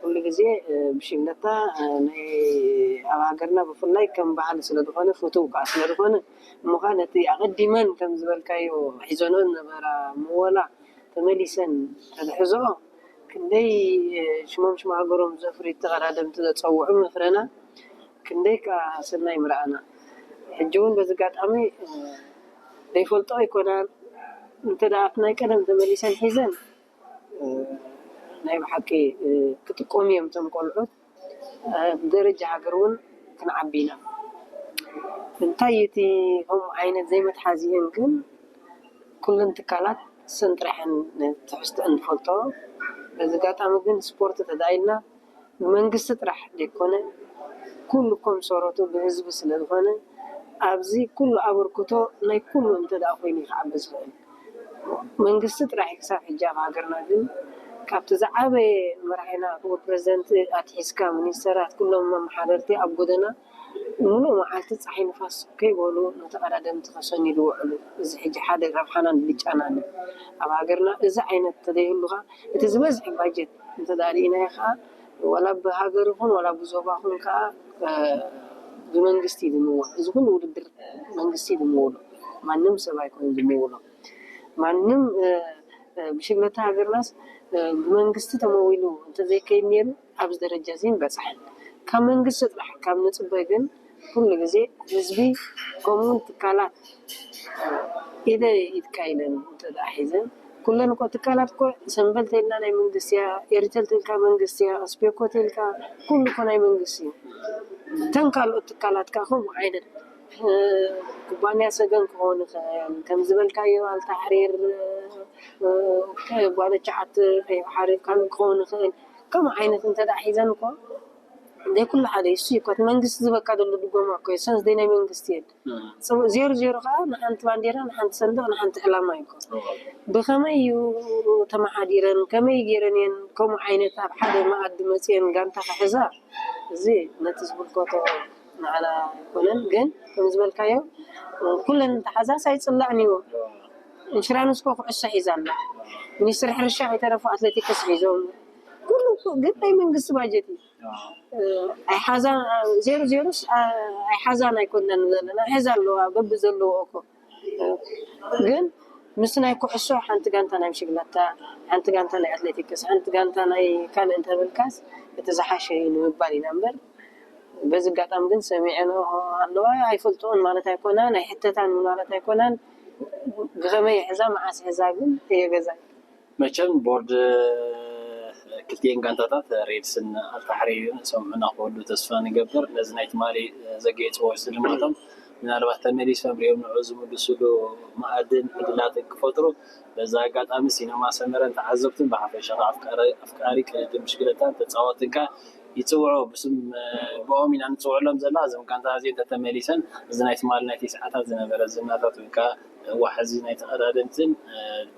ኩሉ ግዜ ብሽግለታ ናይ ኣብ ሃገርና ብፍላይ ከም ባህሊ ስለዝኾነ ፍቱው ከዓ ስለዝኾነ እሞ ከዓ ነቲ ኣቐዲመን ከም ዝበልካዮ ሒዘንኦ ዝነበራ ምወላ ተመሊሰን ተዝሕዝኦ ክንደይ ሽሞም ሽም ሃገሮም ዘፍርዩ ተቐዳደምቲ ዘፀውዑ ምፍረና ክንደይ ከዓ ሰናይ ምረኣና። ሕጂ እውን በዚ ኣጋጣሚ ዘይፈልጦ ኣይኮናን እንተ ደኣ ኣብቲ ናይ ቀደም ተመሊሰን ሒዘን ናይ ብሓቂ ክጥቀሙ እዮም እቶም ቆልዑት። ብደረጃ ሃገር እውን ክንዓቢ ኢና። እንታይ እቲ ከምኡ ዓይነት ዘይመትሓዚአን ግን ኩለን ትካላት ሰን ጥራሐን ትሕዝተአን ንፈልጦ። በዚ ኣጋጣሚ ግን ስፖርት ተዳኢልና ብመንግስቲ ጥራሕ ዘይኮነ ኩሉ ኮም ሰረቱ ብህዝቢ ስለ ዝኾነ ኣብዚ ኩሉ ኣበርክቶ ናይ ኩሉ እንተ ደኣ ኮይኑ እዩ ክዓቢ ዝኽእል። መንግስቲ ጥራሕ እዩ ክሳብ ሕጂ ኣብ ሃገርና ግን ካብቲ ዝዓበየ መራሒና ክቡር ፕረዚደንት ኣትሒዝካ ሚኒስተራት ኩሎም መመሓደርቲ ኣብ ጎደና ሙሉእ መዓልቲ ፀሓይ ንፋስ ከይበሉ ንተቐዳደምቲ ከሰንዩ ዝውዕሉ እዚ ሕጂ ሓደ ረብሓናን ብልጫናን እዩ። ኣብ ሃገርና እዚ ዓይነት ተዘይህሉ ከዓ እቲ ዝበዝሐ ባጀት እንተዳኣ ርኢናዮ ከዓ ዋላ ብሃገር ይኹን ዋላ ብዞባ ይኹን ከዓ ብመንግስቲ እዩ ዝምወል። እዚ ኩሉ ውድድር መንግስቲ እዩ ዝምውሎ። ማንም ሰብ ኣይኮነን ዝምውሎ። ማንም ብሽግለታ ሃገርናስ ብመንግስቲ ተመዊሉ እንተዘይከይድ ነይሩ ኣብዚ ደረጃ እዚ ምበፃሕን። ካብ መንግስቲ ጥራሕ ካብ ንፅበ ግን ኩሉ ግዜ ህዝቢ ከምኡውን ትካላት ኢደ ኢድካ ኢለን እንተ ደኣ ሒዘን ኩለን እኮ ትካላት እኮ ሰንበል ተልና ናይ መንግስቲ እያ፣ ኤሪቴል ተልካ መንግስቲ እያ፣ ስፔኮ ተልካ ኩሉ እኮ ናይ መንግስቲ እዩ። እተን ካልኦት ትካላት ከዓ ከምኡ ዓይነት ኩባንያ ሰገን ክኸውን ይኽእል ከም ዝበልካዮ ኣልታሕሪር ጓለ ሸዓተ ቀይ ባሕሪ ካልእ ክኸውን ይኽእል ከምኡ ዓይነት እንተ ደኣ ሒዘን እኮ ዘይኩሉ ሓደ እሱ እዩ እቲ መንግስቲ ዝበካ ዘሎ ድጎማ እኮ እዩ ሰንስ ናይ መንግስቲ እየን ዜሮ ዜሮ ከዓ ንሓንቲ ባንዴራ ንሓንቲ ሰንደቕ ንሓንቲ ዕላማ እዩ ብኸመይ እዩ ተመሓዲረን ከመይ ገይረን እየን ከምኡ ዓይነት ኣብ ሓደ መኣዲ መፅየን ጋንታ ክሕዛ እዚ ነቲ ዝምልከቶ ንዓና ኣይኮነን ግን ከም ዝበልካዮ ኩለን ተሓዛስ ኣይፅላእን እዩ ኢንሹራንስ እኮ ኩዕሶ ሒዛ ኣላ። ሚኒስትሪ ሕርሻ ከይተረፉ ኣትሌቲክስ ሒዞም። ኩሉ እኮ ግን ናይ መንግስቲ ባጀት እዩ። ኣይሓዛ ዜሮ ዜሮስ ኣይሓዛን ኣይኮነን ዘለና፣ ሒዛ ኣለዋ በቢ ዘለዎ እኮ። ግን ምስ ናይ ኩዕሶ ሓንቲ ጋንታ ናይ ብሽግለታ፣ ሓንቲ ጋንታ ናይ ኣትሌቲክስ፣ ሓንቲ ጋንታ ናይ ካልእ እንተበልካስ እቲ ዝሓሸ እዩ ንምባል ኢና እምበር፣ በዚ ኣጋጣሚ ግን ሰሚዐን ኣለዋ ኣይፈልጥኦን ማለት ኣይኮናን ኣይሕተታን ማለት ኣይኮናን። ብኸመይ ሕዛ መዓስ ሕዛ ግን እየ ገዛ። መቸም ቦርድ ክልቲኤን ጋንታታት ሬድስን ኣልታሕሪርን ሰምዑና ክወዱ ተስፋ ንገብር። ነዚ ናይ ትማሊ ዘገየፅዎ ስልማቶም ምናልባት ተመሊሶም ሪኦም ንዑ ዝምልስሉ መኣድን ዕድላትን ክፈጥሩ በዛ ኣጋጣሚ ሲነማ ሰመረን ተዓዘብትን ብሓፈሻ ኣፍቃሪ ቅድድም ብሽክለታን ተፃወትንካ ይፅውዑ። ብስም ብኦም ኢና ንፅውዕሎም ዘለና። እዞም ጋንታ እዚ እንተተመሊሰን እዚ ናይ ትማሊ ናይ ሰዓታት ዝነበረ ዝናታት ወይ ከዓ ዋሕዚ ናይ ተቐዳደምትን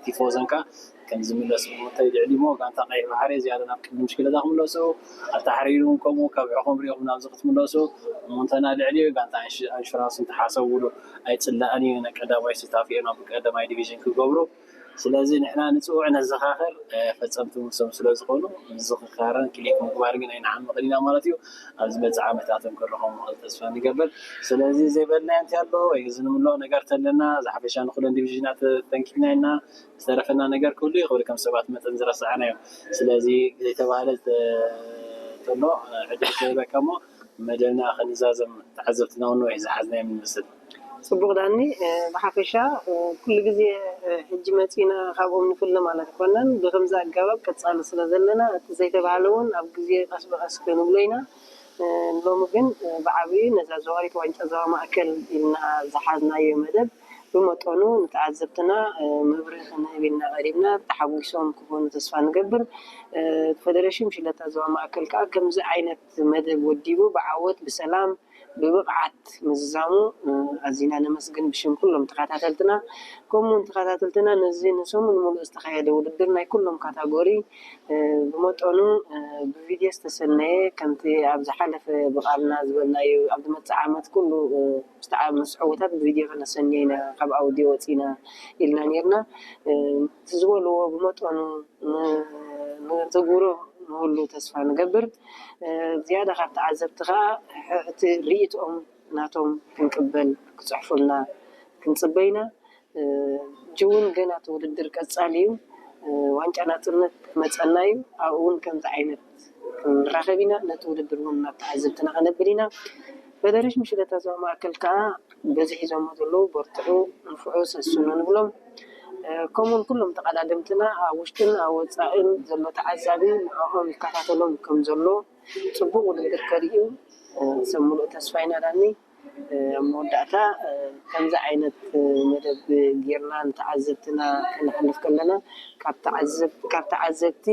ቲፎዞን ከዓ ከም ዝምለስ እሞ እንታይ ልዕሊ እሞ ጋንታ ቀይሕ ባሕሪ ዝያዳ ናብ ቅድድም ብሽክለታ ክምለሱ ኣልታሕሪር እውን ከምኡ ከብዕኹም ሪኢኹም ናብዚ ክትምለሱ እሞ እንተና ልዕሊ እዩ ጋንታ ኣንሹራንስ እንተሓሰብሉ ኣይፅላእን እዩ። ናይ ቀዳማይ ስታፍ እዮም ናብ ቀዳማይ ዲቪዥን ክገብሩ ስለዚ ንሕና ንፅውዕ ነዘኻኸር ፈፀምቲ ሙሶም ስለዝኾኑ ምዝኽኻርን ክሊክ ምግባር ግን ኣይንዓምቕን ኢና ማለት እዩ። ኣብ ዝመፅእ ዓመታትን ክረኸቡ ንኽእል ተስፋ ንገብር። ስለዚ ዘይበልና እንታይ ኣሎ ወይ እዚ ንምልኦ ነገር ተለና ዝሓፈሻ ንኩለን ዲቪዥናት ተንኪፍና ኢና ዝተረፈና ነገር ክህሉ ይኽእል ከም ሰባት መጠን ዝረሳዕናዮ ስለዚ ዘይተባህለ ተሎ ዕድል ከይበካ እሞ መደብና ክንዛዘም ተዓዘብትና እውን ወይ ዝሓዝናዮም ንመስል። ፅቡቕ ዳኒ፣ ብሓፈሻ ኩሉ ግዜ ሕጂ መፂና ካብኦም ንፍለ ማለት ኣይኮነን። ብከምዚ ኣገባብ ቀፃሊ ስለ ዘለና እቲ ዘይተባህለ እውን ኣብ ግዜ ቀስ ብቀስ ክንብሎ ኢና። ሎሚ ግን ብዓብዩ ነዛ ዘዋሪት ዋንጫ ዞባ ማእከል ኢልና ዝሓዝናዮ መደብ ብመጠኑ ንተዓዘብትና መብርሂ ክንህብ ኢልና ቀሪብና። ተሓጒሶም ክኾኑ ተስፋ ንገብር። ፌደሬሽን ሽለታ ዞባ ማእከል ከዓ ከምዚ ዓይነት መደብ ወዲቡ ብዓወት ብሰላም ብብቕዓት ምዝዛሙ ኣዚና ነመስግን ብሽም ኩሎም ተኸታተልትና። ከምኡ እውን ተኸታተልትና ነዚ ንሰሙን ሙሉእ ዝተኻየደ ውድድር ናይ ኩሎም ካታጎሪ ብመጠኑ ብቪድዮ ዝተሰነየ ከምቲ ኣብ ዝሓለፈ ብቓልና ዝበልናዮ ኣብ ዝመፅእ ዓመት ኩሉ ምስ ዕዉታት ብቪድዮ ከነሰንዮ ኢና ካብ ኣውድዮ ወፂና ኢልና ነርና። እቲ ዝበልዎ ብመጠኑ ንትግብሮ ንህሉ ተስፋ ንገብር። ዝያዳ ካብ ተዓዘብቲ ከዓ እቲ ርእይትኦም ናቶም ክንቅበል ክፅሕፉልና ክንፅበ ኢና። ሕጂ እውን ገና እቲ ውድድር ቀፃሊ እዩ። ዋንጫ ናፅነት ክመፀና እዩ። ኣብኡ እውን ከምዚ ዓይነት ክንራኸብ ኢና። ነቲ ውድድር እውን ናብ ተዓዘብትና ከነብል ኢና። ፌደሬሽን ሽለታ ዞባ ማእከል ከዓ በዚ ሒዞሞ ዘለዉ በርትዑ፣ ንፍዑ፣ ሰስኑ ንብሎም። ከምኡውን ኩሎም ተቐዳደምትና ኣብ ውሽጥን ኣብ ወፃእን ዘሎ ተዓዛቢ ንዕኦም ይከታተሎም ከም ዘሎ ፅቡቕ ውድድር ከርእዩ ሰብ ሙሉእ ተስፋ ኢና ዳኒ። ኣብ መወዳእታ ከምዚ ዓይነት መደብ ጌርና ንተዓዘብትና ከነሕልፍ ከለና ካብ ተዓዘብቲ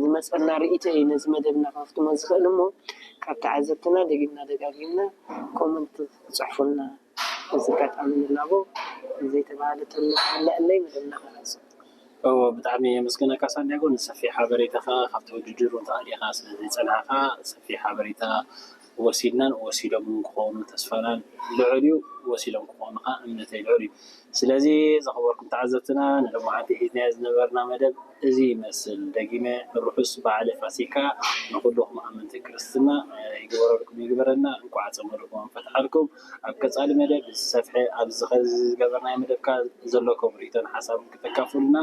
ዝመፀና ርእይቶ እዩ ነዚ መደብና ከፍትሞ ዝኽእል እሞ ካብ ተዓዘብትና ደጊምና ደጋጊምና ኮመንት ክፅሕፉልና በዚ ኣጋጣሚ ንላቦ። ዘይተባህለ ተሎ ኣለኣለይ መደብና ከነሱ እዎ ብጣዕሚ የመስግነካ ሳንዲያጎ ንሰፊሕ ሓበሬታኻ ካብቲ ውድድር እውን ተኣሊኻ ስለ ዘይፀናሕኻ ሰፊሕ ሓበሬታ ወሲድናን ወሲዶም እውን ክኾኑ ተስፋናን ልዑል እዩ ወሲዶም ክኾኑ ከዓ እምነተይ ልዑል እዩ ስለዚ ዝኸበርኩም ተዓዘብትና ንሎማዓንቲ ሒዝናዮ ዝነበርና መደብ እዚ ይመስል። ደጊመ ርሑስ በዓለ ፋሲካ ንኹልኹም ኣመንቲ ክርስትና ይግበረልኩም ይግበረልና። እንኳዕ ጾመ ርምዳን ፈትሓልኩም። ኣብ ቀጻሊ መደብ ዝሰፍሐ ኣብዚ ኸዚ ዝገበርናዮ መደብ ከኣ ዘለኩም ርኢቶን ሓሳብን ክተካፍሉና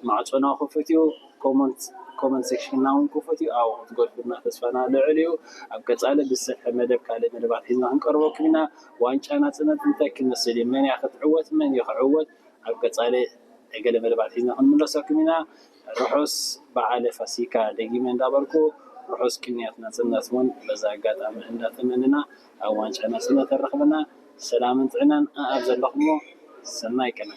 ማዕጾና ክፉት እዩ። ኮመንት ኮመንት ሴክሽንና እውን ክፉት እዩ። ኣብኡ ክትገድፉልና ተስፋና ልዑል እዩ። ኣብ ቀጻሊ ብዝሰፍሐ መደብ ካልእ መደባት ሒዝና ክንቀርበኩም ኢና። ዋንጫ ናጽነት እንታይ ክመስል እዩ? መን እያ ክትዕወት? መን እዩ ክዕወት? ኣብ ቀጻሊ ናይ ገለ መደባት ሒዝና ክንምለሰኩም ኢና። ርሑስ በዓለ ፋሲካ ደጊመ እንዳበልኩ ርሑስ ቅንያት ናጽነት እውን በዚ ኣጋጣሚ እንዳተመነና ኣብ ዋንጫ ናጽነት ተረኽበና ሰላምን ጥዕናን ኣኣብ ዘለኹሞ ሰናይ ቅነ።